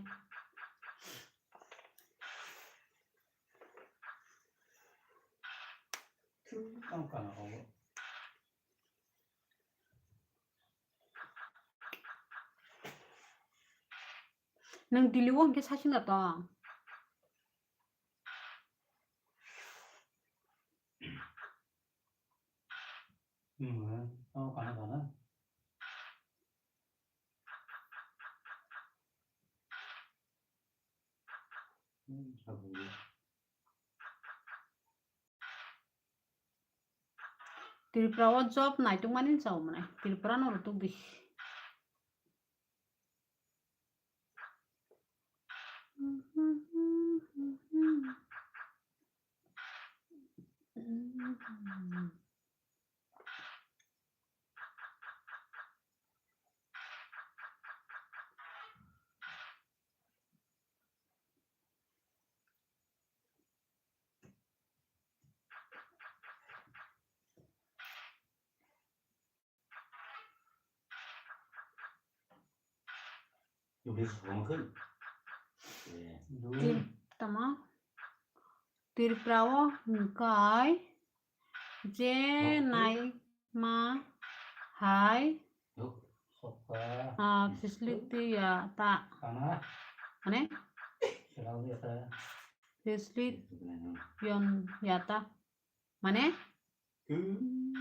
Nang Delhi o hwnkhe sasing da tong? Hmm, tamo kana kana. Hmm, sabu ya. Tripura o job naituk mani chao mwnai. Tripura no rutuk di. English wng khe. Eh. Tin, tamo? Tripura o hwnkhe je Oh. nai ma hai. Oh. Sokha. Ah, facility ya ta. Kana? Mane? Selalu ya ta. Facility yon ya ta. Mane? Hmm.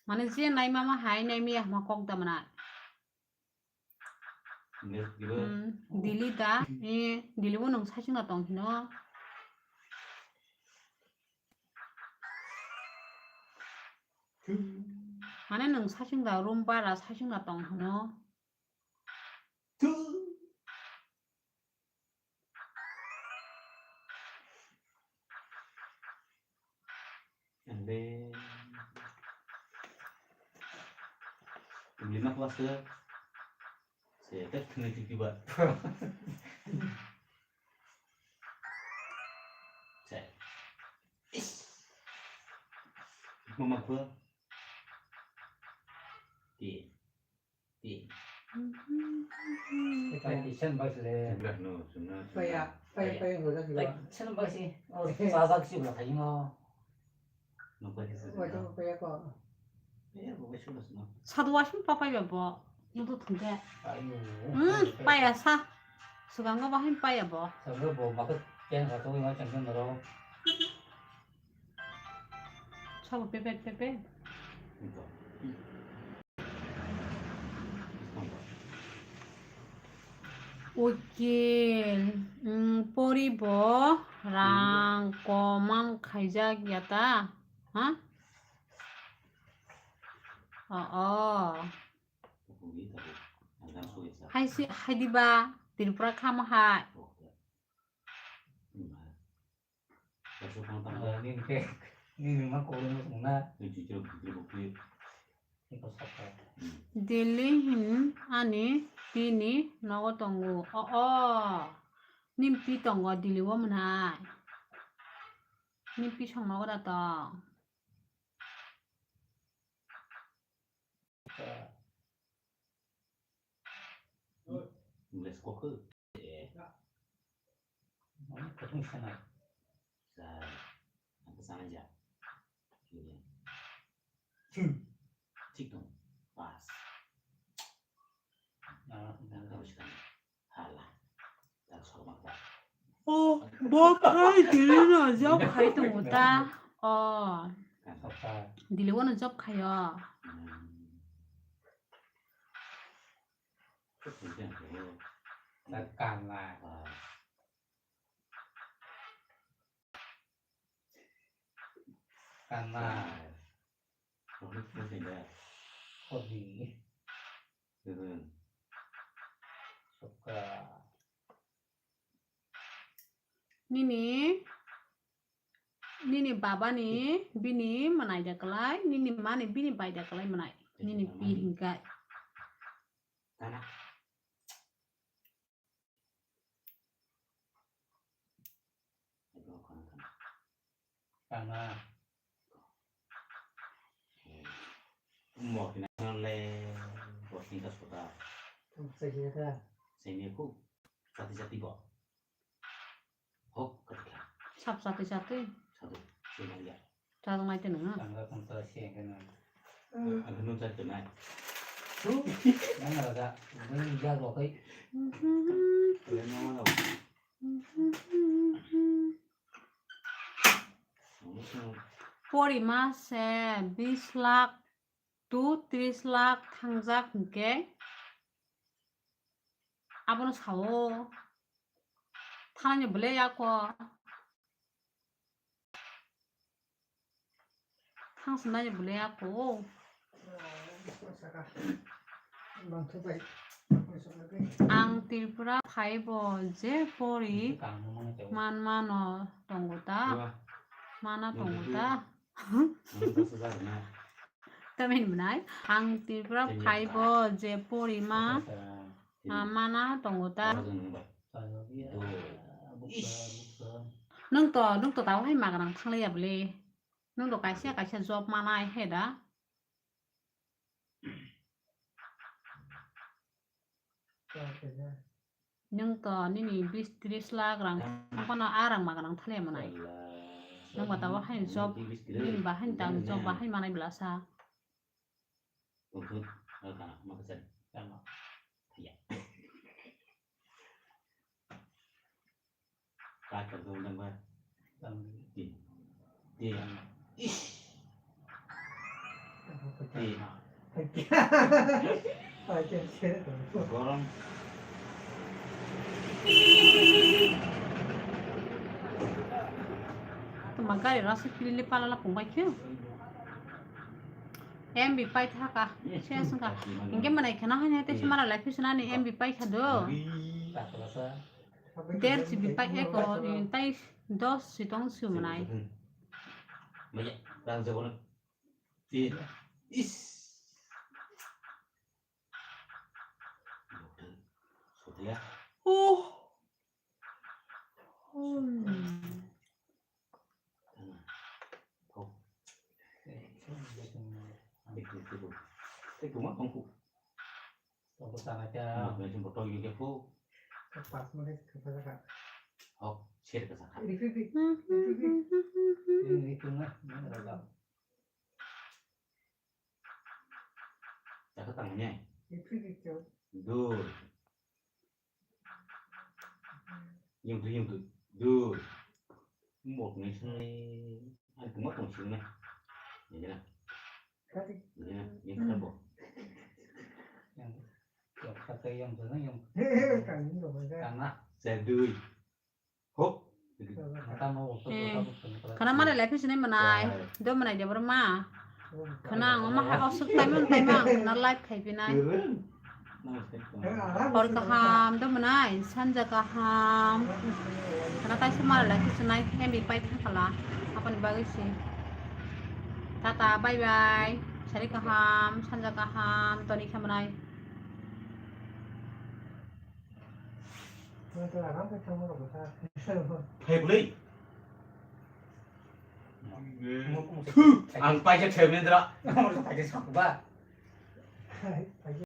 Mane je nai mama hai nai miya hama kok da mana. Next gibo. Hmm, Delhi da, eh, Delhi bo nung saching da tong hino. Hmm. Mane nung saching da room bara saching da tong hino. Hmm. And then, lima class ke, saya tak kena cuti buat. Saya. Mama gua. Di. Pai kisan bai sile. Paya, paya, paya, hoja sile. Kisan bai si. Oh, sajak si bela thai no. Wajah paya ko. Sadu wasim papai ba bo. Nudu thungke. Hmm, paya sa. Sugango bahai paya bo. Sadu bo maka ken sa tu ma chang chang ro. Sabo pepe, pepe. Ukil, mm, poribo rang komang khaijak ya ta? Ha? Oh, oh. Hai si, hai diba, Tripura khama hai. Nini khe, nini ma kok rwngwi tongna. Delhi hin ani pini nogo tongo. O, o. Nini pi tongo Delhi o mwnai. Nini pi song nogo da tong. English kok khe. Mane kutung sanai. Sa, ang khe sanai ja. Thik tong. Pass. Ang khe sanai. Hala. O, bo khai Delhi no job khai tongo ta. O. Delhi o no job khai o. Kana. Kana. Hodi. Sokha. Nini, nini baba ni bini mwnai da kwlai, nini ma ni bini bai da kwlai mwnai, nini pi hinkai. Tama. Mo kina le posting ka sota. Segi ka. Segi ku. Sati sati bo. Hok ka. Sap sati sati. Satu. Segi ya. Chajak nai tei nang. Tangga tong ta se nang. Ang nung chak tong nai. Nang ada. Nang ya lo kai. Pori mase bis lakh to tris lakh thangjak hinkhe abono sao. Thani bole yako. Ang se nai bwle ako. Ang Tripura phaibo je pori man mano tongo ta? Mana tongo ta? Tamni hwnwi ang Tripura phaibo je pori ma, ma mana tongo ta? Nwng to, nwng to tabuk hai magrang thangliya bwle. Nwng to kaisa kaisa job manai he da? Nwng to nini bis tris lakh rang phano a rang magrang thangliya manai. Nwng ba tabuk hai job, nini ba hai tang job ba hai manai bwlasa. Kaisa dong dong ba. Di. Di. Ish. Di. Gorom. Tuma gari rasa pilih pala la pungbai kyo. M B pai thaka. Sia sengka. Hingke manai khana hanya tei semara lai phi swnani M B pai kha do. Der G B pai eko, eh, tai dos sitong siu manai. Maya, rang jago na. Ti. Is. Sodia. Oh. Hmm. Tei tongma tongkhu. Tongkhu sana kya? Tongkhu sana kya? Pas minute kepala ka. Oh, share ka sakha. Ini, ini, ini. Ini, ini, ini. Chakha tang ne? Doi. Yung tu, yung tu. Doi. Mok ni sini. Ai, tu mok ni sini. Ini na. Ini na, yung kata bo. Yang kata yang sana yang. Kana. Saya doi. Hop. Eh, kana mare lai phi sinai manai. Do manai de bor ma. Kana ang ma ha osuk tai man tai man na live khai phi nai. Hor kaham do manai, sanja kaham. Kana tai se mare lai phi sinai M B pai thang khala. Apani bagwi si. Tata, bye bye. Sari kaham, sanja kaham, toni khamanai. Phai bwlwi. Thu, ang paisa thebni dra. Paisa sakba.